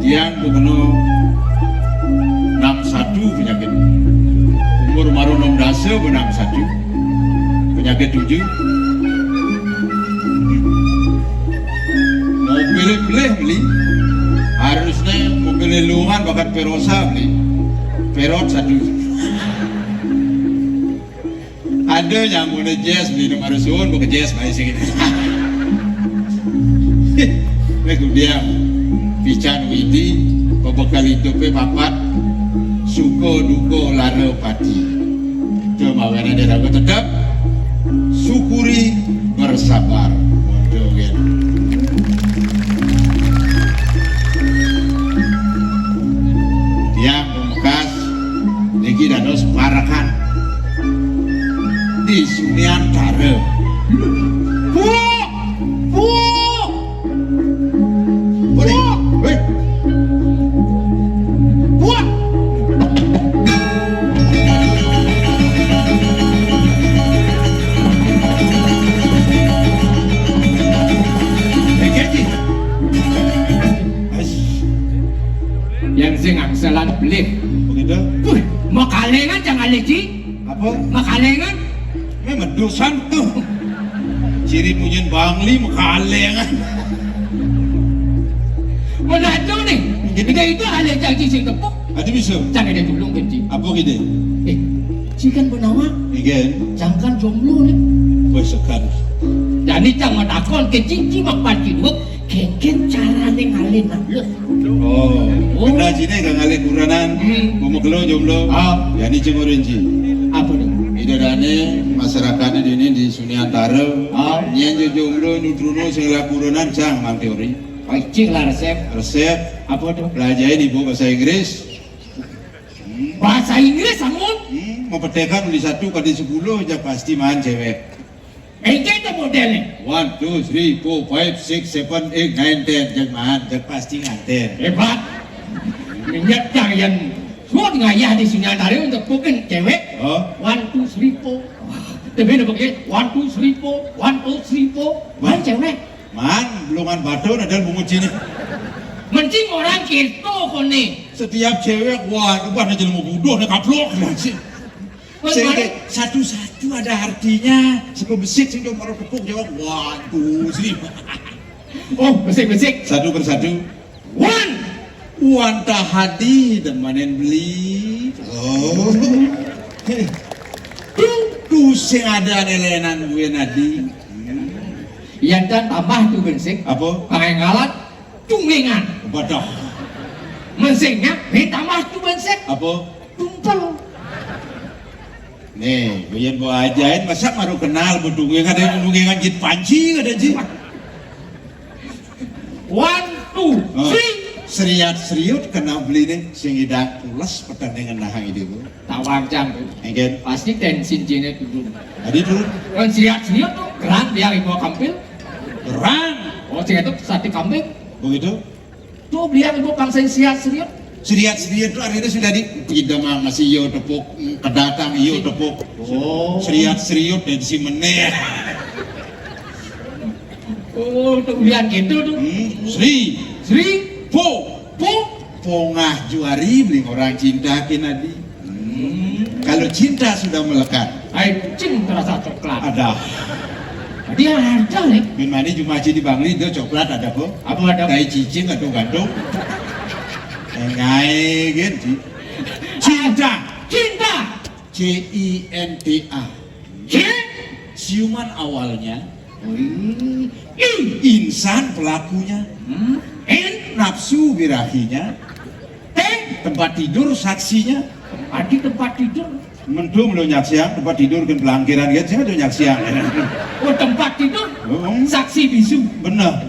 Tiang kena enam satu penyakit. Umur maru enam dasa, enam satu. Penyakit tujuh. Mau pilih-pilih beli. Harusnya mau pilih luungan bakat perosa beli. Perot satu. Ada nyambungnya jazz, beli nomor suun, bukan jazz, baik sih gitu. Ini kudiam. Pican Widi, pebekal hidupnya papat, suka duka lara pati. Cuma wena dia lagu tetap syukuri, bersabar. Waduh, gitu. Tiang pembekas niki dados parekan di Suniantara. Puak! Puak! Puak! Puak! Yang sing angselan belih. Begitu? Puh, makalengan jangan leci. Apa? Makalengan. Memang dosan tuh. Ciri punyen Bangli makalengan. Mana tuh nih? Jadi kita itu alih janji sing tepuk. Ada bisa. Jangan ada tulung kan, Ci. Apa gitu? Eh, Ci kan bernawa. Iya. Jangan jomblo nih. Wes sekan. Jadi jangan takon ke Ci, Ci mak panci dua. Kéngkén carané ngalih naluk. Oh, oh. Kena sini gak ngalih kurenan, hmm. Bumegelo jomblo. Ah. Ya ini cengurin ji. Apa tuh? Idadane masyarakatnya di ini di Suniantara. Ah. Nyén jo jomblo nutrunu sing la kurenan cang mang teori. Cing lah resep. Resep. Apa tuh? Belajarin ibu bahasa Inggris. Hmm. Bahasa Inggris, amun? Hmm, mau petekan di satu kali sepuluh aja pasti main cewek. Engke to modele. One, two, three, four, five, six, seven, eight, nine, ten. Jek maan, jek pasti nganten. Hebat. Minyak cang yang suat ngayah di Suniantara untuk bukan cewek. Oh. One, two, three, four. Tapi udah pakai one, two, three, four. One, two, three, four. One cewek. Man, belum kan batu ada bungut sini. Mencing orang gitu kone. Setiap cewek, wah, itu pada jelma bodoh, ada kaplok. Sehingga satu-satu ada artinya. Sebelum besik sing mara tepuk jawab, waduh, sih. Oh, besik-besik. Satu persatu. Wan. Wan Tahadi demanen beli. Oh. Tuh, tuh sing ada nelenan gue nadi. Yang tambah tuh besik. Apa? Pakai ngalat. Tunggengan. Badah. Mesingnya, tambah tu bensek. Apa? Tumpel. Nih, buyan bawa ajain, masa baru kenal bedungengan, ada bedungengan jit panci, ada ji. One, two, oh, three. Seriat seriut kena beli nih, sing idang pules pertandingan nahang ide bu. Tawang cang tuh. Engken. Pasti tensin jine turun. Tadi turun. Kan seriat seriut tuh, gerak dia ibu kampil. Gerang. Oh, sing itu sate kambing. Begitu? Tuh, biar ibu bangsa yang seriat seriut. Seriat seriut tuh artinya sudah di tidak mah masih iyo tepuk, kedatang iyo tepuk. Oh. Seriat seriut dari si meneh. Oh, tuh biar gitu tuh. Hmm, Sri. Sri. Po. Po. Pongah juari beli orang cinta kinadi. Hmm. Kalau cinta sudah melekat. Ai cing terasa coklat. Ada. Dia ada nih. Bin mani cuma di Bangli itu coklat ada po. Apa ada? Tai cicing atau gantung. Ngai gitu. Cinta. Cinta. C I N T A. C. Ciuman awalnya. Wih. I. Insan pelakunya. Hmm. N. Nafsu birahinya. T. Tempat tidur saksinya. Adi tempat tidur. Mendung lo nyaksiang, tempat tidur kan pelangkiran gitu, sing ada nyaksiang. Oh, tempat tidur. Hmm. Saksi bisu. Bener.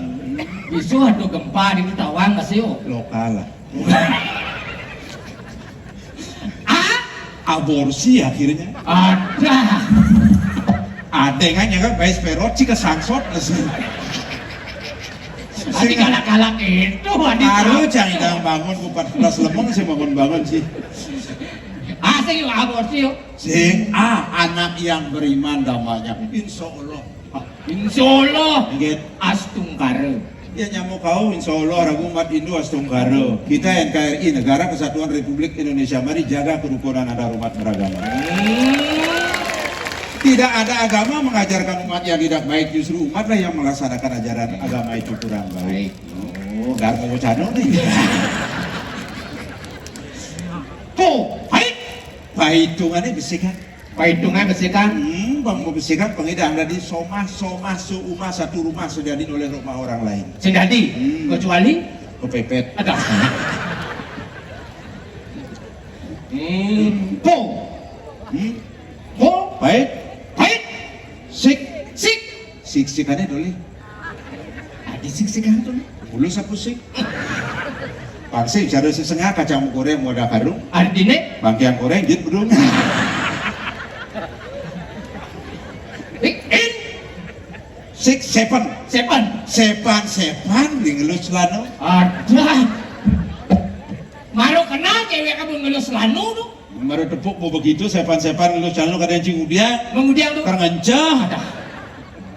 Bisu ada gempa di Tawang, kasih, oh. Lokal lah. Ah? Aborsi akhirnya. Ada. Ada kan ya kan, baik perot sih kesangsot. Adi galak-galak itu, adi. Baru cang idang bangun, ku empat belas lemong sih bangun-bangun sih. Ah, sing yuk, aborsi yuk. Sing, ah, anak yang beriman damanya. Insya Allah. Insya Allah. Inggit. Astungkara. Ya, nyamuk kau, insya Allah, ragu umat Hindu astungkara. Kita N K R I, Negara Kesatuan Republik Indonesia, mari jaga kerukunan antar umat beragama. Hmm. Tidak ada agama mengajarkan umat yang tidak baik, justru umatlah yang melaksanakan ajaran agama itu kurang baik. Baik. Oh, nggak mau bercanda nih. Tuh, baik. Paitungannya besi kan? Paitungan besi kan? Hmm, bang mau besi kan, pengidang tadi somah, somah, seumah, satu rumah sudah oleh rumah orang lain. Sing dadi, hmm, kecuali kepepet. Ada. Hmm, po. Hmm? Po. Pait. Pait. Sik. Sik. Sik-sikannya doli. Adi sik-sikan tuh. Mulus apa sik? Pangsik, cara sesengah kacang goreng mau ada karung. Artinya? Bangkiang goreng, jit bedung. Sik, in. Sik, sepan. Sepan. Sepan, sepan, di ngelus lano. Ada. Maro kenal cewek kamu ngelus lano tuh. Maro tepuk mau begitu, sepan-sepan ngelus lano kadang cing udia. Mengudiang tuh. Kar ngenceh. Ada.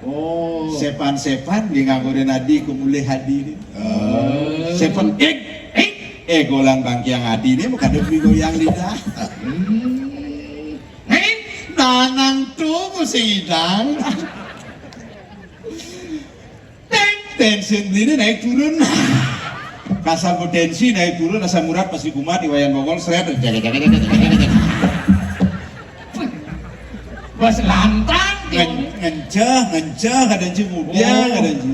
Oh. Sepan-sepan di nganggurin adi, kumulih adi ini. Oh. Sepan, ik, ik. Eh, golang bangkiang adi ini, bukan demi goyang lidah. Hmm. Neng, nanang tuh mesti idang. Teng, tensin beli ini naik turun. Kasar potensi naik turun, asam urat pasti kumat, di wayan bongol, seret, jaga, jaga, jaga, jaga, jaga. Bas lantang, ngen-, ngenceh, ngenceh, kadang ci mudia, oh, kadang ci.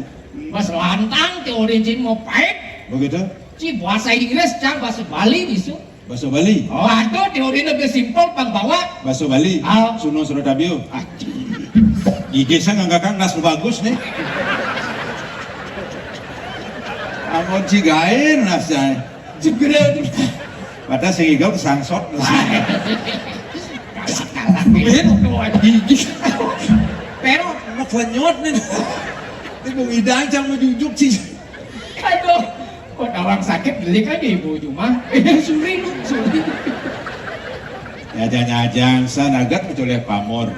Bas lantang, teori ci mau pahit. Begitu? Ci bahasa Inggris, cang bahasa Bali, bisa. Bahasa Bali? Oh, ada teori lebih simpel, Bang, bawa. Bahasa Bali? Ah. Suno Surotabio. Ah. Gigi saya nggak kakak, nggak bagus nih. Amun cigain rasanya. Cigain. Padahal sing igel kesangsot. Kalah-kalah. Gigi. Pero, maklenyot nih. Ini mau ngidang, cang mau jujuk sih. Aduh. Kok tawang sakit, delik aja ibu cuma. Suri lu, suri. Ya, jangan-jangan, san agat mencolek pamor.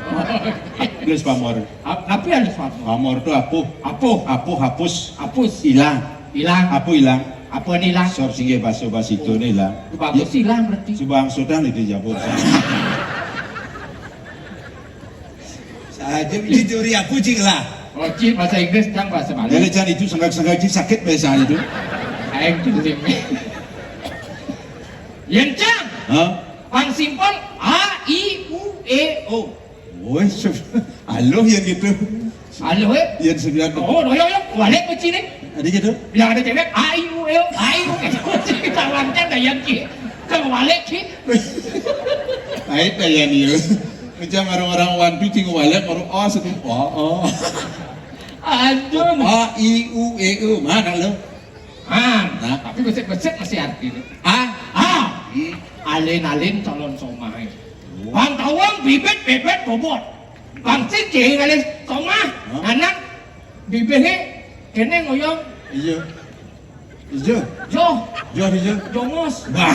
Terus pamor. Ap-, tapi halus pamor. Pamor tuh apuh. Apuh. Apuh hapus. Hapus. Hilang. Hilang. Apuh hilang. Apa nih hilang? Sor singgih baso bas itu nih hilang. Bagus hilang berarti. Subang sudah nih dijabut. Saja biji duri apa cing lah? Oh, cing bahasa Inggris, cang bahasa Bali. Jadi cang itu senggak-senggak cing sakit biasa itu. Aing tuh tim. Yen cang. Hah? Pang simpel A I U E O. Woi, aloh ya gitu. Aloh, eh? Yang sembilan. Oh, no, yo, yo, balik ke sini. Ada gitu? Bilang ada cewek, A I U E O, A I U E O. Kita lancar dah yang ki. Kalau balik ki. Baik dah ya nih. Macam orang-orang wandu tinggal balik, orang oh satu. Oh, oh. Aduh. A I U E O, mana lo? Ah, nah, tapi besek-besek masih artinya. Ah, ah. Hmm. Alin-alin calon somah. Bang tawang bibit, bibit bobot. Bang sing cing alin somah. Hah? Anak bibitnya kene ngoyong. Iya. Iya. Jo. Jo, iya. Jongos. Bah.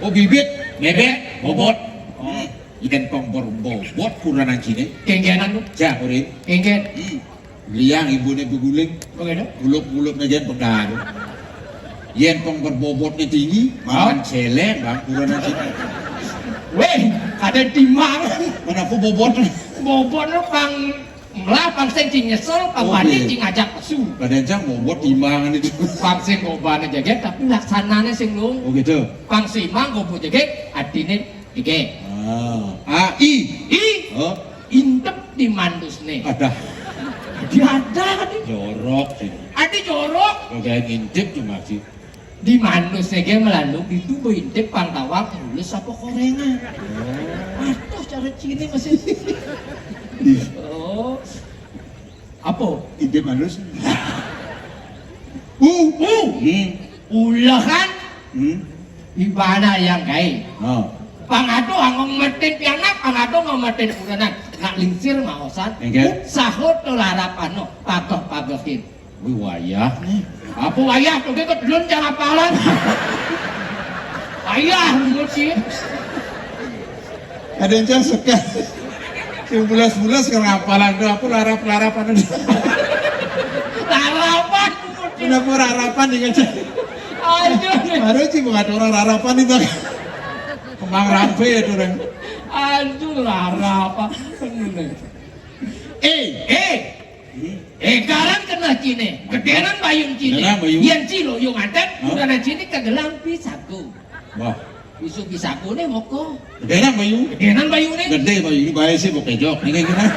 Oh, bibit, bebek, bobot. Oh. Ikan pang berbobot kuranan cine. Kenggenan tuh. Cak, urin. Kenggen. Hmm. Liang ibunya beguling. Begitu. Guluk-guluk aja pengaruh. Yen pang berbobotnya tinggi, makan celeng, bang, kuranan cine. Weh, ada timang. Mana aku bobot? Bobot lu pang melah, pang sing cing nyesel, pang oh, mandi iya. Cing ajak pesu. Badan cang bobot timbangan itu. Pang sing bobana jaget, tapi laksananya sing lung. Oh gitu. Pang simang gobo jaget, artinya jaget. Ah. A I. I. Oh. Intep di mandus nih. Ada. Dia ada nih. Jorok sih. Ada jorok. Kagak ngintip cuma sih. Di manus ege melalung itu beintip pang tawang, mulus apa korengan. Aduh, cara cini masih. Oh. Apa? Intip manus. Uh, uh. Hmm. Ulehan. Hmm. Ibana yang kai. Oh. Pang ado anggo metin pianak, pang ado anggo metin uranan. Nak lingsir maosan. Engke. Saho to larapano, pageh-pagehin. Wih, wayah. Apa wayah? Tuh, kita belum jangan apalan. Wayah, menurut sih. Ada yang cang sekat. Yang bulas-bulas kan apalan tuh, apa larap-larapan. Larapan, menurut sih. Kenapa larapan dengan cang? Aduh. Baru sih bukan orang larapan itu. Kembang rampe itu, Reng. Aduh, larapan. Eh, eh. Eh, garang keneh cine, gedenan bayun cine. Gedenan bayun. Yén ci loyong anten, hah? Udara cine kegelang pisaku. Wah. Isu pisaku né moko. Gedenan bayun. Gedenan bayun né. Gedé bayun né, baé sih mau kejok. Ini gimana?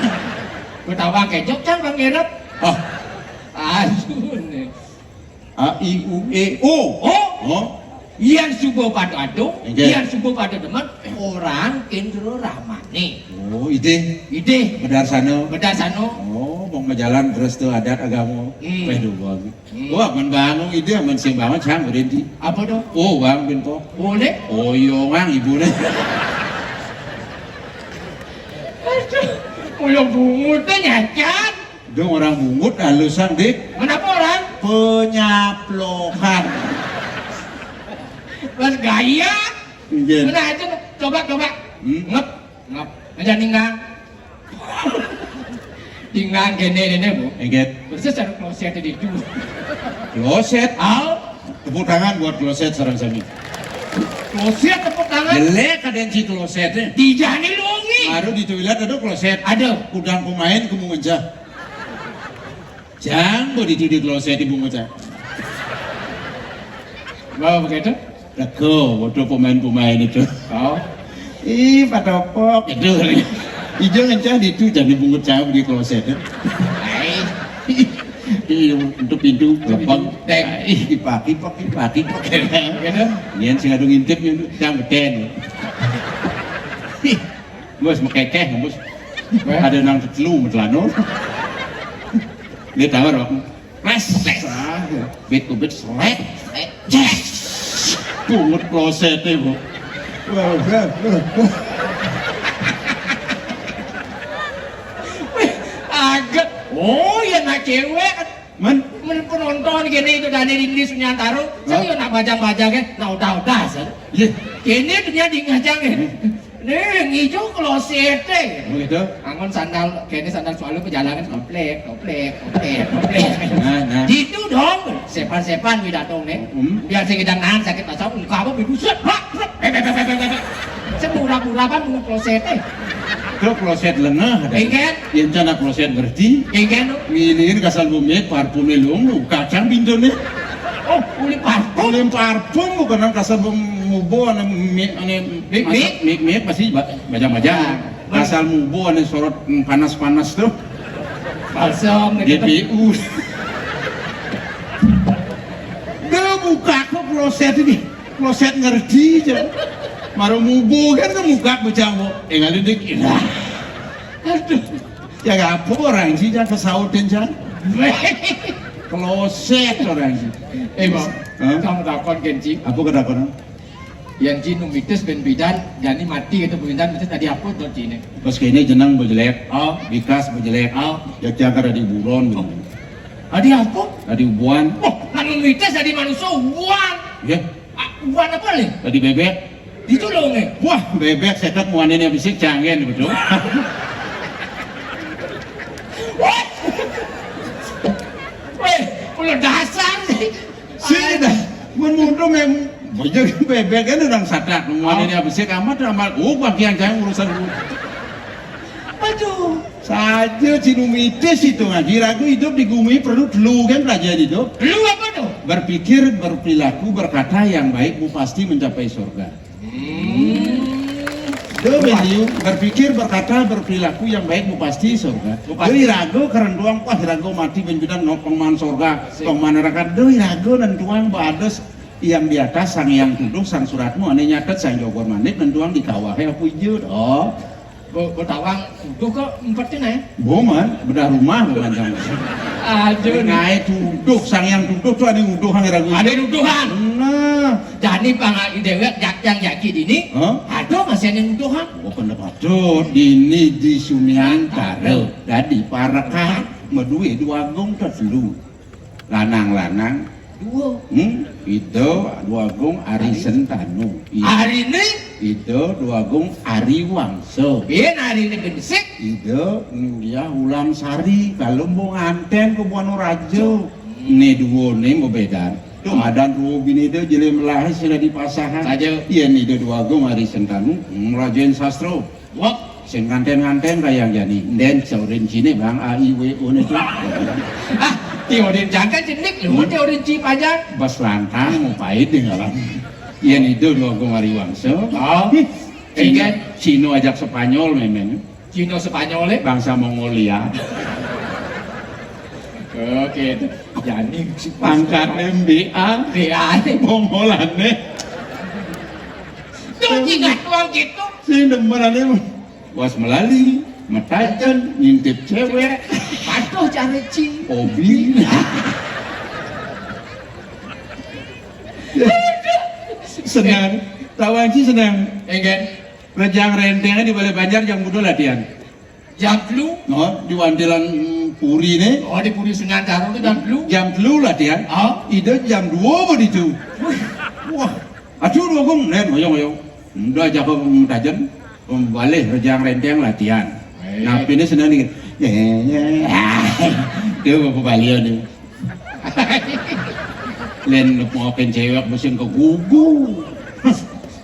Ketawa kejok, cang, Bang Ngerep. Ah. Aduh, né. A, I, U, E, O. Oh. Oh. Yén suba pada adung, nggih. Yén suba pada demen, orang Indra Ramane. Oh, idih. Idih. Bedarsana. Bedarsana. Oh, mong majalan restu adat agama. Hmm. Péh dua. Hmm. Wah, men bangun idih, men sing bangun sang berhenti. Apa to? Oh, bang, bin kok. Boleh? Oh, iya, bang, ibu né. Aduh, mula bungut té nyacan. Dong orang bungut halusan, Dik. Kenapa orang? Penyaplokan. Mas gaya. Nggih. Mana aja, coba, coba. Hmm? Ngep, ngep. Aja ninggang. Ninggang gini, ini, Bu. Nggih. Persis ada kloset di itu. Kloset? Au. Tepuk tangan buat kloset sareng sami. Kloset tepuk tangan. Jelek ada yang ci klosetnya. Di jani lungi. Baru di toilet ada kloset. Ada. Kudang pemain kemu ngencah. Jang, kok di, di kloset ibu ngencah. Bawa begitu? Lego, waduh pemain-pemain itu. Oh. Ih, patopok itu. Ijo ngencah di itu, jadi bungut cau di kloset. Hai. Iya, untuk pintu, gampang. Dek. Ih, dipaki, paki, paki, paki. Gitu. Nian sing adu ngintip, nian cang beten. Bos, mekekeh, bos. Weh. Ada nang tetelu, metelano. Dia tawar, Pak. Pres, pres. Ah, iya. Bit kubit, seret, seret, ces. Bungut kloseté, Bu. Wah, wah, wah, wah. Wih, aget. Oh, ya nak cewek. Men? Men penonton gini itu dari Rindi Sunyantaro. Saya nak bajang-bajang ya, nak udah-udah, sir. Iya. Kene dunia dingajang ya. Nih, ngijo kloseté. Oh, gitu? Angon sandal, kene sandal selalu perjalanan toplek, toplek, toplek, toplek. Nah, nah. Gitu dong, sepan-sepan wi datang nih. Hmm. Biar saya gedang nahan sakit pasang, muka apa biduset, brak, brak, brak, brak, brak, brak. Semurah-murah kan bungut kloseté. Itu kloset lengah, ada. Ingat? Yen cana kloset ngerti. Ingat, no? Ngilin kasal bumi, parfumé lung, kacang pintuné. Oh, uli parfum. Uli parfum bukan nang kasal bumi mubo, ane mi, ane mik, mik, mik, mik, pasti ba-, bajang-bajang. Ya. Kasal mubo, ane sorot, mm, panas-panas tuh. Balsam, gitu. G P U. Dia buka kok kloset ini. Kloset ngerti aja. Maro mubo kan ke muka bocah kok. Eh, ngalih dik. Aduh. Ya apa orang sih, jangan kesautin, jangan. Kloset orang sih. Eh, Bang, hah? Kamu takon, Kenci. Apa ketakonan? Yang ci nu mitis ben bidan, jani mati itu bidan mitis tadi apa tuh cine? Pas kene jenang bejelek, oh, bikas bejelek, oh, ya jangan ada di buron. Oh. Tadi apa? Tadi ubuan. Oh, kan nu mitis tadi manusia ubuan. Ya. Ah, ubuan apa nih? Tadi bebek. Ditulung, eh. Wah, bebek sekat muanene bisik canggih betul. Wah. Weh, ulah dasar sih. Sida, mun muntung em, bojog bebek kan orang sadak, muanene bisik amat amal. Oh, bagian saya urusan. Aduh. Saja ci nu mitis itu ngaji ragu hidup di bumi perlu dulu kan pelajaran hidup. Dulu apa tuh? Berpikir, berperilaku, berkata yang baik, mu pasti mencapai surga. Hmm. Duh, Beliau, berpikir, berkata, berperilaku yang baik, mu pasti surga. Mu pasti. Duh, irago kerenduang, wah, irago mati, ben bidan ngopong man surga, sip, pong man neraka. Duh, irago nentuang, badas. Yang di atas Sang Hyang Tuduh, Sang Suratmu, ané nyatet Sang Jogor Manik, nentuang di kawahé apa ija. Oh. Bo, bo tawang tuduh kok empetin aé. Boman, bedah rumah, boman sama. Aduh. Ngaé tuduh, Sang Hyang Tuduh tuh ada nuduhan ragu. Ada nuduhan. Nah. Jani pang déwék jak yang jaki dini. Hah? Aduh, masih ada nuduhan. Oh, kena patut. Dini di Sumiantara. Dadi parekan, madué Dwagung tetelu. Lanang-lanang dua. Hmm? Ida Dwagung Ari Sentanu. I-, Ari né? Ida Dwagung Ari Wangsa. Yén Ari né besik. Ida Nundiah Wulan Sari, kalau mau nganten ke Buana Raja. Hmm. Né dua né bebedan. Tuh, oh, madan dua bini ida jeli melahi sila dipasahan. Saja. Yén Ida Dwagung Ari Sentanu, hmm, Rajain Sastra. Wah, sing nganten-nganten kayang jani. Ndén teori ciné, Bang, A I W O né tuh. Ah, teori jangka jenik lu, hmm, teori ci pajang. Bas lantang mau pahit deh ngalam. Yén Ida Dwagung Ari Wangsa. Oh. Cina, ingat. Cina ajak Spanyol mémén. Cina Spanyol, eh? Bangsa Mongolia. Oke, itu. Jani si pangkat M B A. B A. Mongolané. Tuh, ingat uang gitu. Sing demen ané mah. Bos melali, metajen, ngintip cewek. Patuh cara ci. Hobi. Senang. Tawang ci senang. Enggak. Rejang Renteng di Balé Banjar jam kudu latihan. Jam telu. No, di wantilan puri né. Oh, di Puri Sunan Tarung itu jam telu. Jam telu latihan. Oh. Ida jam dua apa itu? Wah. Aduh, Dwagung, nén, oyong, oyong. Udah jaga metajen, pembalih Rejang Renteng latihan. Eh. Nah, ini senang nih. Dia bapak balian nih. Lén mau cewek mesin ke gugu.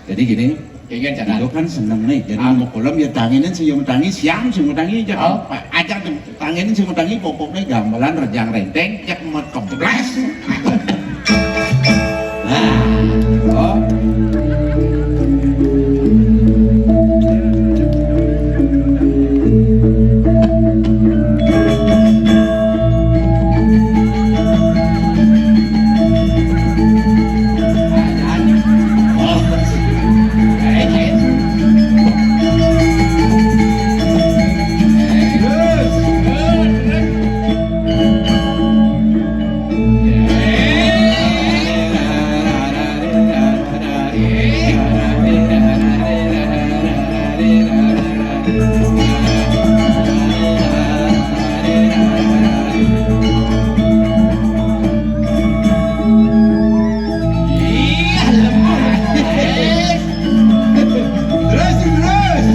Jadi gini, itu kan seneng nih. Jadi mau kolam ya tanginin sih yang tangi, siang sih mau tangi, ajak, oh, ajak tuh. Tanginin sing matangi, pokokné gamelan Rejang Renteng, cék met keblés. Nah, oh. Terus, terus.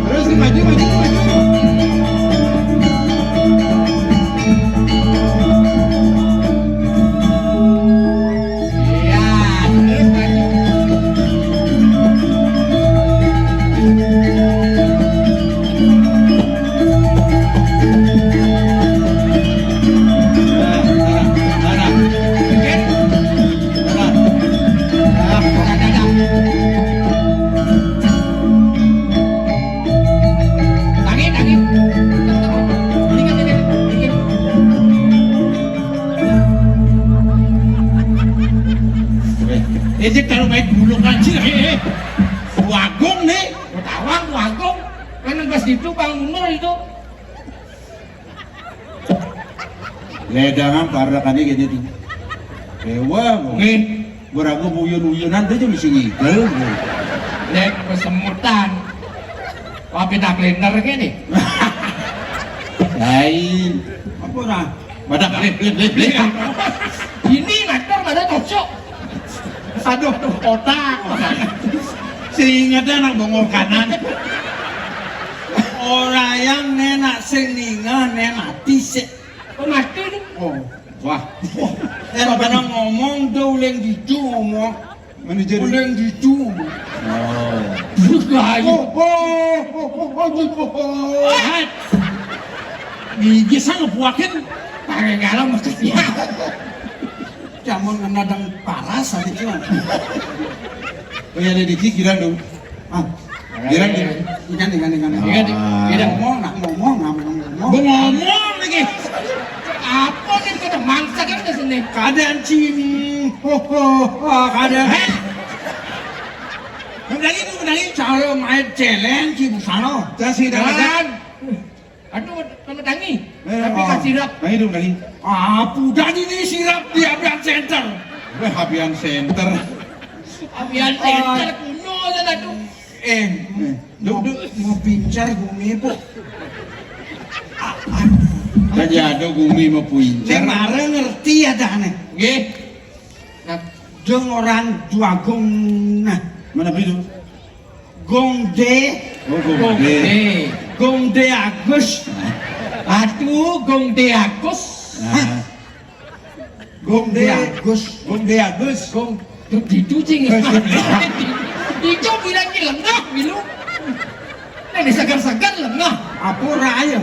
Terus, maju, maju, maju. Iya, terus maju. Nah, nah, nah, nah. Oke. Nah. Nah, nah, nah, nah. Tangi, tangi. Ingat ini, ingat. Ejek kalau main bulung anjir, eh, eh. Wagung nih. Tawang, wagung. Kan pas itu Bang Nur itu. Ledangan para kani gini tuh. Dewa, nggih. Beragu buyun-buyunan tuh cuma sing ngidel. Nek kesemutan. Wapi tak lender gini. Lain. Apa ora? Pada blip, blip, blip, blip. Ini ngatur pada cocok. Aduh, tuh otak. Sing ingetnya anak bongol kanan. Ora yang nenak sing ninggal, nek mati sik. Oh, mati nih. Oh. Wah. Wah. Nek pernah ngomong, do uleng didu ngomong. Manajer. Uleng didu. Oh. Bukan. Oh, oh, oh, oh, oh, oh. Gigi sang ngebuakin. Angin ngalem maksudnya. Jamun ngena dang paras tadi cuma. Oh ya, ada dikit kira dong. Ah, kira dong. Ikan, ikan, ikan. Ikan, ikan. Ngomong, nak ngomong, nak ngomong. Gua ngomong lagi. Apa nih, kata mangsa kan ke sini? Keadaan cini. Ho, ho, ho, keadaan. Heh. Kendali tu, kendali. Cara main challenge, ci busano. Dah, sini dah, dah. Aduh, sama tangi. Eh, tapi oh, kasirap. Nah, itu, tangi. Apa udah ini sirap di Abian Center? Weh, Abian Center. Abian Center, kuno sana tu. Eh, eh, duk, duk. Mau pincar gumi, Bu. Tadi ada gumi mau pincar. Nek mara ngerti ya dah, nek. Nggih. Nah, dong orang dua gong, nah. Mana begitu? Gong D. Oh, Gong D. Gong D. Gong D Agus. Aduh, Gong D Agus. Nah. Gong D Agus. Gong D Agus. Gong D dicuci. Dicu bilang ki lengah milu. Nek segar-segar lengah. Apa ora ayo?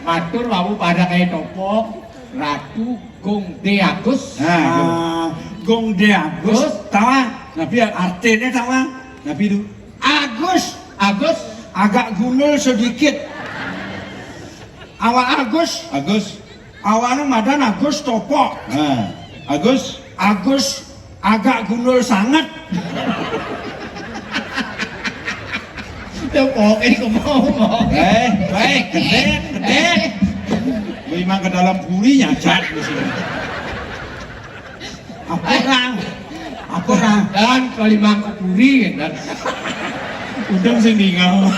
Matur wau pada kayak topok. Ratu Gong D Agus. Nah, ah, Gong D Agus. Agus. Tawa. Nabi artinya tawa. Nabi itu. Agus. Agus. Agak gundul sedikit. Awak Agus. Agus. Awaknya madan Agus topok. Nah, Agus. Agus agak gundul sangat. Topok ini kok mau, mau. Eh, baik, gedek, gedek. Memang ke dalam puri nyacat di sini. Apa orang? Apa orang? Dan kali mangkuk puri, dan udang sing ningal.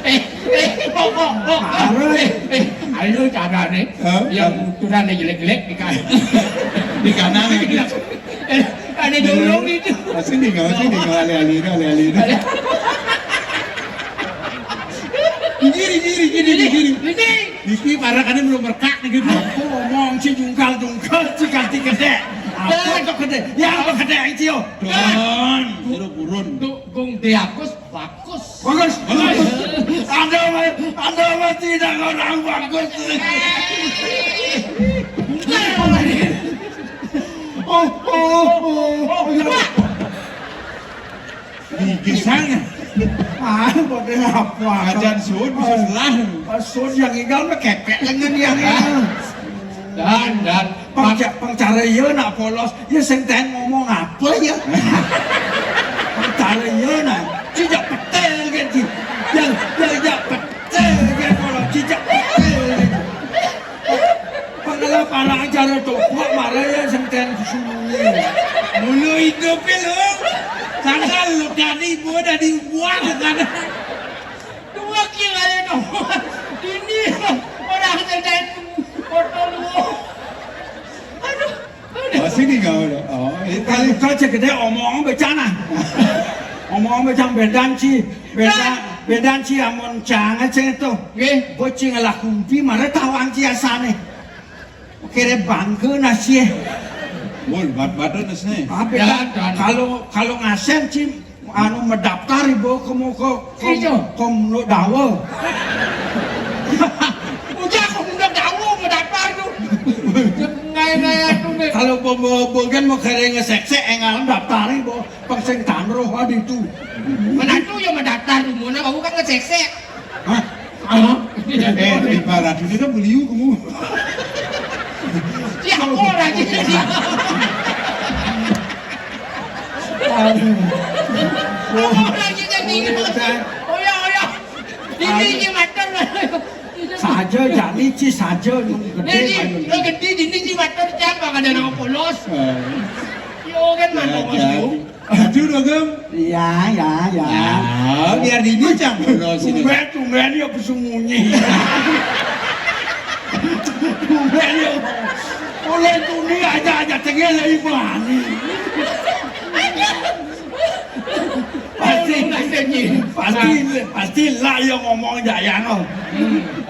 Eh, eh, kok, kok, kok. Harus. Eh, eh, ayo carane. Hah? Yang ukurannya jelek-jelek di kanan. Di kanan lagi. Eh, ada dorong itu. Masih ningal, masih ningal, ale-ale itu, ale-ale itu. Gini, gini, gini, gini. Ini. Iki parakane belum merekak nih gitu. Aku ngomong ci jungkal-jungkal, ci ganti gede. Aku tuh gede. Ya, apa gede aja yo. Don, suruh burun. Tuh, Gong Deakus bagus. Bagus. Bagus. Anda mah, Anda mah tidak orang bagus. Oh, oh, oh, oh, ya. Iki sana. Ah, pakai apa? Ajan sun, bisa selah. Ah, sun yang tinggal mah kepek lengan yang ini. Dan, dan. Pang ca-, pang cara iya nak polos, ya sing ten ngomong apa ya? Pang cara iya nak, cijak petel kan ci. Yang, yang jak petel kan polos, cijak petel kan. Pangala para acara topok marah ya sing ten sunyi. Mulu hidup lu. Sangkal lu tadi gua udah dibuat sana. Dua kali ada nomor. Ini orang sing ten foto lu. Aduh, aduh. Oh, sini kau. Oh, itu. Kalau kau cek gede omong becana. Omong becana bedan ci, bedan, bedan ci amun canget sing itu. Nggih. Bocing lah kumpi mare tawang ci asane. Kere bangke nasi. Mun bat-bat nasi. Apa ya, kan? Kalau, kalau ngasem ci anu mendaftar ibu ke muka ke, iya, ke Munduk Dawa. Udah ke Munduk Dawa mendaftar tu. Ngai-ngai aku ni. Kalau pembawa kan mau kere ngeseksek engal daftar ibu. Pang sing tan roh adi tu. Mana tu yang mendaftar tu, mana kau kan ngeseksek. Hah? Hah? Eh, di barat ini kan beliau kamu. Siapa orang ni? Aduh. Orang ni jadi. Oh ya, oh ya. Ini ni makan. Saja jani ci saja nu gede. Ni, ni, nu gede, ini ni makan siapa ada nama polos. Eh. Yo kan mana polos tu? Aduh, Dogem. Iya, ya, ya. Ya, biar ini cang dulu sini. Tumben, tumben ya bersembunyi. Tumben ya. Oleh tuni aja, aja tengil lagi bani. Pasti, pasti, pasti lah yang ngomong jaya no.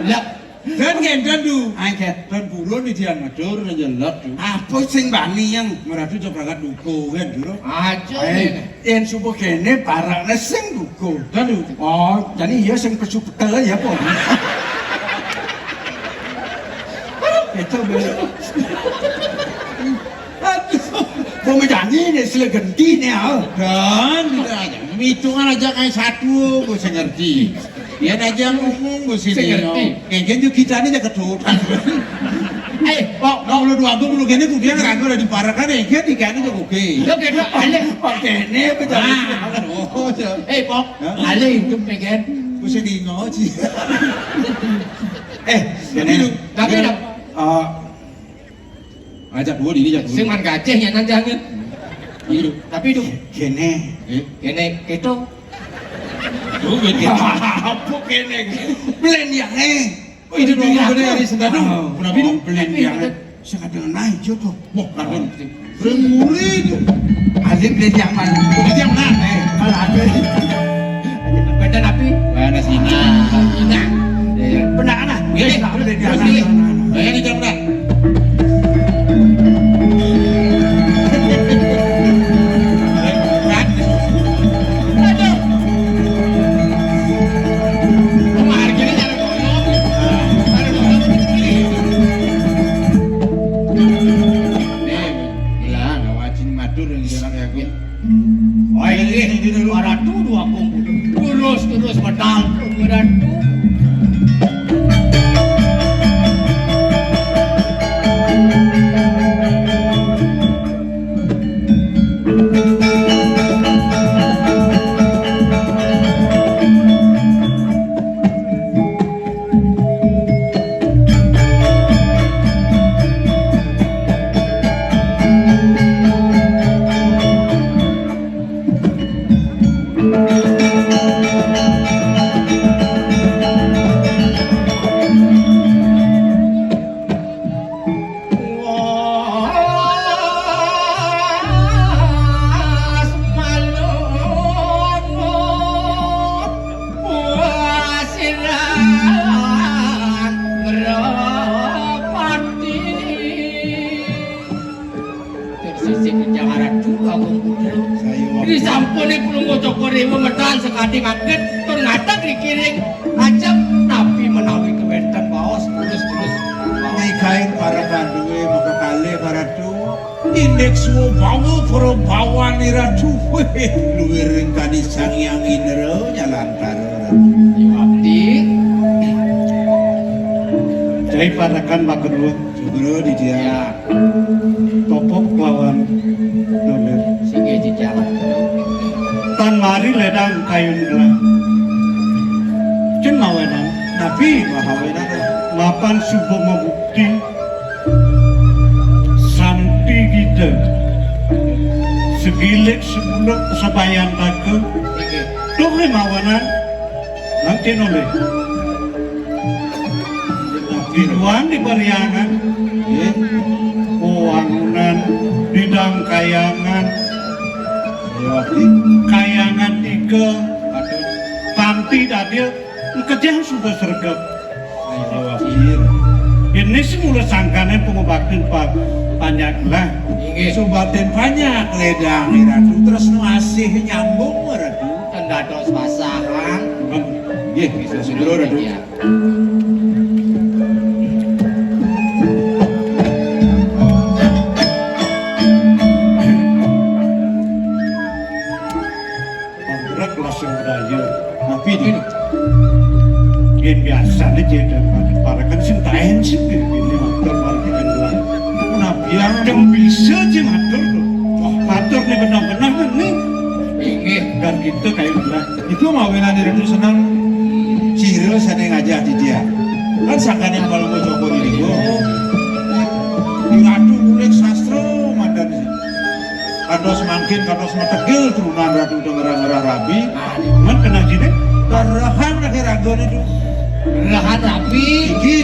Lah, dan ngenten tu. Ai, Ket. Dan burun ni dia ngatur aja lek tu. Apa sing bani yang? Meratu coba kat duko kan dulu. Aja. Ai, yang subuh kene parak na sing duko. Dan tu. Oh, jadi iya sing pesu petel ya, Po. Aduh. Mau menyanyi nih, sila genti nih, ah. Dan, tidak aja. Hitungan aja kayak satu, gue sing ngerti. Dia aja ngomong, gue sing Sing ngerti. Ngerti. Kayak gitu, kita ini aja keturutan. Eh, Pok, kalau dua gue belum gini, gue bilang ragu udah diparekan, ya, dia di kanan juga oke. Lo kayak alih. Pakai ini, apa jadi? Ah, oh, so. Eh, Pok, Hah? Alih hidup nih, kan? Gue sedih ngoci. Eh, Tapi ini, lu, tapi ini, dah. Ah, ajak gue, ini ajak gue. Sing man gajah ya, nanti angin. Iya. Tapi itu Kene. Eh? Kene, itu. Lu beda. Apa kene? Belen ya, eh. Oh, itu dulu Belen bener ya. Hari Sendadu. Oh, kenapa itu? Belen Tapi ya. Itu Saya kadang naik jodoh. Wah, kadang. Remuri itu. Ada belen yang mana? Belen yang mana? Eh, kalau ada. Beda tapi. Mana sini? Nah. Iya. Benar, nah. Iya. Benar, benar, Terus benar, nih. Benar, benar. Bayar di jam berapa? Nih, belah, ngawacin matur yang jalan ya, gue. Wah, ini, ini dulu. Para tuduh aku. Terus, terus, betal. Para tuduh. Tersisik Jawara dua Agung Putra. Saya waktu Disampune Palungguh Cokor Dewa medal sakadi mangkin tur ngateg rikiring ajeng napi menawi kewenten baos terus-terus. Nikain para kaduwe maka kalih para tu. Indik suwa bawa para bawan iratu. Wih, luwiring kani Sang Hyang Indra nyalantara. Abdi. Jai parekan Pak Guru. Sugro di dia. Ya. Topok lawan dolir. Singgih jejawan. Tan mari ledang kayun gelah. Cen mawenan. Tapi mahawenan. Mapan subuh mabukti. Santi kita. Segilik sebuluk sabayantaka. Singgih. Tuh mawenan. Nanti nolih. Biduan di Pariangan, nggih. Wangunan bidang kayangan. Ayo, Abdi. Kayangan tiga, Aduh. Panti Dadil, engkejang suba sregep. Ayo, Abdi. Ini semula sangkane pangubaktin pa-, panjak lah. Inggih. Subatin panjak ledang, Ratu. Terus nu asih nyambung, Ratu. Kan dados pasangan. Nggih, bisa sugro, Ratu. Iya. Panggrek lasing daya. Napi ini? Yen biasane jek parekan sing taen sing ini matur margi kan. Napi yang Yang bisa aja matur to. Wah, matur nih benang-benang nih. Inggih. Kan kita kayak udah. Itu mawinan Ratu seneng sira sane ngajah di dia. Kan sakane Palungguh Cokor niku. Ratu uling sastra mandan. Kados mangkin, kados metegil turunan Ratu Dengerang Ngerah Rabi. Men kena jine. Karahan lagi ragane tu. Rahan rapi. Iki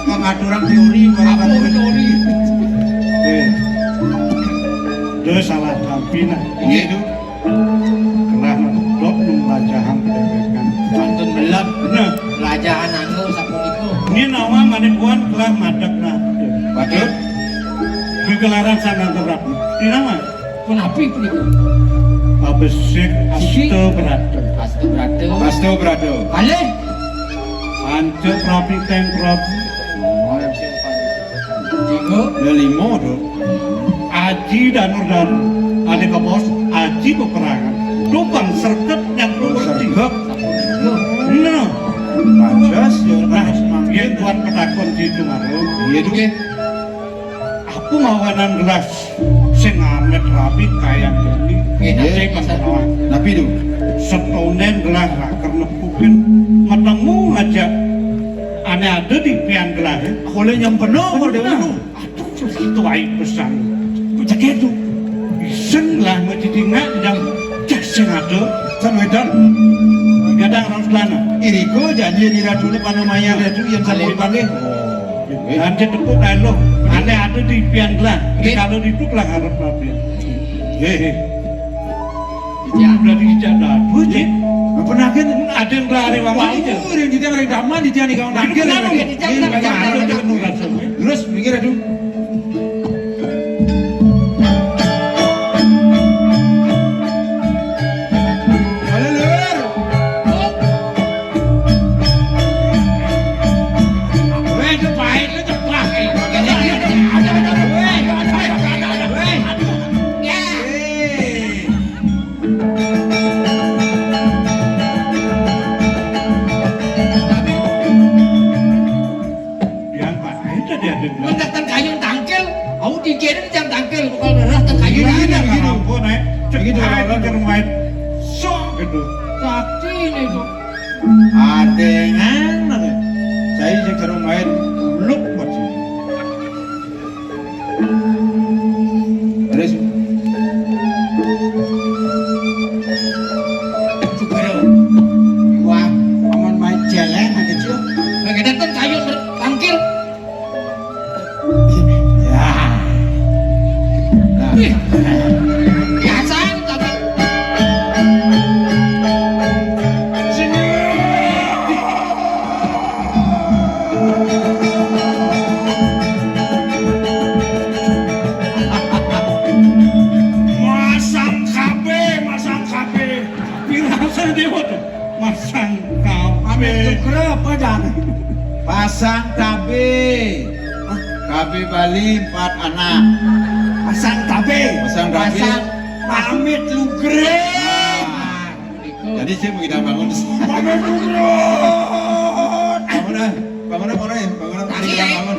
kang aturang teori, Apa teori? Eh. Dia salah rapi nah. Iya. Itu. Kelah medok nung lajahan kedewekan. Pantun belep. Nah. Lajahan anu sapunika. Ini nama manipuan kelah madeg nah. Waduh. Gegelaran sanang terap. Ini nama? Punapi punika? Pabesik Asik. Asto Brata. Asto Brata. Asto Brata. Kalih. Panca Prapi Teng Prabu. Oh, Ya lima to. Aji Danur Danu, ane kabaos Aji Peperangan. Lubang serket nyang Serget. Nah, pantes ya, nah, kados mangkin. Yen buat petakon situ karo. Iya, Duk. Aku mawanan gelas sing amet rapi kaya ngene. Nggih, nggih, sing Mas. Napi, Duk? Setonden gelas raker nepukin, metemu ngajak ane ada di pian gelas. Oleh nyempeno kok, Duk. Aduh, itu aib pesan. Cek itu. Iseng lah, mesti tinggal jam jas sing ada. San wedan. Gadang rong selana. Iriko janji di radune Panemaya Ratu yang sampai panggih. Nanti tepuk dah lo. Ane ada di pian lah. Nggih. Kalau di duk lah harap mampir. Hehe. Iya. Berarti tidak ada. Buji. Apa nagen? Ada yang lari wong. Wah, aja. Ini dia yang daman, dia yang kau nagen. Kenapa? Ini dia yang daman. Terus, minggir, aduh. Halo, Lur. Weh, itu pahit, itu ceplak. Weh, weh. Yang pahit tadi ada. Mendak ten kayun tangkil, aku dikira jam tangkil, kalau darah ten kayun. Iya, ada, iya, nggak gitu. Apa, Nek? Begitu, ah, kalau itu ada. Yang main sok gitu. Sakti ini tuh. Adengan, saya sing karo main buluk, Mas. Terus. Coba dong. Wah, aman main jelek aja, Cil. Bagi datang kayu ter-, tangkil. Ya. Nah. Ih, biasa, Cil. Masang K B, masang K B. Pirang sing dewa tuh? Masang K B. Amit Nugroho apa, Jan? Pasang K B. Hah? K B Bali empat anak. Pasang K B. Pasang K B. Pasang pamit Nugroho. Nah. Jadi saya mau kita bangun. Pamit Nugroho. Bangun, ah. Bangun, bangun, bangun, bangun. Lagi, kita eh. Bangun.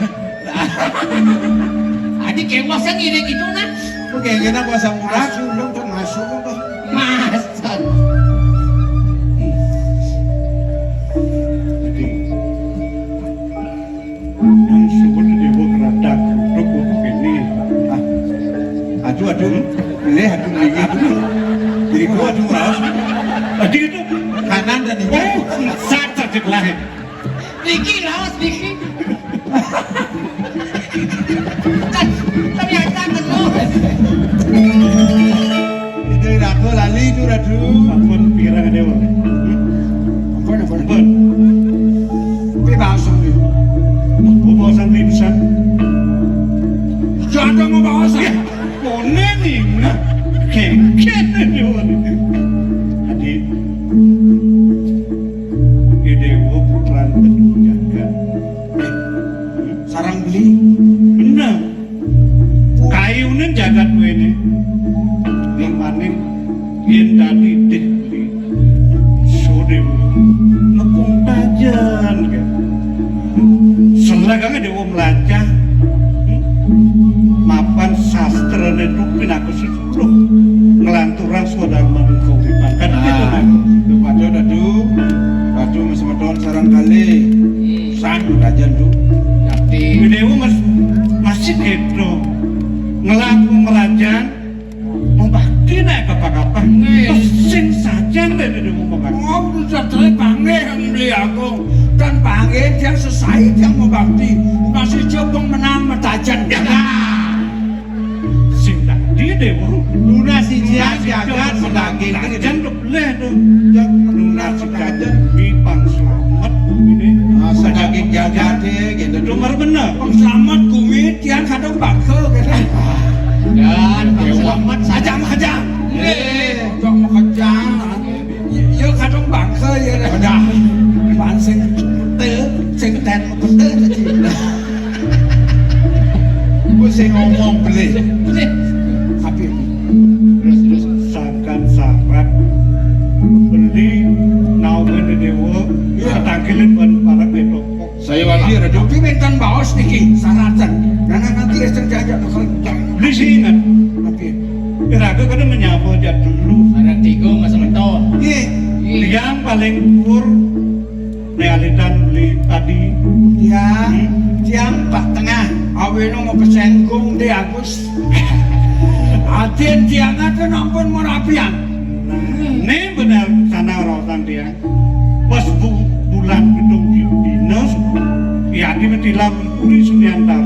Adi kewas yang ini gitu, nah. Oke, kita puasa murah. Masuk dong, masuk dong. Mas. Yang sebut dewa keradak duduk untuk ini. Ah. Aduh, aduh. Pilih, aduh, pilih, aduh. Jadi gua, aduh, raos. Tadi itu. Kanan dan ini. Oh, sat, sat, lahir. Niki, raos, niki. Ternyata kena. Itu Ratu lali itu, Ratu. Ampun, pirang dewa. Ampun, ampun, ampun. Tapi bahasa ini. Bahasa ini bisa. Jangan mau bahasa. Ya, konen ini. Kengken dewa. Adi. Idewa putran Bedu Jagat. Sarang beli. Bener. Kayune jagat wene. Ning maning yen dadi deh beli. Sode nekung tajan, kan. Selagane dewa melacah. Mapan sastrane tu pinaku Loh, nglanturang swadarmaning kauripan. Kan nah, gitu, kan? Itu padha, Ratu. Ratu semeton sareng kalih. San rajan, Du. Ngerti. Dewa mas-, masih gitu. Ngelaku ngerajan, membakti nek apa-apa. Nggih. Sing sajan nek Dewa membakti. Oh, bisa cerai panggih yang beli aku. Dan panggih yang sesuai yang membakti. Masih jebong menang metajan. Ya. Sing dadi dewa. Lunas ijian jagat sedaging. Jan kebleh to. Yang lunas jagat. Kuwi pang slamet ini. Ah, sedaging jagat e, gitu. Nomor bener. Pang slamet kuwi tiang kadung bakso, gitu. Dan pang slamet saja, saja. Nggih, cok mekejang. Ya kadung bakso ya. Udah. Pan sing petel, sing ten petel. Kowe Sing ngomong beli. Beli. Tapi terus, terus. Sangkan syarat beli nawen dewa. Iya. Tangkilin ban para beto. Saya wajib ada. Tapi minta baos niki syaratan. Nah, nah, nanti ya terjajak bakal. Beli sih ingat. Tapi iraga kada menyapa aja dulu. Ada tiga mas menton. Iya. Iya. Yang paling kur Realitan beli tadi. Tiang, hmm? Tiang Pak Tengah, aweno mau pesenggung di Agus. Atin tiang ada nampun merapian. Nah, ini benar sana rausan tiang. Pas bu bulan gedung di dinas, ya di metilam puri Sumiantar.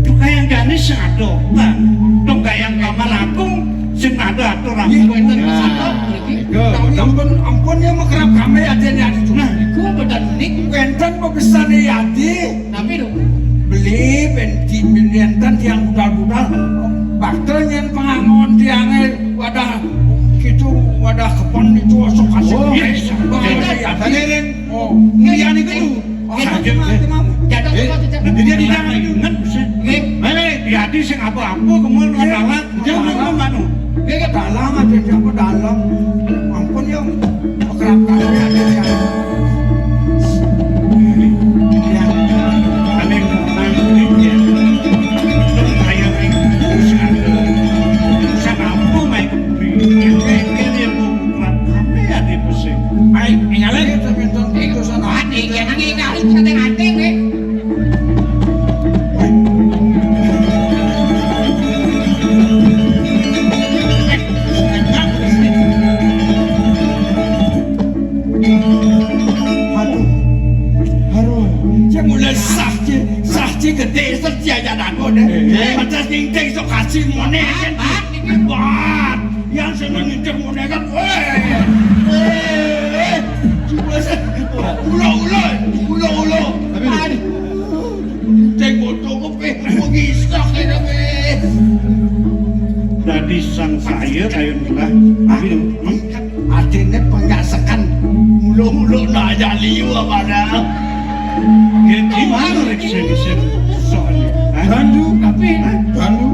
Tukayang jani sing ada, Tan. Tukayang kamar aku sing ada aturan. Iya, wénten. Nah, satu lagi. Iku. Tapi ampun, ampun ya makrab kami ada nih adi. Nah, iku bener nih. Wénten pepesane Yadi. Tapi lho. Beli benti beli enten tiang budal-budal. Bakal nyen pengangon tiangnya wadah gitu, wadah kepen itu osok asik. Oh, iya. Bahaya Yadi. Tadi, Rin. Oh, iya, iya, nih, Guru. Oh, iya, iya, iya. Jatuh, eh, jatuh, jatuh. Jadi, dia di dalam itu. Ingat, bisa. Nggih. Baik, baik. Jadi, sing apa-apa, kemudian, iya, masalah, iya, jangan, iya, ngomong, anu. Nggih, nggih. Dalang, ada yang apa, dalang. Ampun, ya. Kerap kali ada yang, yang, aneh, nanti, ya. Kayak, urusan, urusan apa, Mike? Ini, ini, ini, Ame ati pusing. Ai, ingale. Iya, tapi enten putusan. Ati, ya nang ingale, ati, ati, kowe. Aduh. Aduh. Cek mulai sah, cek. Sah, cek gede, sah, cek aja takut, eh. Eh. Macam ting-ting, sok kasih, mone, kan. Wah. Yang seneng ngincer ngono kan, weh. Eh, coba sih. Ulo, ulo, ulo, ulo. Tapi aduh. Cek bocok ke, pe, kok bisa kena, pe? Dadi sang saya kayun gelah. Tapi, hmm? Artinya pengasakan ulo-ulo na aja liu apa dah? Ya, gimana, Rek, sih, sih, soalnya? Hah? Dandu. Tapi, hah? Dandu.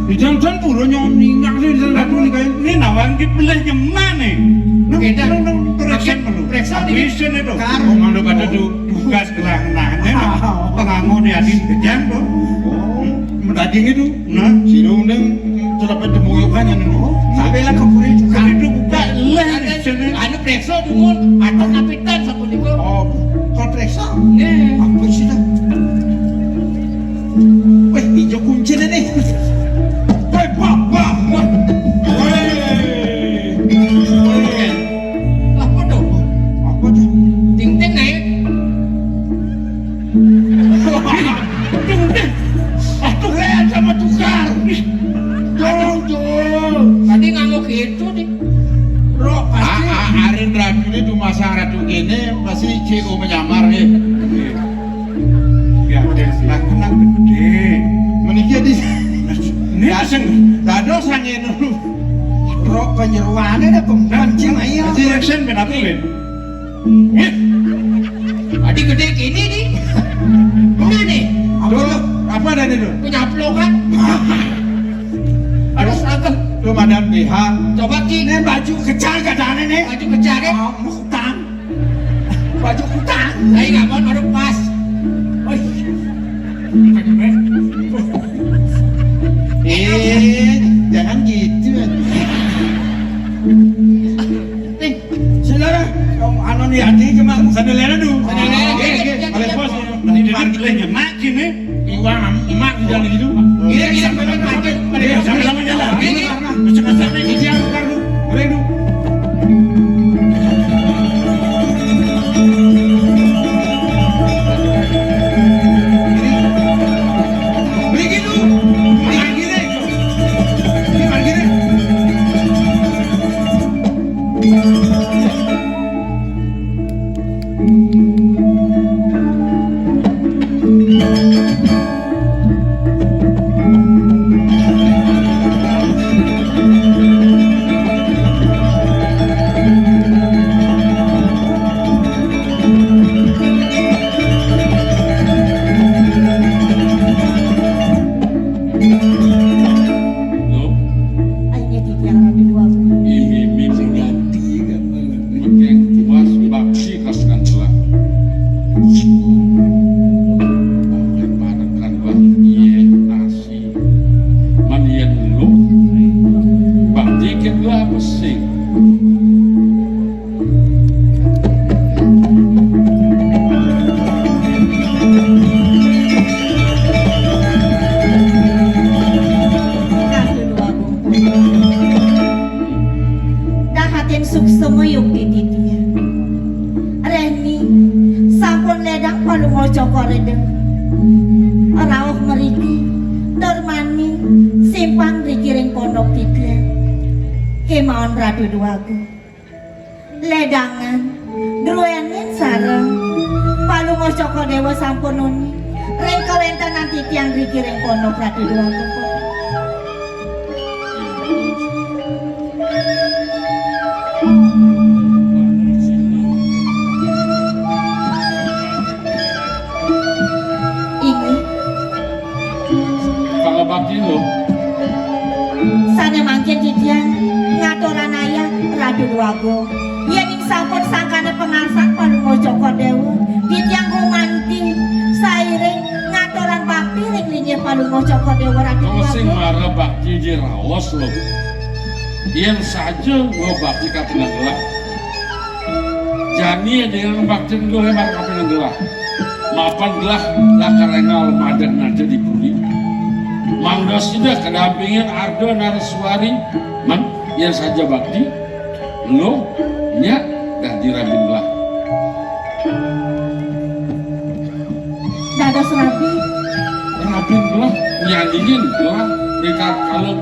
Di jalan-jalan pura nyong ningak sih, di jalan pura nih, kayak. Ini nawang ki pilih nyeman nih. Nang, beda. Nang, nang, periksa dulu. Periksa dikit. Bisa nih, tuh. Kar. Oh, mandu pada tuh. Tugas gelang nah, ini, nah. Oh. Pengangon ya, di kejam, tuh. Oh, mendaging itu. Nah. Sino neng, terdapat temuyukan yang neng. Oh, sampai lah ke puri juga. Kali itu buka, leh, sini. Anu, periksa dulu. Atau napitan, satu niku. Oh, kalau periksa? Nggih. Apa sih, dah? Weh, ijo kuncine nih. Weh, bah, bah, bah. Weh. Apa tuh? Apa tuh? Ting-ting naik. Ting-ting. Aduh, lihat sama tukar. Dong, dong. Tadi ngamuk gitu nih. Bro, pasti. A-, a-, arin ratu ini tuh masang ratu gini, pasti C O menyamar nih. Ya, aku nang gede. Meniki di ini ya, sing dados angin. Rok penyeruane ada pembenci ayo. Jadi action ben aku ben. Wih. Tadi gede gini nih. Bener nih. Apa tuh? Apa ada nih tuh? Punya kan? Aduh, aduh. Tuh madam B H. Coba ki. Ini baju kecil kadane nih. Baju kecil kan? Oh, mau utang. Baju kutang. Saya nggak mau naruh pas. Oi. Eh, jangan gitu. Nih, saudara, dong anu nih adi cuma sandelera dulu. Sandelera. Oke, oke. Balik pos. Nanti dia bilang ya, mak gini. Iwang, emak di dalam gitu. Iya, iya, bener, bener, bener. Iya, sama-sama jalan. Iya, iya. Macam-macam nih. Iya, bukan lu. Boleh lu. Beli gitu. Beli gini. Beli gini. Lho, ayo titiang Ratu Dwagung. Ini mengganti gambaran. Mekeng puas bakti kas kantelan. Pakai parekan bakti nasi. Man yen lu bakti kedua besing. Dahatin suksema yukti titiang. Reni, sampun ledang Palungguh Cokor Ida. Rauh mriki, tur mani simpang mriki ring pondok titiang. Kemawon Ratu Dwagung. Ledangan, druénin sareng Palungguh Cokor Déwa sampun nuni ring kawéntenan titiang mriki ring pondok Ratu Dwagung. Inggih. Pangabakti lho. Sané mangkin titiang ngaturang ayah Ratu Dwagung. Yéning sampun sangkané pangarsan Palungguh Cokor Déwa, titiang gumanti sairing ngaturang bakti ring linggih Palungguh Cokor Déwa Ratu Dwagung. Sing mara bakti diraos lho. Yén saja ngabakti kaping gelah. Jani dengan bakti luwih marang kaping gelah. Mapan gelah lakar énggal madeg nata di puri. Mangda sida kadampingin Arda Naraswari, man, yén saja bakti, lo, nyak, dadi rabin gelah. Dados rabi. Rabin gelah nyandingin gelah ritatkala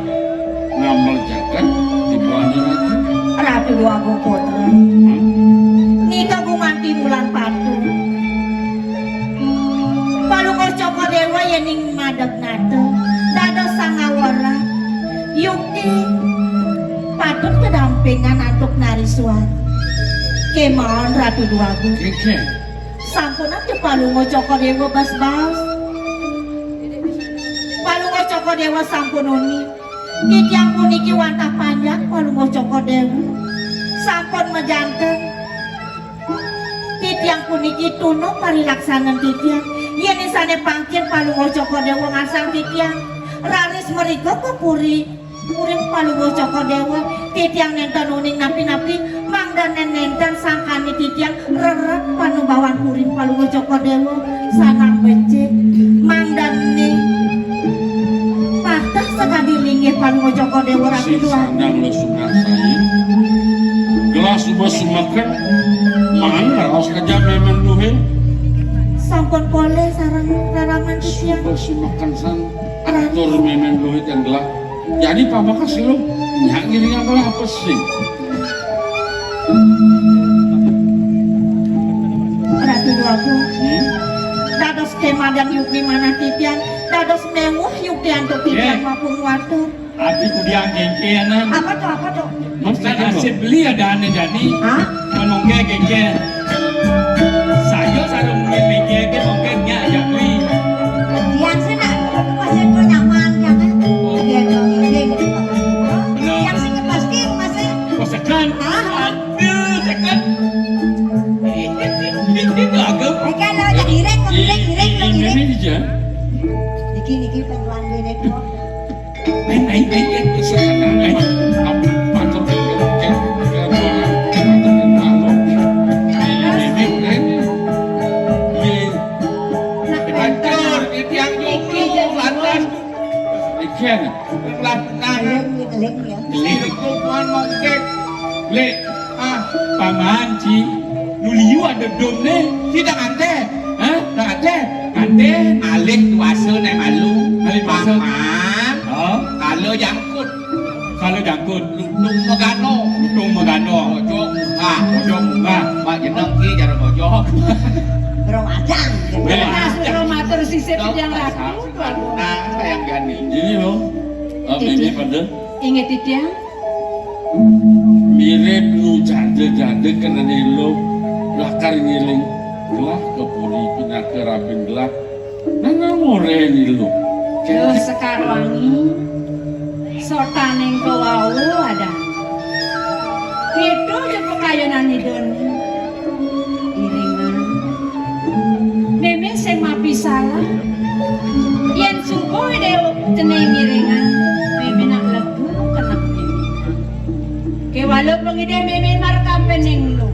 ngamel jagat di Buana Ratu. Ratu Dwagung Putra. Hmm? Nika gumanti bulan patu. Palungguh Cokor Déwa yéning madeg nata dados sangawara. Yukti patut kedampingan antuk Naraswari. Kemawon Ratu Dwagung. Kéngkén. Sampun aja Palungguh Cokor Déwa bas-bas. Palungguh Cokor Déwa sampun uni. Titiang puniki wantah panjak Palungguh Cokor Déwa. Sampun majanten. Titiang puniki tuna parilaksanan titiang. Yén sané pangkin Palungguh Cokor Déwa ngarsang titiang, raris mrika ka puri. Puring Palungguh Cokor Déwa, titiang nénten uning napi-napi, mangdané nénten sangkané titiang rerep panubawan puring Palungguh Cokor Déwa, sanang becik, mangdané pateh sakadi linggih Palungguh Cokor Déwa Ratu Dwagung. Sandang lo sungasain. Gelah suba sumeken, man raos kaja mémén luhé. Sampun polih sareng raraman titiang. Suba sumeken san. Tur mémén luhé ten gelah. Jadi pamekas lu nyak ngiringang gelah apa sih? Ratu Dwagung. Hmm? Dados kemadan yukti manah titiang, dados méwuh yukti antuk titiang. Mapung watu. Ati kudiang kéngkénan. Apa to, apa to? Mas, kan asip beli ada ané jani. Hah? Menungke kéngkén. Saya sarung mungkin kéngkén, mungkin nya jani. Yang sih nak, aku masih nyaman, jangan. Oh. Dia tuh, dia gitu. Benar. Yang sih pasti masih. Kosekan. Hah? Aduh, sekan. Ini tuh agak. Oke, lo aja direk, lo direk, direk, lo direk. Ini aja. Niki, niki, pentuan direk, kok. Ayo, ayo, ayo, ayo, silakan. Ayo, matur, matur, matur, matur, matur. Hancur, titiang jomblo, lantas. Ikan. Lah, nah. Ngeling, ngeling, ya. Ngeling. Kuman mongkek. Lek, ah, paman, ci. Nu liu ada domne, ci tak ante. Hah? Tak ante. Ante, alih kuasa nek malu. Alih kuasa. Paman. Oh. Kala jangkut. Kala jangkut. Lutung megano. Lutung megano. Ojo munggah. Ojo munggah. Pak jeneng ki jare ojo. Bro adang. Bro adang. Matur sisip yang ratu. Nah, sayang gani. Ini loh. Oh, ini pada. Inggih titiang. Mirip nu janda-janda kenane lo lakar ngiling gelah ke puri pinaka rabin gelah. Nang ngore ni lo. Duh, Sekar Wangi, sotaning kawau ada. Itu ya pekayonan idone. Iringan. Meme sing mapi salah. Yen subuh dewe cening iringan, meme nak legu kenep. Kewala pengidih meme markapening lu.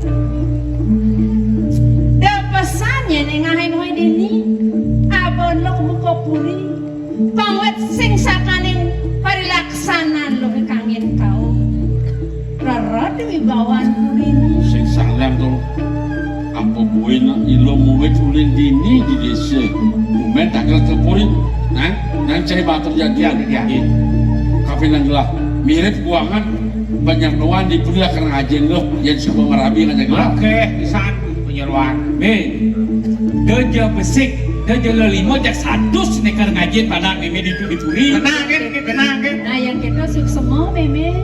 Da pesan yen ngahe-ngahe dini, abon lu muka puri. Pangwet sing sakaning parilaksanan lu kangin kau. Rerod wibawan puri. Sing salang to. Apa buin ilo muwit ulin dini di desa. Bumen tak kepuri. Nang, nang cai batur jadi. Iya, iya. Kapinan gelah. Mirip kuangan. Panyeroan di puri lakar ngajin lo, yen suba marabi ngajak lo. Oke, pisan panyeroan. Be, deja besik, deja lelima jak satus nekar ngajin panak meme di, di puri. Tenang, ke, tenang, ke. Nah, yang kita suksema, meme.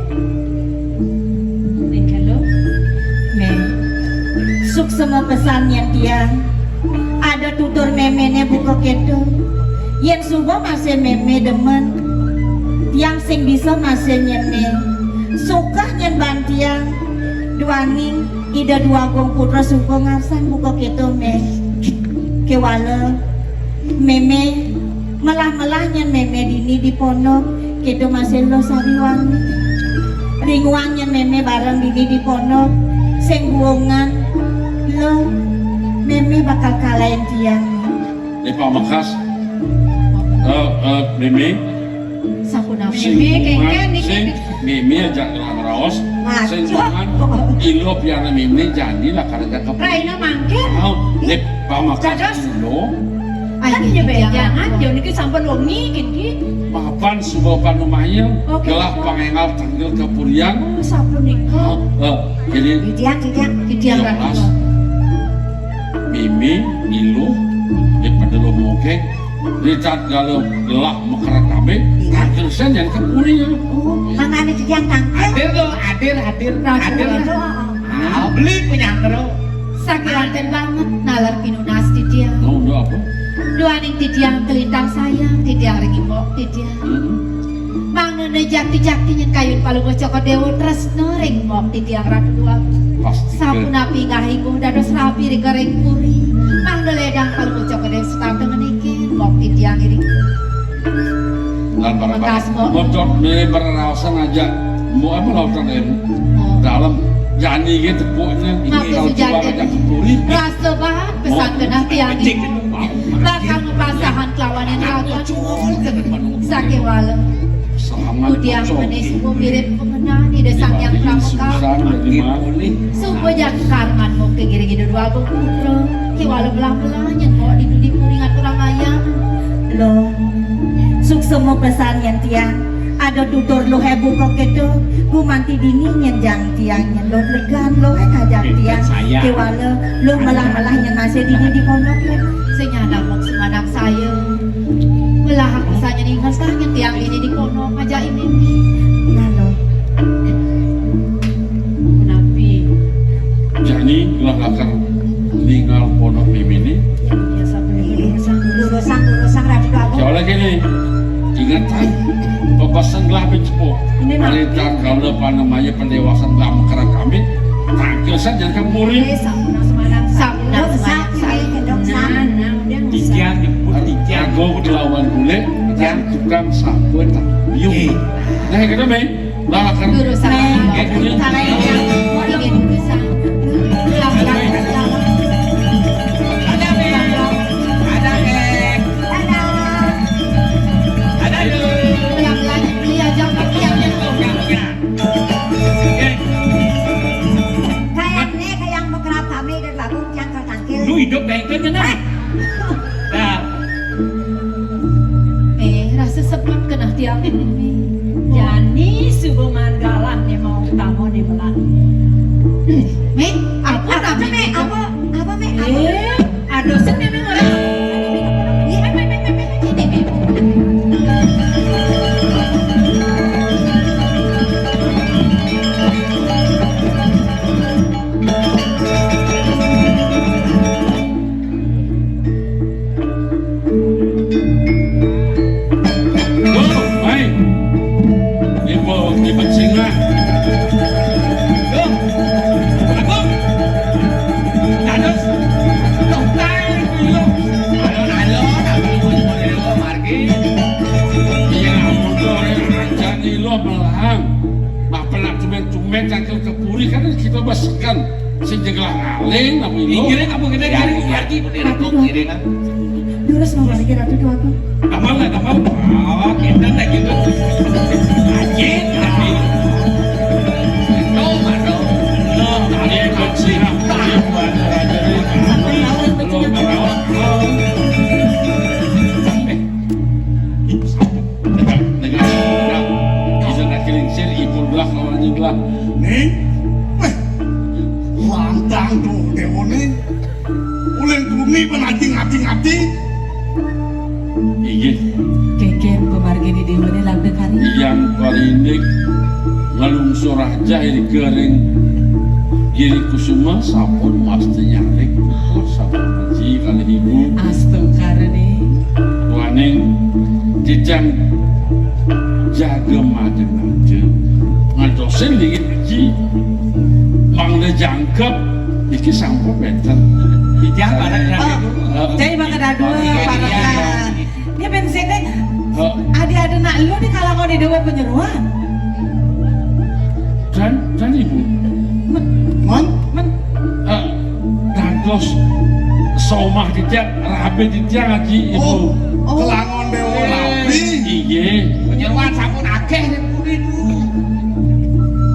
Ning kelo. Me. Suksema pesan yen tiang. Ada tutur memene buka keto. Yen suba masih meme demen. Tiang sing bisa masih nyeme. Sukah nyen ban tiang. Duaning Ida Dwagung Putra suba ngarsan buka keto me. Kewala meme melah-melah nyen meme dini di pondok keto masih lo sariwang. Ringuang nyen meme bareng dini di pondok sing buungan lo meme bakal kalahin tiang. Lepa mekas. Eh, eh, meme. Sapunapi sing meme kengken niki. Sing meme aja ngelah raos. Sing mangan ilo piana meme jani lah karena cakep. Raina mangkin. Mau dek pamakas ilo. Kan ya bejangan yo niki sampun wengi niki. Mapan suba panumayan. Oke. Gelah pangengal tanggil kapurian. Oh, sapunika. Eh, jadi titiang, titiang, titiang. Meme, ilo, daripada lo moke. Ritat galo gelah mekerat abe, tangkil sen yang kepuri ya. Oh, mangane titiang tangkil. Adir lo, adir, adir, adir. Adir lo. Ah, beli penyangkro. Sakiranten banget nalar pinunas titiang. Lo udah apa? Duaning titiang kelintang sayang, titiang ring imbok titiang. Mangene jakti-jakti nyen kayun palungguh Cokor Dewa tresna ring mbok titiang Ratu Dwagung. Sapunapi ngahingguh dados rabi ring kering puri. Mangda ledang palungguh Cokor Dewa setata ngeniki mbok titiang iring. Lan para mekas mbok. Bocor mele berraosan aja. Mbok apa laosan em? Oh. Dalem jani ge tepukne. Ngaku kalau sejati. Coba aja ke puri. Rasa banget pesan genah tiang iki. Bakal ngepasahan kelawan yang raga. Sakewala. Kudiang menis mirip pengenan di desa yang pramuka. Suba jangkar manuk ke giring Ida Dwagung Putra. Kewala belah-belah nyen kok di dudi puri ngaturang ayam. Lo, suksema pesan yen tiang. Ada tutur lo hebu kok keto. Gumanti dini nyen jang tiang nyen lo legan lo eh kajang tiang. Kewala lo melah-melah nyen masih dini di pondok lo. Sing anak mok sing anak saya. Melah aku sanya ningal sanya tiang ini di kono ngajak ini. Nah lo. Nabi. Jani gelah lakar ningal pondok mimini. Ya, ya, sabar, ya, sabar. Lurusang, lurusang, Ratu Prabu. Jauh lagi nih. Ingat kan? Pepesan gelah pencepuh. Ini mah. Perintah kalau panamanya pendewasan gelah mekerat kami. Tangkil saja ke murid. Eh, sampun semangat. Sampun semangat. Nah, nah, udah nggak usah. Tiga nyebut tiga. Aku kelawan bule, dan tukang sapu tak biung. Nah, kita main. Lah, kan. Guru saya. Nah, kita main. Mau ingin bisa. Pulang, pulang, pulang. Ada, Beb. Ada, Beb. Ada. Ada, Beb. Pulang, pulang. Beli aja, Pak. Iya, iya. Kayaknya kayak mekerap kami dan bagus yang tertangkil. Lu hidup kayak itu, nah. Dah. Eh, rasa sebut kena tiang ini. Jani suba mangalah ne mau utama ne melah. Me, apa, apa, me, apa, apa, me, apa? Eh, ada sen me, me, orang. Ini, me, me, me, me, ini, me. Bebaskan sing jegelah aling, apa itu? Ngiring, apa kita ngiring? Ya, ya, gitu, Ratu, ngiring, ah. Durus mau lagi, Ratu, tuh aku. Gampang lah, gampang. Oh, kita tak gitu. Aji, aji. Itu, baru. Lo, tadi bersih. Sampai lawan, bersih. Lo, baru. Eh, Dengar, dengar, dengar. Bisa nak kelingsir, ibu belah, lawan aja belah. Ning, weh, lantang tuh, Dewa nih. Uling bumi penajing ati-ati. Iya. Kengken pemargini Dewa nih labda kari. Yang parindik ngalungsur aja iri kering. Giri kusuma sampun mesti nyarik. Sampun benci kali ibu. Astungkara nih. Waning titiang jaga majeng-majeng. Ngantosin dingin aji. Mangda jangkep, iki sampun benten. Titiang bareng. Oh, jadi mangda dua, parekan. Ini bensinnya. Oh. Adi ada nak lu di kalangan di Dewa Penyeruan. Dan, dan ibu. Men, men. Eh, dados somah titiang, rabi titiang aji ibu. Oh, oh. Kelangon Dewa rabi. Iya. Penyeruan sampun akeh di puri dulu.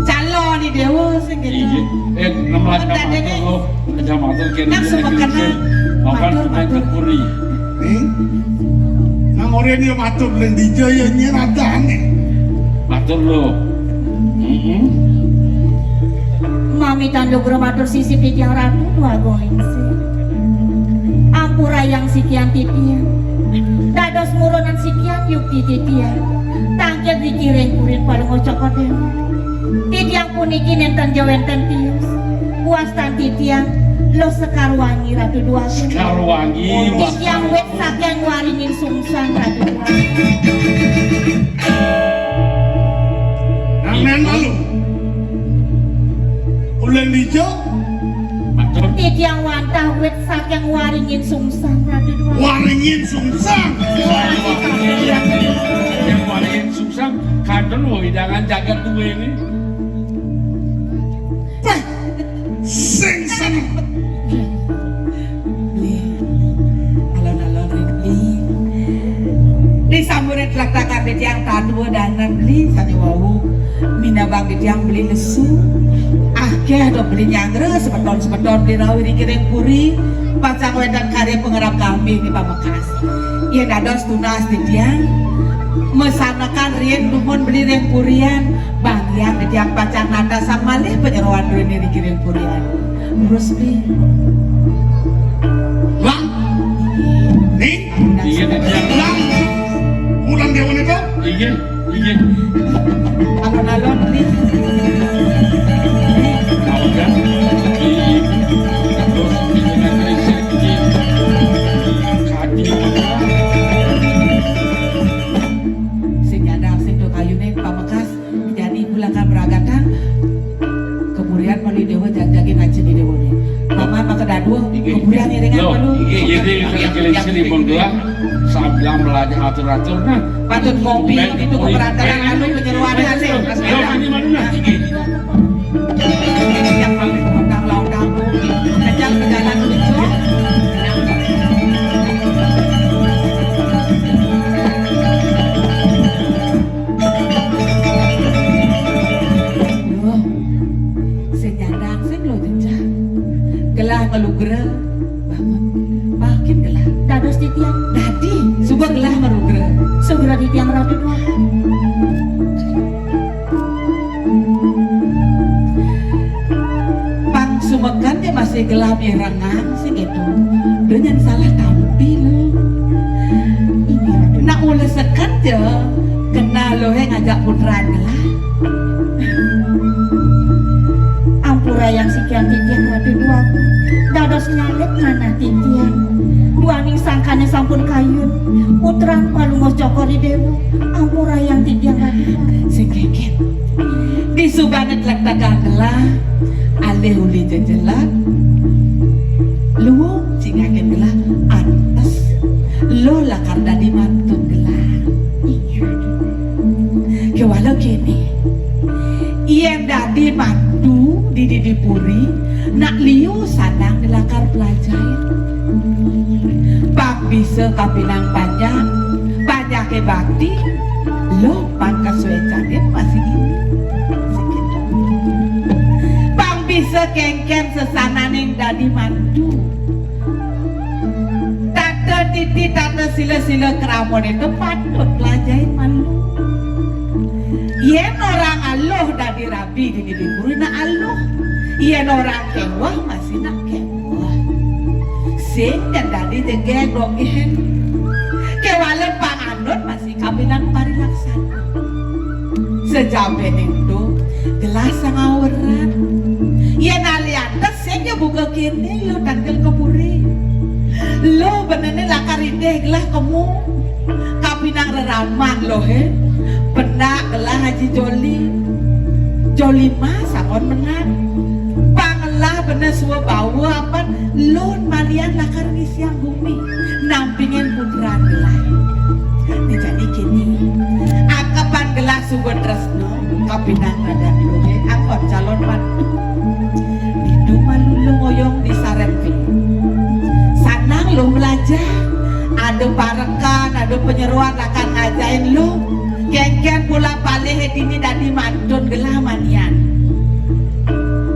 Calon di Dewa sing gitu. Iya. Eh, enam belas jam matur lo. Jam matur kene. Nang semekena. Makan matur, makan matur. Ke puri. Ning, nang ora ya matur ning dija ya nyen adane. Matur lo. Heeh. Mamitan lugra matur sisip titiang Ratu Dwagung Lingsir. Ampurayang sikian titiang. Dados murunan sikian yukti titiang. Tangkil dikiring kurin palungguh Cokor Dewa. Titiang puniki nenten jawenten tios. Wastan titiang Lo Sekar Wangi Ratu Dwagung. Sekar Wangi, titiang wit saking waringin sungsang Ratu Dwagung. Nang nen malu. Ulen dijo. Matur. Titiang wantah wit saking waringin sungsang Ratu Dwagung. Waringin sungsang. Yang waringin sungsang, kadang wewidangan jagat duwe ini. Wah, sing seneng. Beli. Alon-alon ring beli. Di samburan tlektekan titiang tadua danan beli sane wau. Minabang titiang beli lesu. Akeh do beli nyanggra semeton-semeton beli rauh ring kiring puri. Pacang wénten karya pangrap kami ing pamekas. Yén dados tunas titiang, masanekan riin dumun beli ring purian, banggiang titiang pacang natasang malih panyeroan duéné niki ring purian. Terus, Bli. Lang. Ning. Iya, titiang. Lang. Ulang déwané to? Iya. Inggih. Alon-alon, Bli. Mawon, Kang. Terus, kadi. Sing nyandang, sing do kayuné pamekas, jani ibu lakar mragatang. Kepurian malu déwa jagjagé ngajeni déwané. Paman maka dadua, inggih, kepurian iringan malu. Inggih, inggih, inggih, inggih, inggih, inggih. Sambilang melajah atur-atur, nah. Patut kopi, tumben, itu kopi. Keberantakan anu penyeruan hasil. Yo, ini mana, nah? Yang paling kondang lawan kamu. Kejam ke jalan lucu. Duh, sing nyandang, sing lo jejak. Gelah malugra, bangun. Makin gelah. Dados titiang. Dadi, suba gelah malugra. Sugra titiang Ratu Dua. Pang sumeken ya masih gelah mirengan. Sing kéto. Dengan salah tampi lo. Nak ulesekan ja, kena lo hé ngajak putran gelah. Ampurayang sikian titiang Ratu Dua. Dados nyalip manah titiang. Duaning sangkané sampun kayun. Putran palungguh Cokor I Déwa. Ampurayang titiang Ratu Dua. Sing kéngkén. Disubana tlektekan gelah, alih uli jejelat, luung cingakin gelah, antes lo lakar dadi mantun gelah. Iya. Kéwala kéné, Yén dadi mantu di dini puri, nak liu sanang di lakar pelajahin. Pang bisa kapinang panjak, panjaké bakti, lo pang kasuécanin masih dini. Sing kéto. Pang bisa kénkén sesananing dadi mantu. Tata titi, tata sila, sila kramané to patut pelajahin malu. Yén orang aluh dadi rabi dini di puri nak aluh. Yén orang kéweh masih nak kéweh. Sing dadi jegég dogén. Kéwala panganut masih kapinan parilaksana. Sajabaning to gelah sangaweran. Yén aliantes sing ya buka kéné lo tangkil ka puri. Lo benéné lakar idih gelah kemu. Kapinang reraman lo hé. Pendak gelah Haji Joli. Joli mah sampun menang. Pang ngelah bené suba bawa apan lo malian lakar ngisiang gumi. Nampingin putran gelah. Né jani kéné. Akepan gelah suba tresna, kapinang radan luhé anggon calon mantu. Ditu malu lo ngoyong di sareng pi. Sanang lo melajah, ada parekan, ada panyeroan lakar ngajahin lo. Kénkén pula palihé dini dadi mantun gelah manian.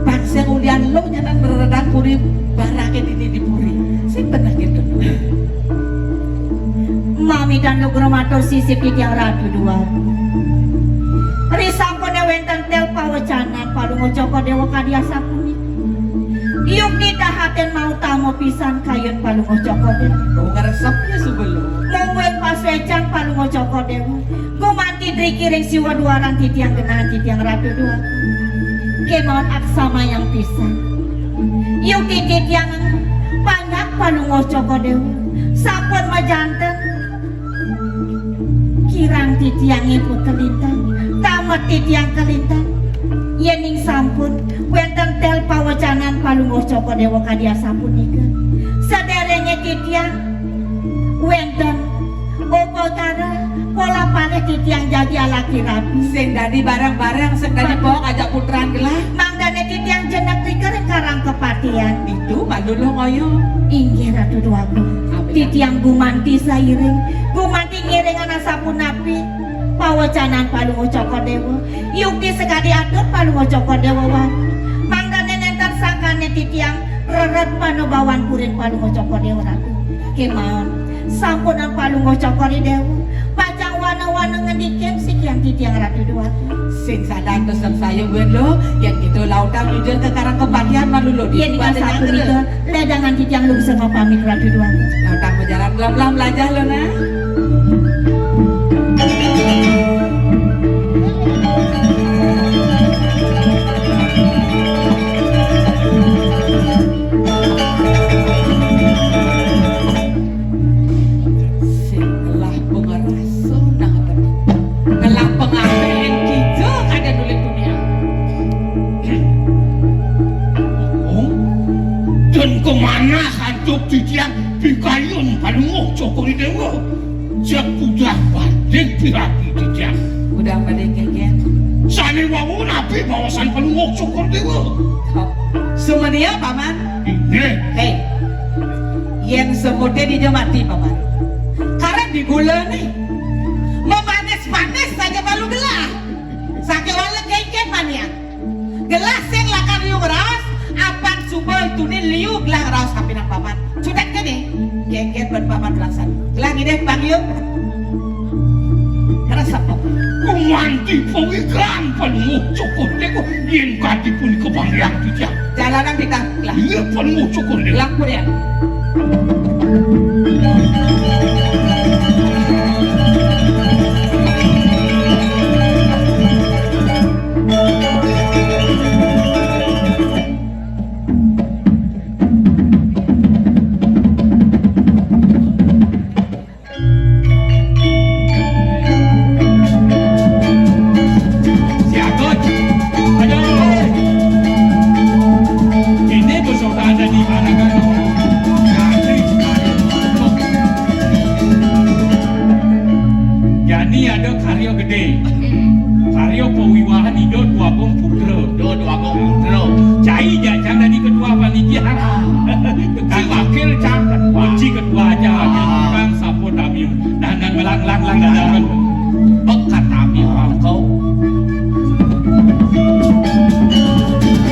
Pang sing ulian lo nyanan reredan puri baraké dini di puri. Sing beneh kéto. Mamidan lugra matur sisip titiang Ratu Déwa. Risampuné wénten tel pawecanan Palungguh Cokor Déwa kadi asapunika. Yukti dahatin mautama pisan kayun Palungguh Cokor Déwa. Oh, ngresep ya sebelum. Mungguing pasuécan Palungguh Cokor Déwa. Gumanti driki ring siwa duaran titiang genah titiang Ratu Déwa. Kémaon aksamayang pisan. Yukti titiang panjak Palungguh Cokor Déwa. Sampun majanten. Kirang titiangé pun kalintang, tamet titiang kalintang. Yéning sampun wénten tel pawecanan Palungguh Cokor Déwa kadi asapunika. Sadéréngé titiang wénten upakara pola palih titiang jagi alaki rabi. Sing dadi bareng-bareng, sing dadi pok ajak putran gelah. Mangdané titiang jenek rika ring Karang Kepatihan. Ditu malu lo ngoyong. Inggih Ratu Déwagung. Amin. Titiang gumanti sairing, gumanti ngiringan asapunapi pawecanan Palungguh Cokor Déwa. Yukti sakadi atur Palungguh Cokor Déwa wau. Mangdané nénten sangkané titiang rered panubawan purin Palungguh Cokor Déwa Ratu. Kémaon, sampunang Palungguh Cokor Déwa. Pacang wana-wana ngendikin sikian titiang Ratu Déwa. Sing sadan pesen saya buat lo, yén kita lautang nuju ka Karang Kepatihan malu lo. Yén di pada sapunika, ledangan titiang lungsur mapamit Ratu Déwa. Lautang berjalan pelan-pelan belajar lo, nah. Sing ngelah pangrasa nang apa nih? Ngelah pangabén kija kada nulis dunia. Oh, dan kemana hantuk titiang pikayun Palungguh Cokor Déwa? Jak udah banding piragi titiang. Udah banding kénkén. Sané wau napi mawasan Palungguh Cokor Déwa? Sumania, Paman. Inggih. Hei. Yén semuté dija mati, Paman. Karep digula nih. Mamanis-manis saja malu gelah. Sakéwala kénkén manian. Gelah sing lakar liu ngraos, apan suba tunin liu gelah ngraos kapining Paman. Sudat kéné, kénkén ban Paman laksan. Gelah ngidih pang liu. Kresep apa? Gumanti pawikan Palungguh Cokor Déwa, yén kadi punika panggihan titiang. Jalanan titah. Lah. Iya, Palungguh Cokor Déwa. Lah, purian. Si Agot. Aduh. Ini besokan ada di mana kan? Ngantri. Karya pawiwahan Ida Dwagung Putra. Ida Dwagung Putra. Cai jak cang dadi ketua panitia. Ah. Tukang wakil cang ketua. Kunci ketua aja, wakil. Ah. Tukang sapo tamiu. Nah, nah, melang, lang, lang, lang, lang. Bek katamiu, kau.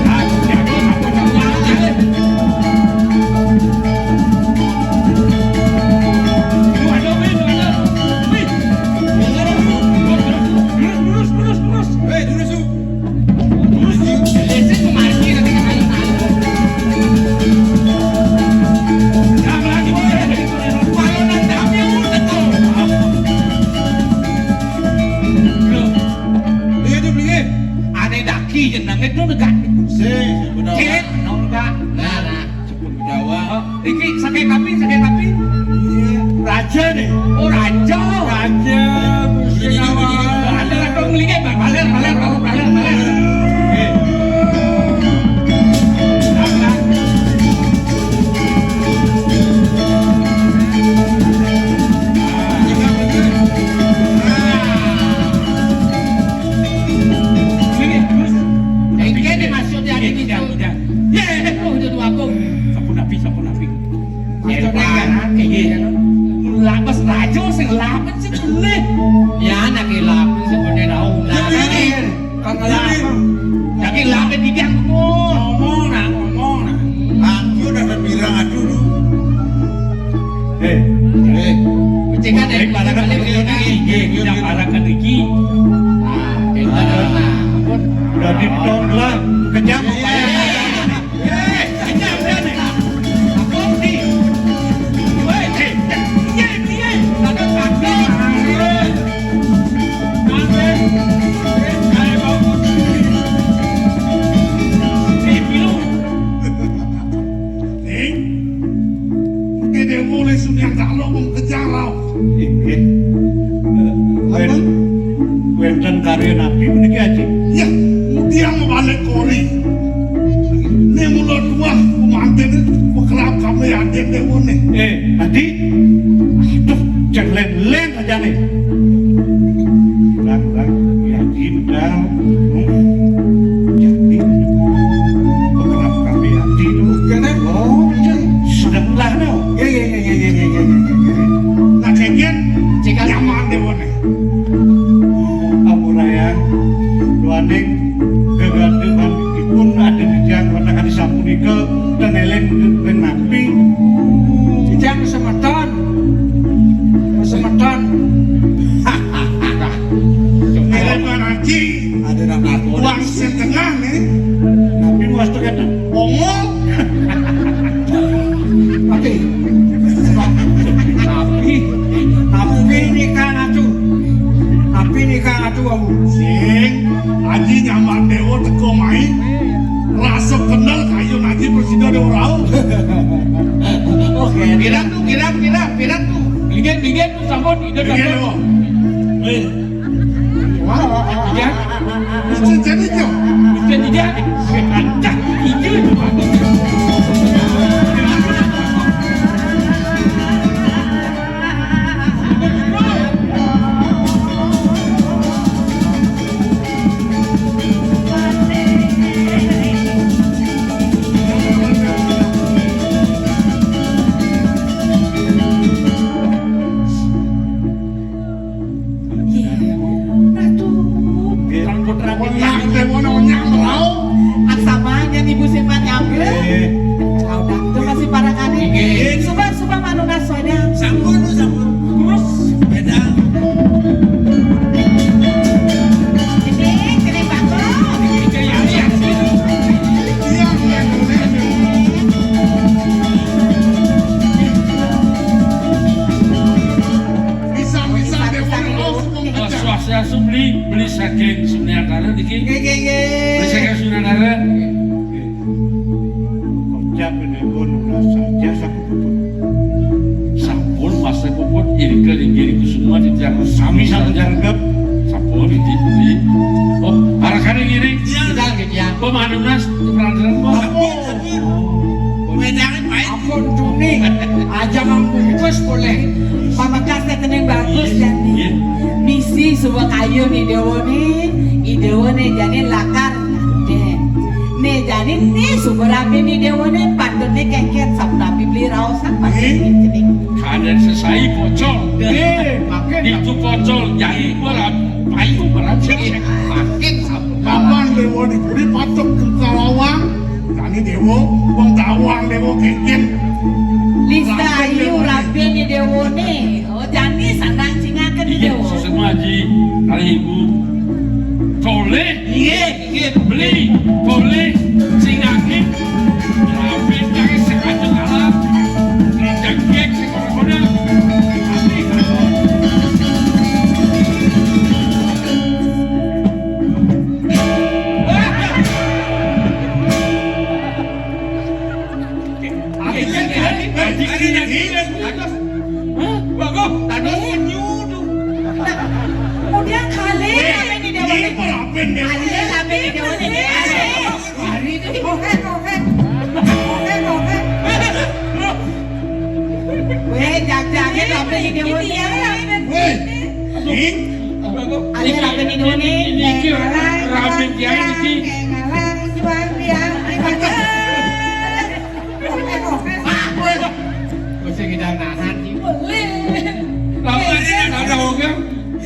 Ah, jago sapo tamiu. Lu ada, weh, lu ada. Weh. Lurus, lurus, lurus. Weh, lurus, yuk. Lurus, yuk. Lurus, yuk. Iya, tuh, beli. Ane daki jenenge tuh negak. Sing, sing, bener. Cek, nol, Kak. Nah, nah. Cepet Gunawan. Oh, iki saking kapi, saking kapi? Iya. Raja nih. Oh, raja. Raja Gusti Gunawan. Ada atau melihat, Bang? Baler, baler, baru baler, baler. Oke. Ini, terus. Engke nih maksudnya ini, Bujang, Bujang. Ya, ya, ya. Oh, udah dua aku. Sampun napi, sampun napi. Maksudnya, ya, iya. Lapes raja sing lapes sing gelih. Ya, anak lapes sing ngene ra undang. Iya. Kang lapes. Tapi lapes iki aku. Ngomong, nah, ngomong, nah. Aku udah bilang aduh lu. Eh, eh. Cek kan dari balakan iki, nggih, kita balakan iki. Nah, kita, nah, ampun. Udah ditonton lah, kejam. Iya. Ning, kene mulai sunyang tak lo mung kejar. Inggih. Wen-, wenten karya nabi meniki, Aji? Ya, dia mau balik kori. Ini mula dua, pemantin ini bekerap kami adik dewone. Eh, Adi? Aduh, jangan len-len aja nih. Bang, bang, ya, Aji, medal. Hmm. Jadi, bekerap kami Adi tuh. Kene? Oh, iya. Sedang lah, no. Iya, iya, iya. Nah, kengken, nyaman dewone. Ampurayang, duaning gegaduhan ipun aden titiang watakani sapunika ten eling ring napi. Titiang semeton. Semeton. Eling Bang Haji. Ada nang aku. Uang setengah nih. Napi wastu keten. Ongol. Tapi, tapi, tapi nikah ngatu. Tapi nikah ngatu aku. Sing, Aji nyamar dewa teko main. Rasa kenal kayu Aji presiden dewa rau. Oke. Piran tuh, piran, piran, piran tuh. Bikin, bikin tuh sampun, ide sampun. Weh. Ya. Bisa jadi, Jo. Bisa jadi. Cah, iya. Nggih. Ratu. Nggih. Putra onyang, demono onyang, melau. Aksamanya ibu sing manyambe. Nggih. Caudak itu masih parangane. Nggih. Subang, subang manunas soda. Sampun, sampun. Terus? Beda. Ini, kene bako. Iya, iya, iya. Bisa, bisa, bisa, demono, bisa. Langsung. Swastiastu, beli, beli saking Sunyatara niki. Nggih, nggih, nggih. Beli saking Sunyatara. Kocap ini pun rasa jasa puput. Sampun masa puput, ini ke linggir kusuma di tiang sami saja. Sampun, ini, ini. Oh, harakan ini. Iya. Kita, kita. Pemanunas, pemanunas. Sampun, sampun. Wedangnya pahit. Ampun, Tuni. Aja ngambungkus boleh. Pamekasnya tening bagus, iya, dan iya. Misi sebuah kayu nih, Dewa nih. Déwané jani lakar nganten. Né jani né suba rabéné déwané patutné kéngkén sapunapi beli raosan patutné cening. Kadén sesai pocol. Éh, makin itu pocol jani gua payu berarti makin sapu. Kapan déwa di puri patut kalawang? Jani déwa, wong tawang déwa kéngkén. Lista ayu rabéné déwané. Oh, jani sandang cingaken déwa. Iya, sesama Haji, kali ibu. Tolih. Iya. Beli, boleh, sing yakin. Rapi cari sengaja kalah. Jegek sing kono-kono. Tapi kalau Bagus, tadi nyudu. Kemudian kali ini dia boleh. Ada apa ini dia boleh? Hari itu. Oke, oke. Oke, oke. Weh, jag-jagé rapi di déwa. Weh, Ning. Alih rapi di déwa, Ning. Iki rapi kiai iki. Ngalang, juang, biang, biang. Oke, oke. Ah, weh. Wis iki nahan iki. Boleh. Lah, ada orang.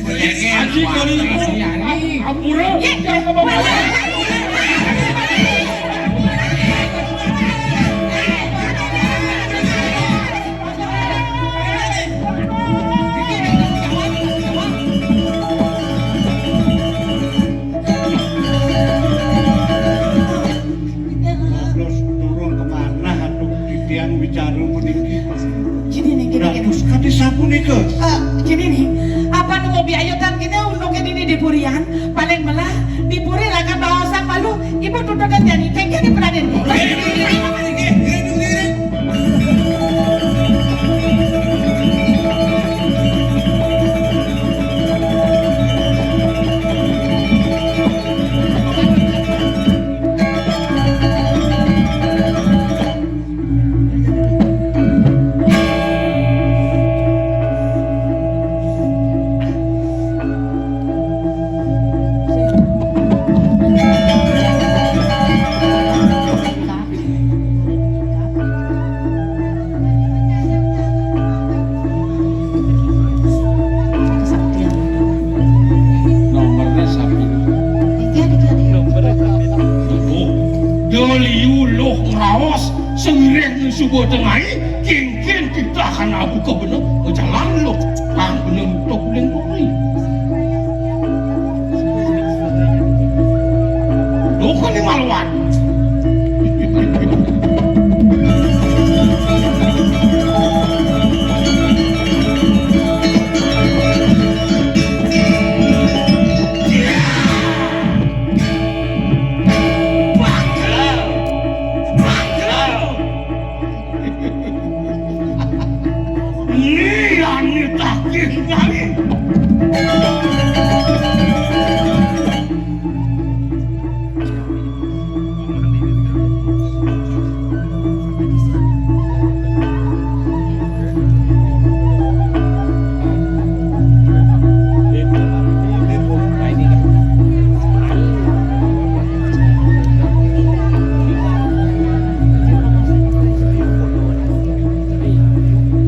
Aji kali iku. Ampura. Terus turun kemana atuh titiang bicara puniki? Gini nih, gini, gini. Dados kadi sapunika. Eh, gini nih, apa nu mau biayutan gini untuk ini di purian? Paling melah di puri lakar baosan malu, ibu tututan jani, kengkeni peraden. Nomornya sapi. Nomornya sapi. Doli uluh ngraos sing ring suba tengai, kengken kita kan aku kebener jalan lo. Pang bener tok ning kori. Lho, kok ini maluan? Liyane takih nyai.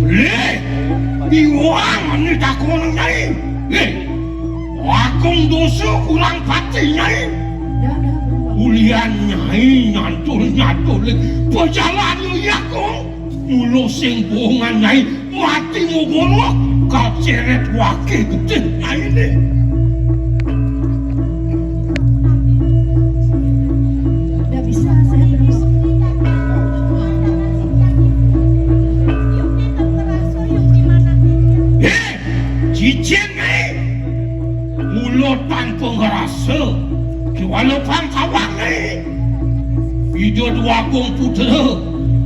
Leh, iwang ane takon nyai. Leh, wakung dosa kurang pati nyai. Ulian nyai nyantul-nyantul. Pejalan yo yakung. Mula sing bohongan nyai mati mogolok kaceret wake getih nyaine. Nggak bisa, saya belum. Heh, cicing nyai. Mula tanpa ngerasa, kiwala pangkawang nyai. Ida Dwagung Putra,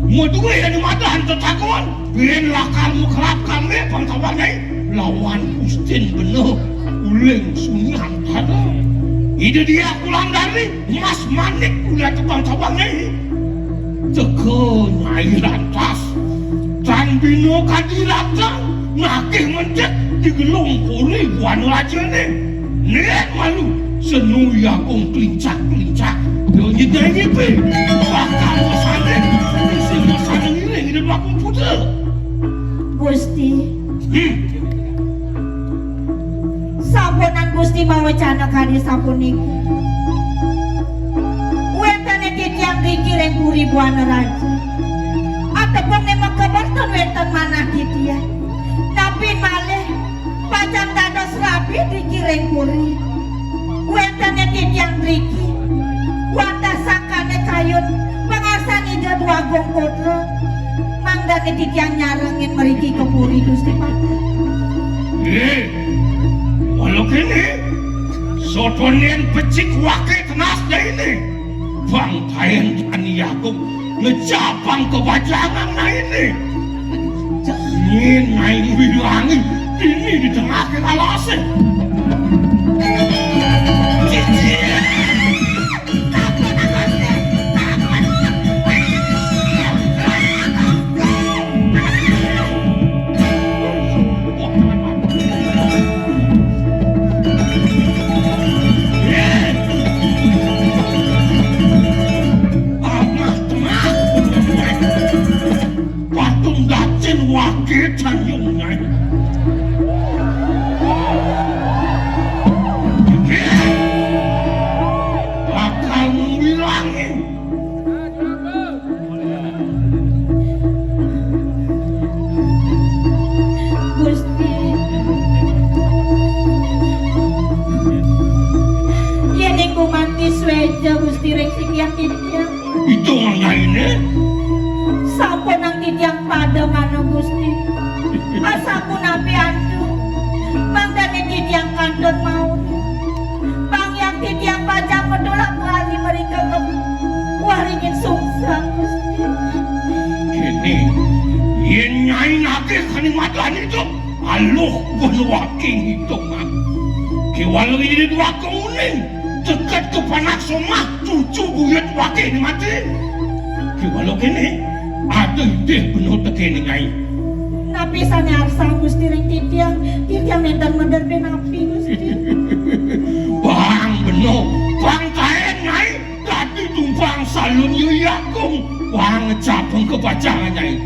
madué anu madahan tetakon, bin lakar makrab kami pangkawang nyai, lawan Gustin Bena, uling Sunyantara. Ida Diah Kulandari, mas manik ulah tepangkawang nyai. Teka nyai lantas, tan bina kadi ratang, nagih mentik di gelung kuri buan rajane. Niat malu, Tenu yakung klincak-klincak. Yo nyidai ngipi. Bakal mesane. Isi mesane ngiring ida bakung putra. Gusti. Hmm. Sampunang Gusti mawecana kadi sapunika. Wénten titiang riki ring puri Buana Raja. Atepung ne makeber ten wénten manah titiang. Napi malih pacang dados rabi riki ring puri. Wénten titiang riki. Wantah sangkané kayun pangarsan Ida Dwagung Putra. Mangdané titiang nyarengin mriki ka puri, Gusti Patih. Nggih. Mula kéné, sotonin becik waké tenas dainé. Bang taén tan yakung ngejabang kebajangan dainé. Nyén nyai wilangi dini di tengah alasé. Cicing. Patung dacin wage janyung nyai. Bakal ngwilangi. Gusti. Yén iku mati sweja Gusti ring sitiang titiang. Itu nganyainé. Sampunang titiang pada manah Gusti. Asapunapi antu. Mangdané titiang kantun maut. Pang yang titiang pacang matulak bali mrika ka waringin sungsang, Gusti. Kéné, yén nyai nagih kanimadan idup, aluh bén wake ngitungang. Kéwala irit wake uning, deket ka panak somah, cucu buyut wake mati. Kéwala kéné, ada idih bena tekéné nyai. Napi sané arsang Gusti ring titiang? Titiang nénten meder pinapi, Gusti. Bang beno, bang taén nyai, dadi tumpang salun yu yakung, bang capeng kepacangan nyai.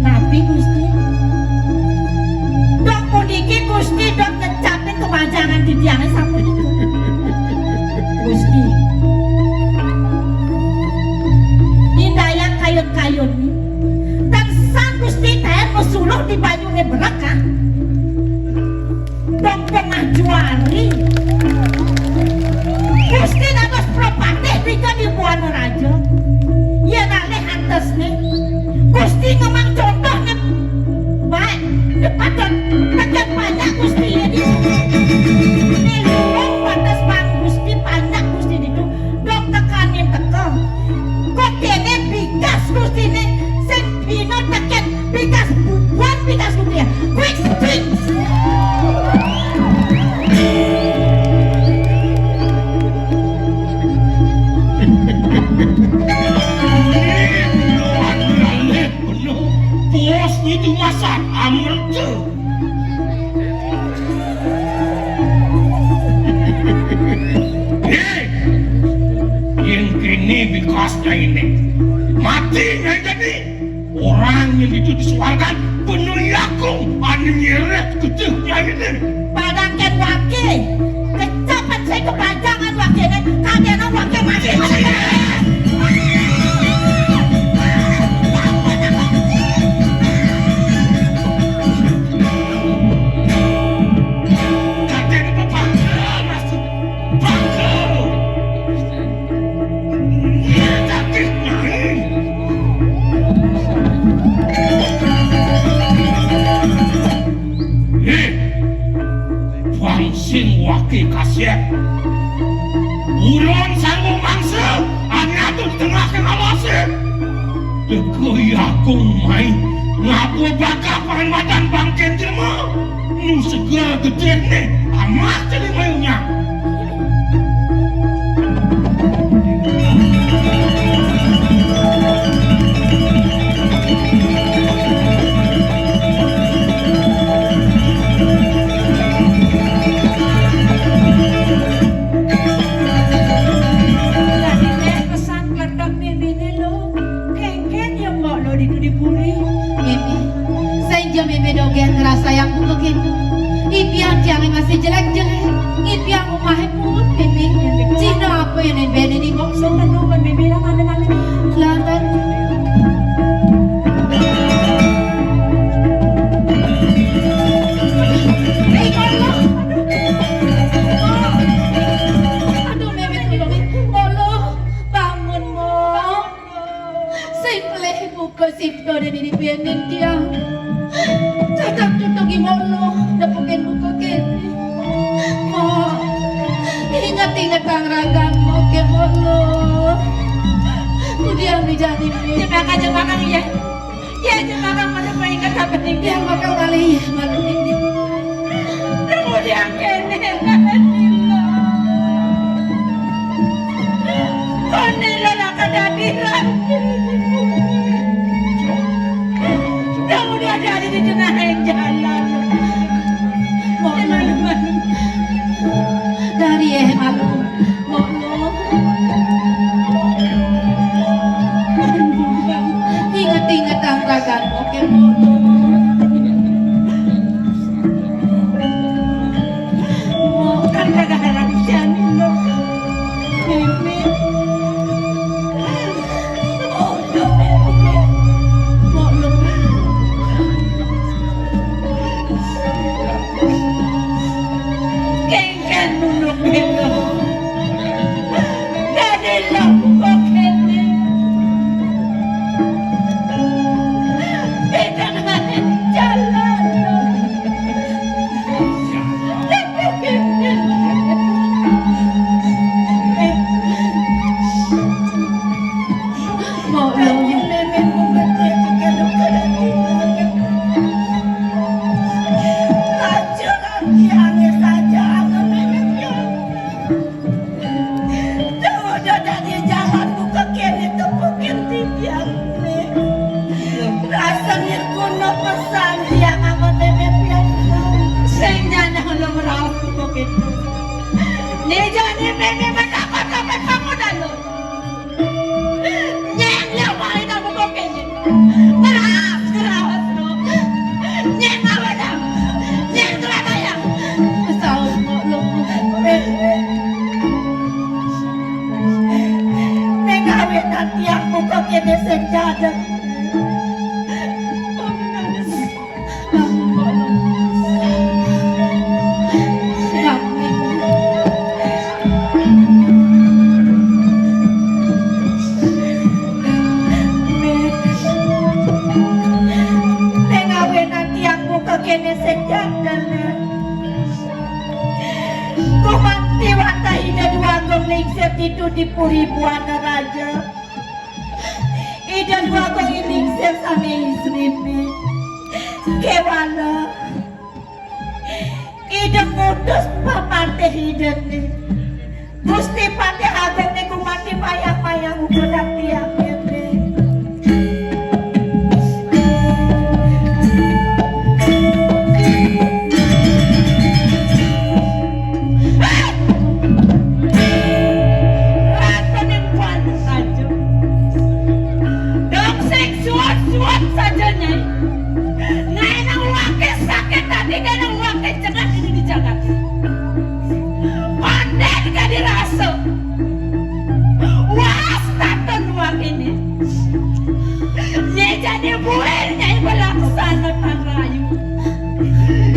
Napi, Gusti? Dok puniki, Gusti, dok ngecapin kepajangan titiangé sapunika. Gusti. Indayang kayun-kayun. Tan sang Gusti taén masuluh di banyuné berek, ah. Dong pengah juari. Gusti dados prapatih tiga di Buana Raja. Yén alih antesné, Gusti ngemang contohné baik. Patut tekan banyak Gusti ya di. Né lurung pantes pang Gusti banyak Gusti ditu. Dong tekanin teka. Kok kéné bigas Gustiné sing bina tekén bigas bubuhan bigas Gusti. Quick things. Bos itu masak amerce. Hé, yén kéné bikasnya ini, mati nyai dadi. Orang yang itu disuarakan penuh yakung, anu nyeret kecilnya ini. Padahkan wake, kecapan saya kepanjangan wake ini, kadena wake mati. Kadena pepangkal, Mas. Pangkal. Iya, cakit, Nyai. Hé, bang sing wake kasép. Buron sangu mangsa, ane atur di tengah kang alasé. Teka yakung mai, ngaba bakal pangan madan bangkén jelema. Nu seger gedéné, amah jadi mayunya. Sipto dene dipenen tiang. Cacak tutugi mono, nepukin buka kene. Mo, inget-ingetang ragan mo ke mono. Kudiang di jani. Jemaka, jemaka, iya. Iya, jemaka, mana painget apa nih? Iya, bakal kali, iya, malu ini. Kemudian kene, Kondilo laka dadi raja. Dong udah dadi di tengah jalan. Dari eh malu. Inget-inget ang ragan oke. Kan kagak ada rencana lo. Meme. Kengken nunuk belo. Dadi lembok ini. Bidang jalan. Udah dari jalan buka kene tuh bukan tiang nih. Rasa nirguna pesan dia sama bebek pian. Sing nyana lo meraos kutuk itu. Nih jadi bebek mendapat apa kamu dah lo? Nyeng lo main aku kok ini. Meraos, meraos lo. Nyeng apa dah? Nyeng kelapa ya. Saus kok lo. Ning awit ati aku kok kene sing dadeg. Ning awit ati aku kok kene sing dadeg. Gumanti wantah Ida Dwagung lingsir ditu di Puri Buana Raja. Ida Dwagung lingsir sane isrine. Kewala Ida ngutus papatih Idane. Gusti Patih Agung niku mati mayang-mayang uga dadi akhirne. Rasane kuat saja. Dong sing suwat-suwat saja, Nyai. Nek nang wake sakit hati, nek nang wake cengat ini di jagat. Pandai gak dirasa. Wah, staton wakene. Nyai jane buir, Nyai belaksana tan rayu.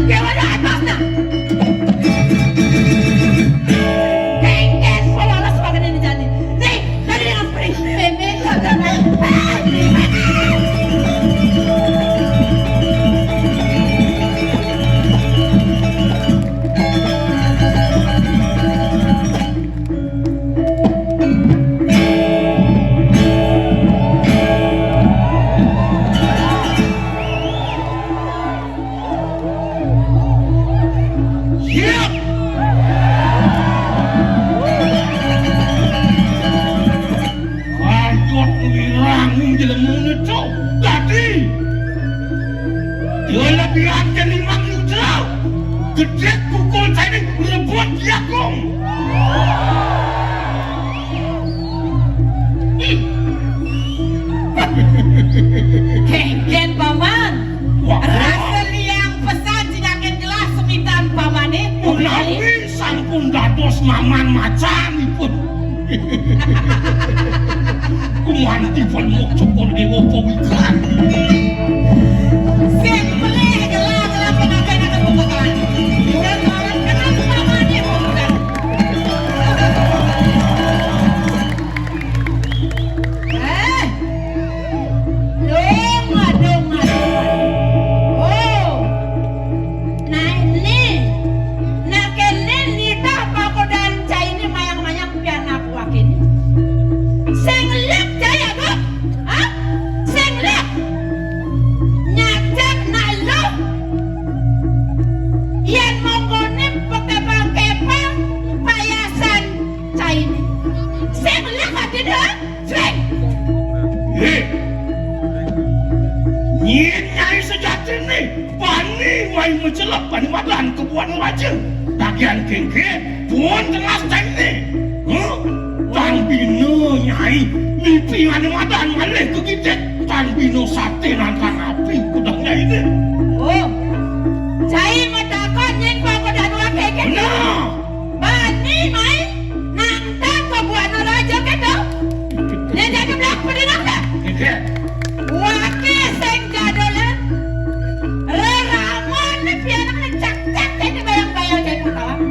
Dewa atas nah. Kengken polalas wakene jane. Nih, tadi dengan perih. Bebek kagak naik. Siap. Lanjut wirang jelemune, Cok. Dadi. Dia lebih aja limang muda. Gedhe pukul saya rebut jagung. Kengken paman. Wah. Rasa liang pesan sing yakin jelas semitan pamane. Menawi sampun dados maman macanipun. Kumanti pun muk syukur dewa pawikan. Sing pelih gelah-gelah penakan akan pembegalan. Dan orang kenal pamane pembegalan. Eh. Loh. Pai macelep Ane Madan ka Buana Raja. Dagian kéngkén, pun telas caine. Huh? Tan bina Nyai, nipi Ane Madan ngalih ka gitik, tan bina saté nangkang api kuda Nyaine. Oh, cai matakon nyén ba kuda dua kéngkén? Nah. Bani mai nantang ka Buana Raja kéto. Né jani belah pedinang dah. Iya. Waké sing jadolan. Reramon né pianak né cak-cak né bayang-bayang cai pertawang.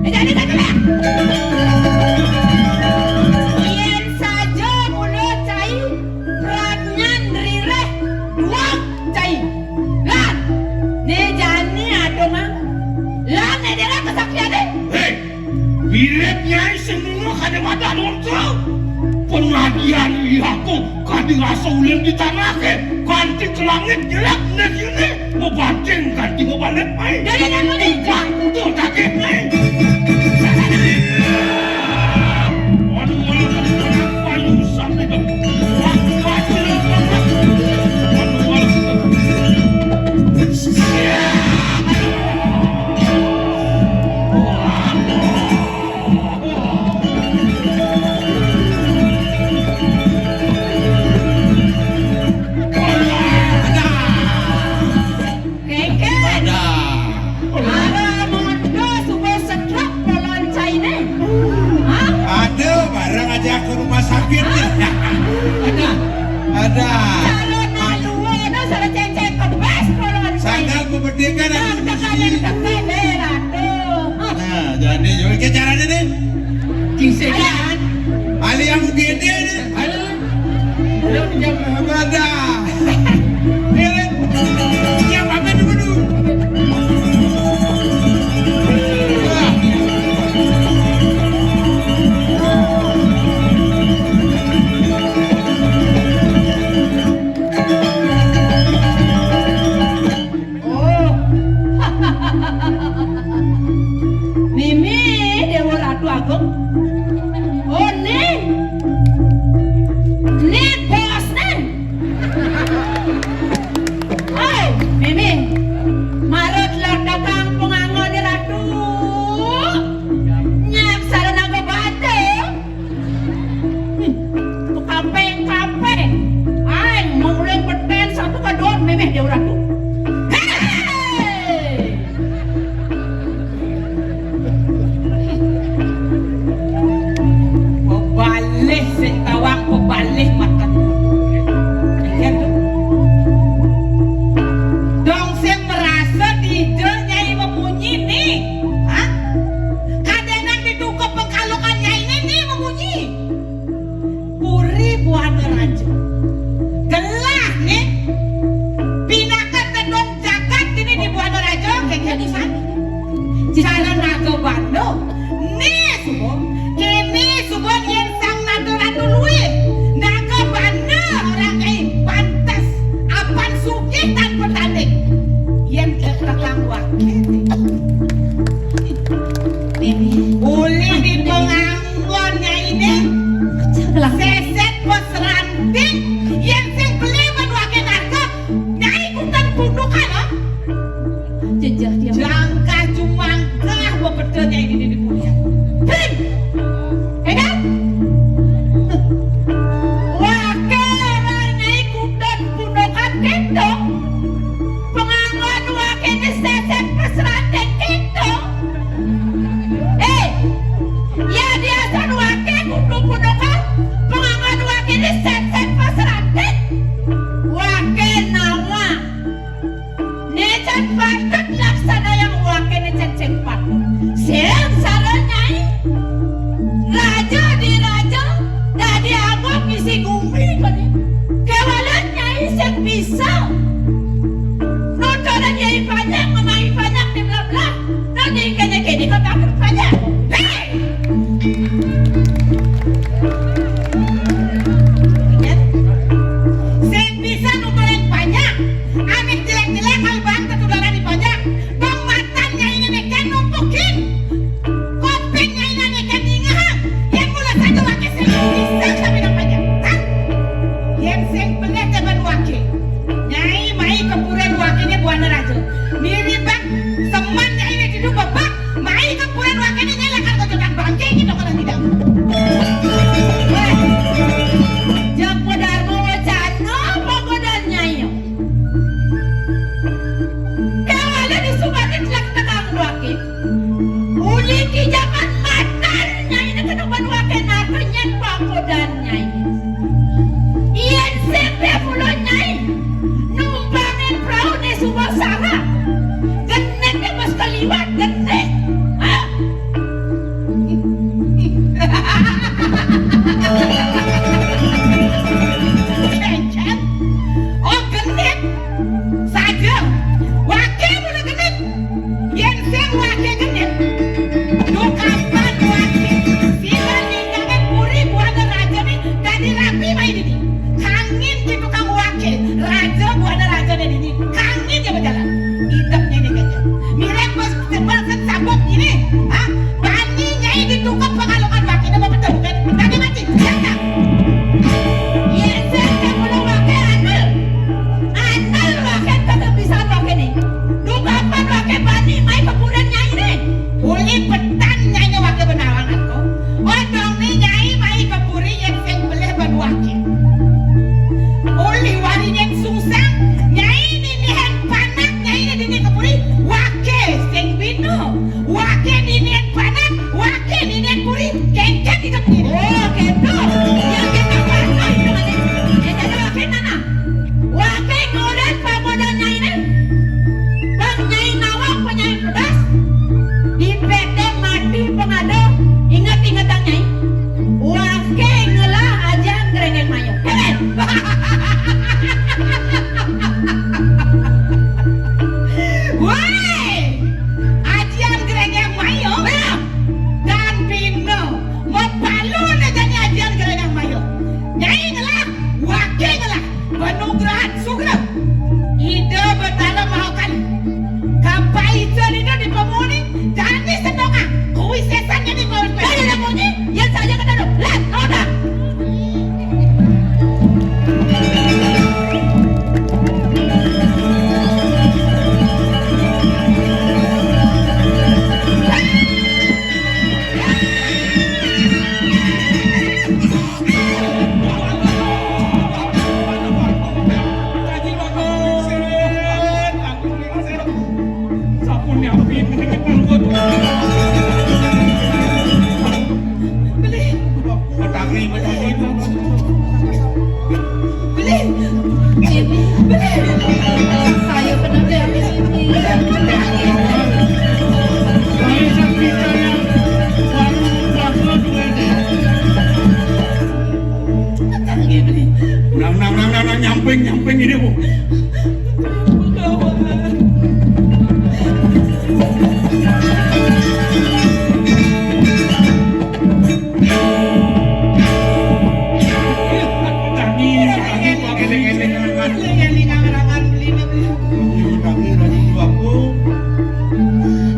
Né jani satu dah. Yén saja mula cai pradnyan ririh duang cai. Lan, né jani adungang. Lan né dira kesaktiané. Héi, mirib Nyai sing nunuk kadé wadah lontra. Penadian liaku kadé rasa ulin di tanahé, kanti ke langit jelek né kéné, mabanting kanti mabalik mai. Jadi nang muni. Bukan kuda daging mai. Aduh, aduh, aduh, aduh, aduh, sampai ke Kéngkén. Ada. Ada mondo suba setruk polon cainé. Hah? Ada, bareng aja ke rumah sakit. Hah? Ada. Ada. Cara naluana, cara cécék kebas polon cainé. Sandal ku bedé kan ada. Nah, ada tekanan bisi. Tekanan tekanan, aduh. Nah, jadi, jadi, ke caranya nih. Cincin. Ada. Ali yang gedé nih. Ada. Ada. Yang apa dulu? Oh. Mimih Déwa Ratu Agung. Oh, nih. Nih, bos, nih. Hai, mimih. Marut lo datang pengangon Ratu. Nyak sarana ngebaca. Hmm, kapéng-kapéng. Aing mau uling beten satu ka dua méméh dia urang tuh. Héi! Pebalih sing tawang, pebalih matan. Iya tuh. Dong sing merasa dija Nyai memunyi nih. Hah? Kadénan di duka pengkalukan Nyai ini nih memunyi. Puri Buana Raja. Gelah né. Pinaka tedong jagat dini di Buana Raja, kéngkén di sana. Cara naga banda. Né suba, kéné suba yén sang naga ratu luih. Naga banda orang kain pantes. Apan sugih tanpa tanding. Yén kékang waké. Ulih di penganggon Nyai né. Sését peseranting, yén sing beli menuake narka, Nyai kutan pundukan, ah. Jejeh dia. Jangka jumangkah bebeda Nyai dini di kuliah. Him! Edan? Wake rai Nyai kutan pundukan kéto. Pengangon wake né sését peseranting kéto. Eh, ya dia san wake kudu pundukan. Pengangon Woi, ajian Gréngéng Mayo, tan bina, mapalu né jani ajian Gréngéng Mayo. Nyai ngelah, waké ngelah, panugrahan sugra. Ida Betara Mahakali. Kapaica Ida di pamoni, jani sedongang. Kuwi sésan jani pamoni. Ada munyi, yén saja kena dong. Lah, kau dah. Sampun nyampi. Beli. Petani, petani. Beli. Beli. Saya benar ya, Beli. Saya sakit, saya. Baru bangun, Beli. Nang, nang, nang, nang, nang, nyamping, nyamping ini, Bu.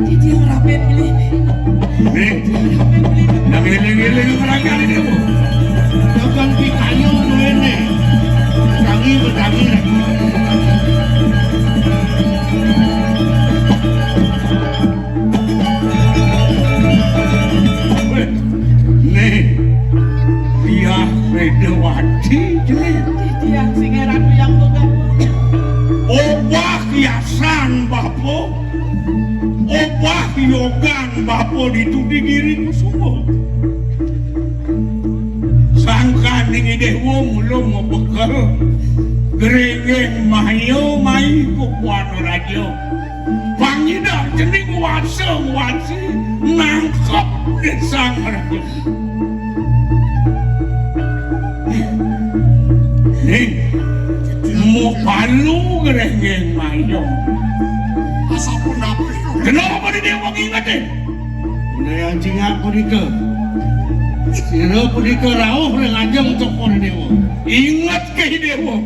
Titiang rapen beli. Nih, nang éling-éling ngerangkang ini, Bu. Dagang pikayu duwéné. Tangi betangi lagi. Wéh, nih, Diah Wedawati, Jlé. Titiang sing éra tuyang tugas. Obah kiasan, Bapak. Obah yogan bapa ditu di Giri Kusuma. Sangkaning Idéwa mula mabekel Gréngéng Mayo mai ka Buana Raja. Pangida cening wasa-wasi nangkep désa raja. Ning, mapalu Gréngéng Mayo. Asapunapi? Kenapa di déwa ngingetin? Menawi cingak punika. Sira punika rauh ring ajeng Cokor Déwa. Inget ké Déwa.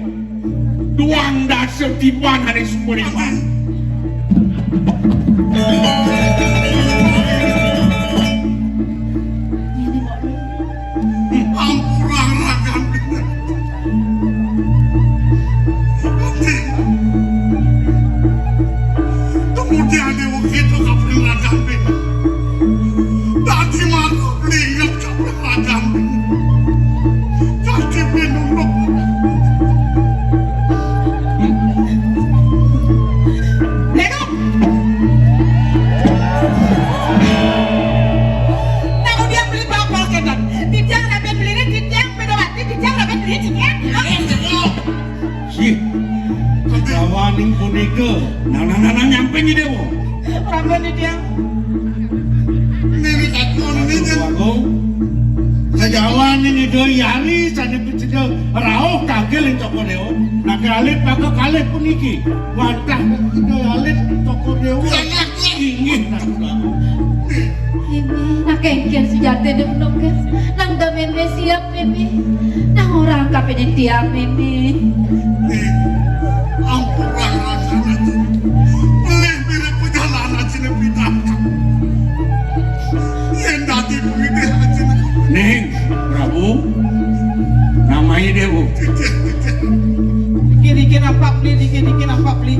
Duang dasa tiban ané sumuripan. Ampura ragan. Kemudian Déwa Kidul kaping ragan. Dadi mangkok linget kaping ragan. Kaki pinunduk. Lenong. Nah, kemudian beli bakal kedan. Titiang ramen beli ini, titiang pedawati, titiang ramen beli, titiang. Sih. Sajawaning punika. Nang, nang, nang, nang, nyamping Idéwa. Prabu Nidya. Nini kakon nini. Agung. Sajawaning Ida Hyang sané picida rauh kagil ing Cokor Déwa. Naké alit maka kalih puniki. Wantah Ida alit Cokor Déwa. Inggih, Ratu Agung. Ini nak engkén sujatiné menungkes. Nang da mémé siap mémé. Nang orang kapining tiang mémé. Nih, ampura rasana. Pelih mirip pejalanan sini pindah. Yén dadi pemilih aja. Ning, Prabu, namahi Déwa. Dikit-dikit nampak beli, dikit-dikit nampak beli.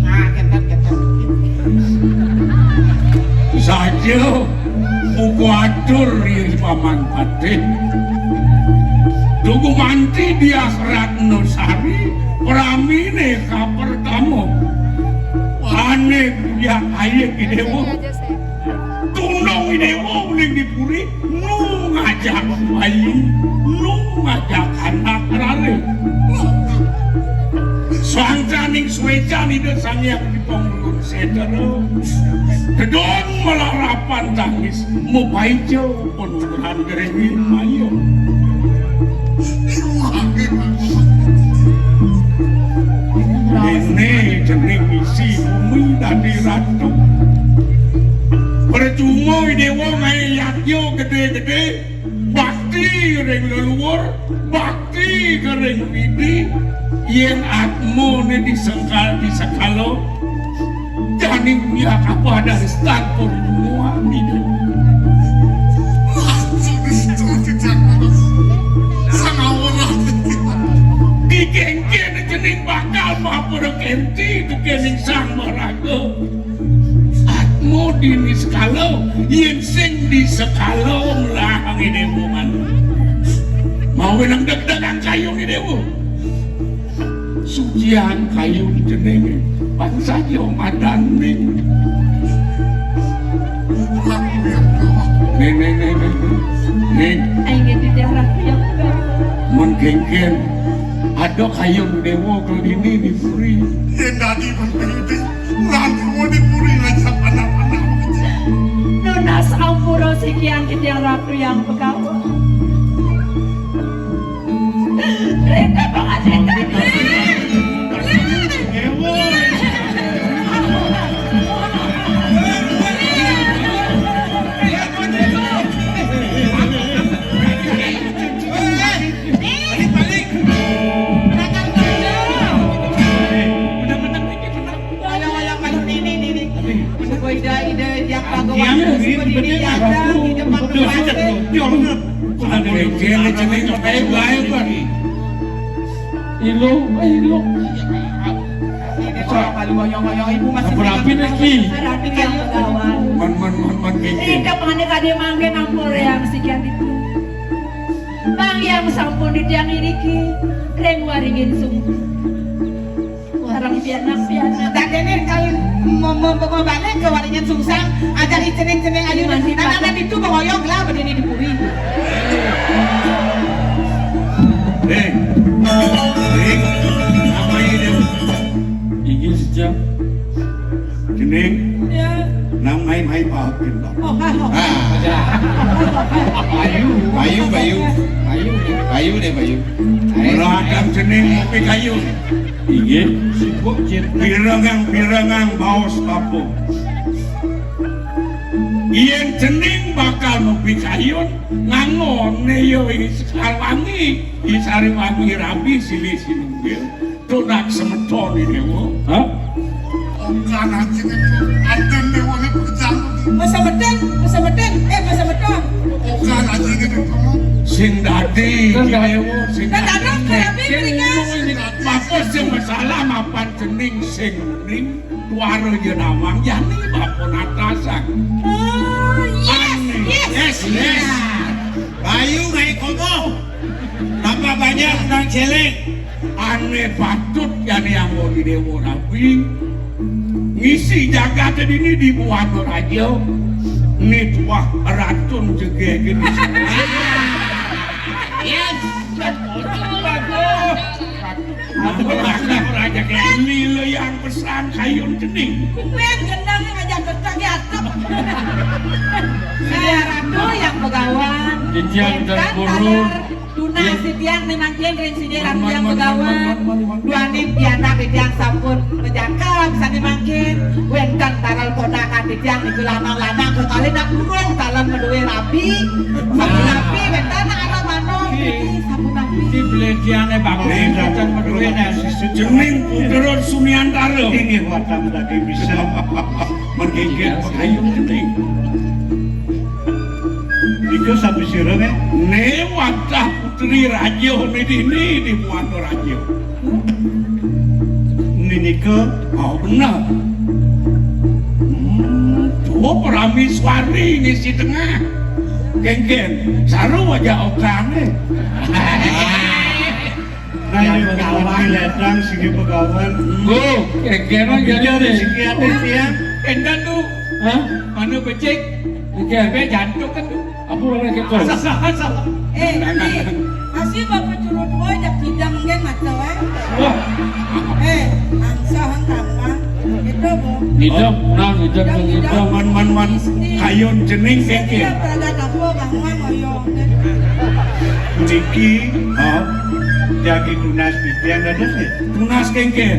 Nah, kénten, kénten. Saja. Buku atur ri Paman Patih. Dugu manti Diah Ratna Sari, praminé kapertama. Ané Diah ayik Idéwa. Tundung Idéwa uling di puri, nu ngajak bayi, nu ngajak anak raré. Sangkaning suécan Ida Sang Hyang Witangurun Sétra. Dedon malarapan tangis, mapaica panugrahan Gréngéng Mayo. Né cening ngisi bumi dadi ratu. Percuma Déwa ngaé yadnya gedé-gedé, bakti ring leluhur, bakti ring Widhi, yén atmané disengkal, disekala, jani mulia kapadan stan pun muani. Dikéngkén cening bakal mapura kénti tekéning Sang Maraga. Atma dini sekala, yén sing disekala ngelah ngidé buman. Mawinan deg-degan kayun ngidé bu. Sucian kayun ceningé, pan saja madan ning. Ning, ning, ning, ning, ning. Ning. Aing dijarah yang mun kéngkén, ada kayun déwa kal dini di puri. Yén dadi mimpi, lan mau di puri ngajak anak-anak. Nunas ampura sikian titiang Ratu Hyang Begawan. Rita banget, Rita. Ida, ida, yang bagus. Ida, ida, ida, ida, ida, ida, ida, ida, ida, ida, Ilu, ilu. Ini kalau ngoyong-ngoyong ibu masih berapi nih ki. Ratu Hyang Begawan. Man, man, man, man, kéngkén. Ika pangane kade mangke nampur yang sikian itu. Bang yang sampun titiang iriki, ring waringin sungguh. Warang pianak-pianak. Dadene kal mo-, mo-, mo-, mabalik ke waringin sungsang, ajar cening-cening ayu. Masih nang pakai anak itu ngoyong lah berdiri di puri. Ning. Ning. Apa ini? Inggih, sejam. Cening. Ya. Nang mai-mai pahakin, Bang. Oh, ha, oh. Ah. Bayu. Bayu, Bayu. Bayu. Bayu deh, Bayu. Mula adang cening ngopi kayun. Inggih. Sibuk, Cit. Pirengang-pirengang baos bapa. Yén cening bakal ngopi kayun, ngangone ya ing Sekar Wangi, ing Sari Wangi rabi silih sinunggil. Tunak semeton ini, Bu. Hah? Okan aja nih, Bu. Anten dewa ini pejam. Pesemeton, pesemeton, eh, pesemeton. Okan aja nih, Bu. Sing dadi, sing dadi. Dewa, sing dadi. Sing dadi, sing dadi. Bapak sing masalah mapan cening sing ning tuara ya nawang, jani bapak natasan. Oh, yes, yes. Yes, yes. Bayu ngai komo. Tambah banyak nang celeng. Ane patut jani anggo di Dewa Rabi. Ngisi jagat dini di Buana Raja. Ni tuah ratun jege gini. Yes. Apa raja kene lo yang pesan kayun cening. Kuwi gendang ngajak getah ya atep. Saya Ratu yang Begawan. Titiang dan guru. Tunas titiang ni mangkin ring sini Ratu yang Begawan. Duaning pianak titiang sampun bejakep sani mangkin. Wenten taral ponakan titiang niku lanang-lanang kekali nak burung talan madué rabi. Sapunapi wenten nak arah manuk niki sapunapi. Di belediane bakti wenten madué nasi. Jening putra Suniantara. Inggih watang daging bisa. Menggigit pengayun jening. Niku sapi sira, nggih? Ne wadah putri raja ne dini di Buana Raja. Ninika, oh, bener. Hmm, tuh Prameswari ngisi tengah. Kéngkén, saru aja okane. Nah, ini Begawan. Ledang sini Begawan. Go, kéngkén aja deh. Siki ati tiang. Endan tuh. Hah? Mana becek? Oke. Be jantung kan tuh. Apa mana kita? Eh, ini asli bapak curut boy jak sidang mungkin macam eh. Wah. Eh, angsa hang tampang. Gitu, Bu. Hidup, nang hidup, hidup. Man, man, man. Kayun jening kéngkén. Iya, peragat apa, Bang Wan, ngoyong. Niki, oh, jagi tunas pipian dados ya? Tunas kéngkén.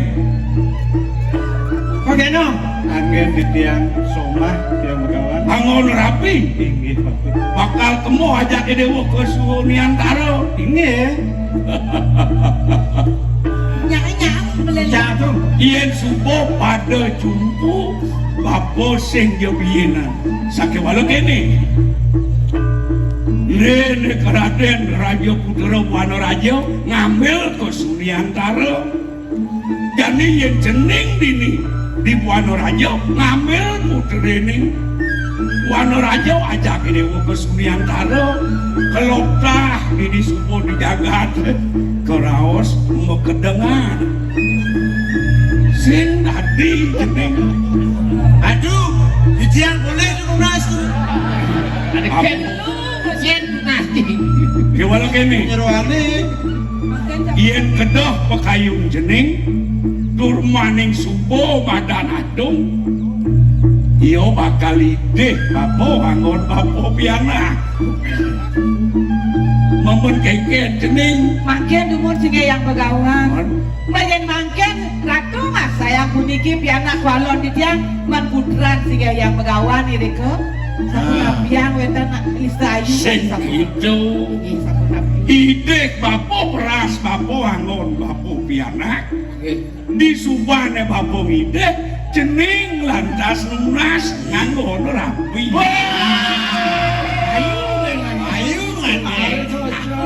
Kena. Anggen titiang somah, tiang begawan. Angon rapi. Inggih, Pak. Bakal temu ajak Déwa Kesuniantara. Inggih. Nyak, nyak, meleleh. Cak tu. Yén suba pada jumpa, bapa sing ja biyinan. Sakéwala kéné. Né, né Radén Raja Putra Buana Raja ngambil Kesuniantara. Jani yén cening dini di Buana Raja ngambil putréné. Buana Raja ajak Déwa Kesuniantara, keloptah dini suba di jagat, karaos makedengan. Sing dadi cening. Aduh, titiang boleh nunas tu. Ada apa? Kén lu, sing nunas. Kéwala kéné. Nyeroané. Yén kedah pakayun cening, tur maning suba madan atung, ia bakal idih bapa anggon bapa pianak. Mamun kénkén cening. Mangkin dumun singgih Hyang Begawan. Madan. Majen mangkin Ratu Mas Sayang puniki pianak kualon titiang, man putran singgih Hyang Begawan irika. Sampun. Ah. Rapiang wénten Lisa Ayu. Sing sampun. Itu. Inggih, sampun rapi. Idih bapa peras bapa anggon bapa pianak. Nggih. Di subané bapa ngidih, cening lantas nunas nganggon rapi. Wah! Ayu, Ngan. Ayu, Ngan.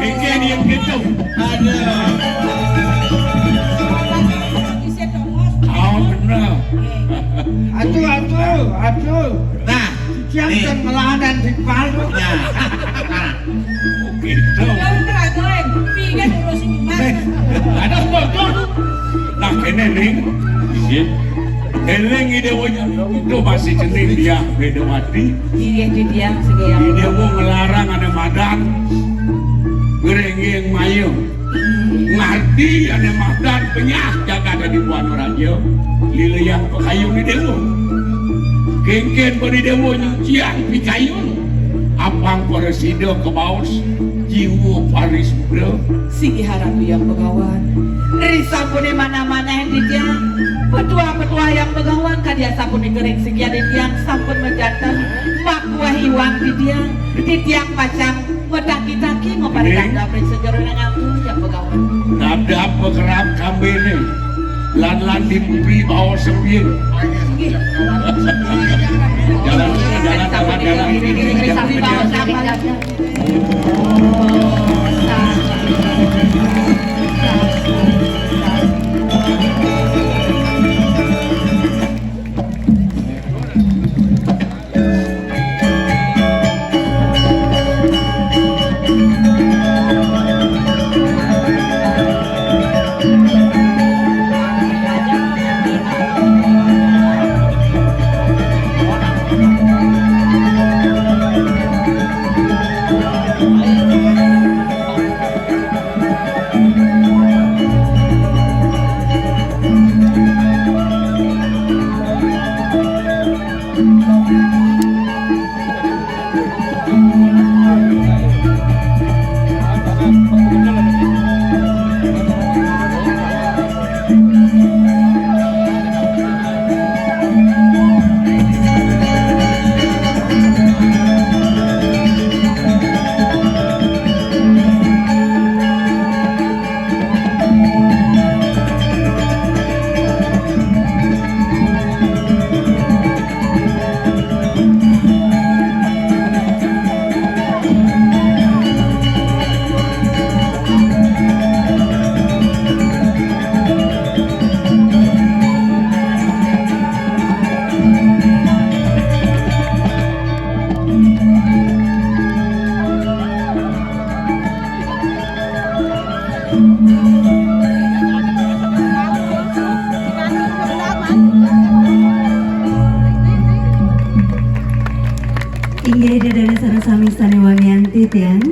Iki dia gitu. Aduh. Oh, bener. Aduh, aduh, aduh. Nah, titiang nih. Ten ngelawan dan dipal. Nah. Nah. Gitu. Ya udah, Glenn. Pingin ngurusin Mas. Eh, ada bocor. Nah, kéné, Ling. Iya. Éling Idéwa itu masih cening dia, Bédawati. Iya, itu dia, segala. Idéwa ngelarang ané madan, ngerenggeng mayem. Ngarti ané madan penyah jagat di Buana Raja. Lileyang pakayun Idéwa. Kénkén pun Idéwa nyuciang pikayun. Apang prasida kabaos jiwa parisuda. Singgih Ratu Hyang Begawan. Ri sampuné manah-manah titiang. Petuah-petuah Hyang Begawan kadi asapunika ring singgih titiang sampun majanten makuah iwang titiang. Titiang pacang mataki-taki maparidang. Ning. Damri sajeroning aku Hyang Begawan. Nadap pakerab kambéné. Lan-lan di puri bawa sepian. Jalan, jalan, jalan, jalan. Inggih, ida dané sareng sami sané wangian titiang,